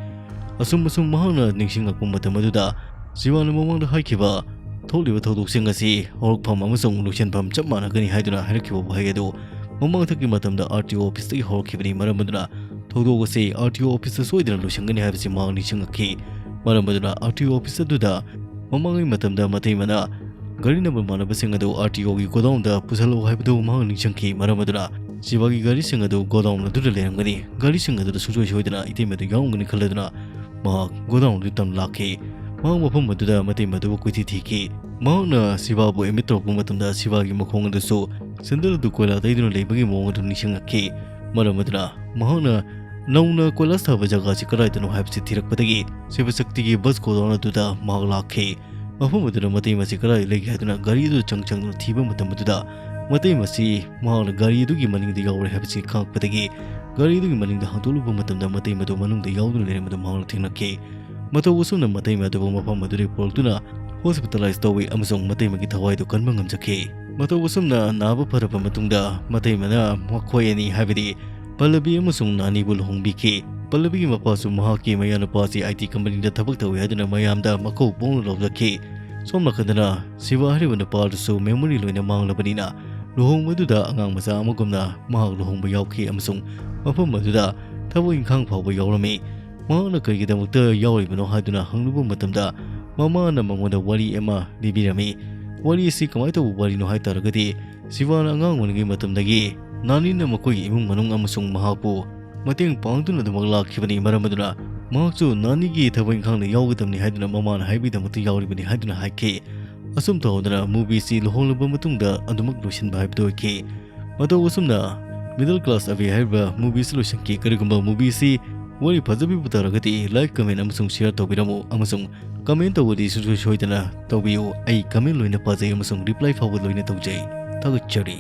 ꯑꯁꯨꯝ ꯑꯁꯨꯝ ꯃꯍꯥꯛꯅ ꯅꯤꯡꯁꯤꯡꯂꯛꯄ ꯃꯇꯝ ꯑꯗꯨꯗ ꯁꯤꯕꯥꯅ ꯃꯃꯥꯡꯗ ꯍꯥꯏꯈꯤꯕ ꯊꯣꯛꯂꯤꯕ ꯊꯧꯗꯣꯛꯁꯤꯡ ꯑꯁꯤ ꯍꯧꯔꯛꯐꯝ ꯑꯃꯁꯨꯡ ꯂꯣꯏꯁꯤꯟꯐꯝ ꯆꯞ ꯃꯥꯟꯅꯒꯅꯤ ꯍꯥꯏꯗꯨꯅ ꯍꯥꯏꯔꯛꯈꯤꯕ ꯋꯥꯍꯩ ꯑꯗꯨ ꯃꯃꯥꯡꯊꯛꯀꯤ ꯃꯇꯝꯗ ꯑꯥꯔ ꯇꯤ ꯑꯣ ꯑꯣꯐꯤꯁꯇꯒꯤ ꯍꯧꯔꯛꯈꯤꯕꯅꯤ꯫ ꯃꯔꯝ ꯑꯗꯨꯅ ꯊꯧꯗꯣꯛ ꯑꯁꯤ ꯑꯥꯔ ꯇꯤ ꯑꯣ ꯑꯣꯐꯤꯁꯇ ꯁꯣꯏꯗꯅ ꯂꯣꯏꯁꯤꯟꯒꯅꯤ ꯍꯥꯏꯕꯁꯤ ꯃꯍꯥꯛ ꯅꯤꯡꯁꯤꯡꯂꯛꯈꯤ꯫ ꯃꯔꯝ ꯑꯗꯨꯅ ꯑꯥꯔ ꯇꯤ ꯑꯣ ꯑꯣꯐꯤꯁ ꯑꯗꯨꯗ ꯃꯃꯥꯡꯒꯤ ꯃꯇꯝꯗ ꯃꯇꯩꯃꯅ ꯒꯥꯔꯤ ꯅꯝꯕꯔ ꯃꯥꯟꯅꯕꯁꯤꯡ ꯑꯗꯨ ꯑꯥꯔ ꯇꯤ ꯑꯣꯒꯤ ꯒꯣꯗꯥꯎꯟꯗ ꯄꯨꯁꯜꯂꯛꯎ ꯍꯥꯏꯕꯗꯨ ꯃꯍꯥꯛ ꯅꯤꯡꯁꯤꯡꯈꯤ꯫ ꯃꯔꯝ ꯑꯗꯨꯅ ꯁꯤꯕꯥꯒꯤ ꯒꯥꯔꯤꯁꯤꯡ ꯑꯗꯨ ꯒꯣꯗꯥꯎꯟ ꯑꯗꯨꯗ ꯂꯩꯔꯝꯒꯅꯤ꯫ ꯒꯥꯔꯤꯁꯤꯡ ꯑꯗꯨꯗ ꯁꯨꯡꯁꯣꯏ ꯁꯣꯏꯗꯅ ꯏꯇꯩꯃ ꯑꯗꯨ ꯌꯥꯎꯔꯝꯒꯅꯤ ꯈꯜꯂꯗꯨꯅ ꯃꯍꯥꯛ ꯒꯣꯗꯥꯎꯟ ꯑꯗꯨ ꯇꯝ ꯂꯥꯛꯈꯤ꯫ ꯃꯍꯥꯛ ꯃꯐꯝ ꯑꯗꯨꯗ ꯃꯇꯩꯃ ꯑꯗꯨꯕꯨ ꯀꯣꯏꯊꯤ ꯊꯤꯈꯤ꯫ ꯃꯍꯥꯛꯅ ꯁꯤꯕꯥꯕꯨ ꯑꯦꯗꯃꯤꯠ ꯇꯧꯔꯛꯄ ꯃꯇꯝꯗ ꯁꯤꯕꯥꯒꯤ ꯃꯈꯣꯡ ꯑꯗꯨꯁꯨ ꯁꯦꯟꯗꯜ ꯑꯗꯨ ꯀꯣꯏꯂꯥ ꯇꯩꯗꯨꯅ ꯂꯩꯕꯒꯤ ꯃꯑꯣꯡ ꯑꯗꯨ ꯅꯤꯡꯁꯤꯡꯂꯛꯈꯤ꯫ ꯃꯔꯝ ꯑꯗꯨꯅ ꯃꯍꯥꯛꯅ ꯅꯧꯅ ꯀꯣꯏꯂꯥꯁ ꯊꯥꯕ ꯖꯒꯥꯁꯤ ꯀꯗꯥꯏꯗꯅꯣ ꯍꯥꯏꯕꯁꯤ ꯊꯤꯔꯛꯄꯗꯒꯤ ꯁꯤꯕ ꯁꯛꯇꯤꯒꯤ ꯕꯁ ꯒꯣꯗꯥꯎꯟ ꯑꯗꯨꯗ ꯃꯍꯥꯛ ꯂꯥꯛꯈꯤ꯫ ꯃꯐꯝ ꯑꯗꯨꯗ ꯃꯇꯩꯃ ꯑꯁꯤ ꯀꯗꯥꯏꯗ ꯂꯩꯒꯦ ꯍꯥꯏꯗꯨꯅ ꯒꯥꯔꯤ ꯑꯗꯨ ꯆꯪ ꯆꯪꯗꯨꯅ ꯊꯤꯕ ꯃꯇꯝ ꯑꯗꯨꯗ ꯃꯇꯩꯃ ꯑꯁꯤ ꯃꯍꯥꯛꯅ ꯒꯥꯔꯤ ꯑꯗꯨꯒꯤ ꯃꯅꯤꯡꯗ ꯌꯥꯎꯔꯦ ꯍꯥꯏꯕꯁꯤ ꯈꯪꯂꯛꯄꯗꯒꯤ ꯒꯥꯔꯤ ꯑꯗꯨꯒꯤ ꯃꯅꯤꯡꯗ ꯍꯥꯡꯗꯣꯛꯂꯨꯕ ꯃꯇꯝꯗ ꯃꯇꯩꯃ ꯑꯗꯨ ꯃꯅꯨꯡꯗ ꯌꯥꯎꯗꯨꯅ ꯂꯩꯔꯝꯕꯗꯨ ꯃꯍꯥꯛꯅ ꯊꯦꯡꯅꯈꯤ꯫ ꯃꯇꯧ ꯑꯁꯨꯝꯅ ꯃꯇꯩꯃ ꯑꯗꯨꯕꯨ ꯃꯐꯝ ꯑꯗꯨꯗꯒꯤ ꯄꯨꯔꯛꯇꯨꯅ ꯍꯣꯁꯄꯤꯇꯥꯂꯥꯏꯖ ꯇꯧꯏ ꯑꯃꯁꯨꯡ ꯃꯇꯩꯃꯒꯤ ꯊꯋꯥꯏꯗꯨ ꯀꯟꯕ ꯉꯝꯖꯈꯤ꯫ ꯃꯇꯧ ꯑꯁꯨꯝꯅ ꯅꯥꯕ ꯐꯔꯕ ꯃꯇꯨꯡꯗ ꯃꯇꯩꯃꯅ ꯃꯈꯣꯏ ꯑꯅꯤ, ꯍꯥꯏꯕꯗꯤ ꯄꯜꯂꯕꯤ ꯑꯃꯁꯨꯡ ꯅꯥꯅꯤꯕꯨ ꯂꯨꯍꯣꯡꯕꯤꯈꯤ꯫ ꯄꯜꯂꯕꯤꯒꯤ ꯃꯄꯥꯁꯨ ꯃꯍꯥꯛꯀꯤ ꯃꯌꯥꯅꯨꯄꯥ ꯑꯁꯤ ꯑꯥꯏ ꯇꯤ ꯀꯝꯄꯅꯤꯗ ꯊꯕꯛ ꯇꯧꯏ ꯍꯥꯏꯗꯨꯅ ꯃꯌꯥꯝꯗ ꯃꯀꯧ ꯄꯣꯡꯅ ꯂꯥꯎꯖꯈꯤ꯫ ꯁꯣꯝ ꯅꯥꯀꯟꯗꯅ ꯁꯤꯕꯥ ꯍꯥꯏꯔꯤꯕ ꯅꯨꯄꯥ ꯑꯗꯨꯁꯨ ꯃꯦꯃꯣꯔꯤ ꯂꯣꯏꯅ ꯃꯥꯡꯂꯕꯅꯤꯅ ꯂꯨꯍꯣꯡꯕꯗꯨꯗ ꯑꯉꯥꯡ ꯃꯆꯥ ꯑꯃꯒꯨꯝꯅ ꯃꯍꯥꯛ ꯂꯨꯍꯣꯡꯕ ꯌꯥꯎꯈꯤ ꯑꯃꯁꯨꯡ ꯃꯐꯝ ꯑꯗꯨꯗ ꯊꯕꯛ ꯏꯪꯈꯥꯡ ꯐꯥꯎꯕ ꯌꯥꯎꯔꯝꯃꯤ꯫ ꯃꯍꯥꯛꯅ ꯀꯔꯤꯒꯤꯗꯃꯛꯇ ꯌꯥꯎꯔꯤꯕꯅꯣ ꯍꯥꯏꯗꯨꯅ ꯍꯪꯂꯨꯕ ꯃꯇꯝꯗ ꯃꯃꯥꯅ ꯃꯉꯣꯟꯗ ꯋꯥꯔꯤ ꯑꯃ ꯂꯤꯕꯤꯔꯝꯃꯤ꯫ ꯋꯥꯔꯤ ꯑꯁꯤ ꯀꯃꯥꯏꯅ ꯇꯧꯕ ꯋꯥꯔꯤꯅꯣ ꯍꯥꯏ ꯇꯥꯔꯒꯗꯤ ꯁꯤꯕꯥꯅ ꯑꯉꯥꯡ ꯑꯣꯏꯔꯤꯉꯩ ꯃꯇꯝꯗꯒꯤ ꯅꯥꯅꯤꯅ ꯃꯈꯣꯏꯒꯤ ꯏꯃꯨꯡ ꯃꯅꯨꯡ ꯑꯃꯁꯨꯡ ꯃꯍꯥꯛꯄꯨ ꯃꯇꯦꯡ ꯄꯥꯡꯗꯨꯅ ꯑꯗꯨꯃꯛ ꯂꯥꯛꯈꯤꯕꯅꯤ꯫ ꯃꯔꯝ ꯑꯗꯨꯅ ꯃꯍꯥꯛꯁꯨ ꯅꯥꯅꯤꯒꯤ ꯊꯕꯛ ꯏꯪꯈꯥꯡꯗ ꯌꯥꯎꯒꯗꯕꯅꯤ ꯍꯥꯏꯗꯨꯅ ꯃꯃꯥꯅ ꯍꯥꯏꯕꯒꯤꯗꯃꯛꯇ ꯌꯥꯎꯔꯤꯕꯅꯤ ꯍꯥꯏꯗꯨꯅ ꯍꯥꯏꯈꯤ꯫ ꯑꯁꯨꯝ ꯇꯧꯗꯅ movieꯁꯤ ꯂꯨꯍꯣꯡꯂꯕ ꯃꯇꯨꯡꯗ ꯑꯗꯨꯃꯛ ꯂꯣꯏꯁꯤꯟꯕ ꯍꯥꯏꯕꯗꯨ ꯑꯣꯏꯈꯤ꯫ ꯃꯇꯧ ꯑꯁꯨꯝꯅ Middle Class Avi ꯍꯥꯏꯔꯤꯕ movieꯁꯤ ꯂꯣꯏꯁꯤꯟꯈꯤ꯫ ꯀꯔꯤꯒꯨꯝꯕ movieꯁꯤ ꯋꯥꯔꯤ ꯐꯖꯕꯤꯕ ꯇꯥꯔꯒꯗꯤ like, comment ꯑꯃꯁꯨꯡ share ꯇꯧꯕꯤꯔꯝꯃꯨ ꯑꯃꯁꯨꯡ comment ꯇꯧꯕꯗꯤ ꯁꯨꯡꯁꯣꯏ ꯁꯣꯏꯗꯅ ꯇꯧꯕꯤꯌꯨ꯫ ꯑꯩ comment ꯂꯣꯏꯅ ꯄꯥꯖꯩ ꯑꯃꯁꯨꯡ reply ꯐꯥꯎꯕ ꯂꯣꯏꯅ ꯇꯧꯖꯩ꯫ ꯊꯥꯒꯠꯆꯔꯤ꯫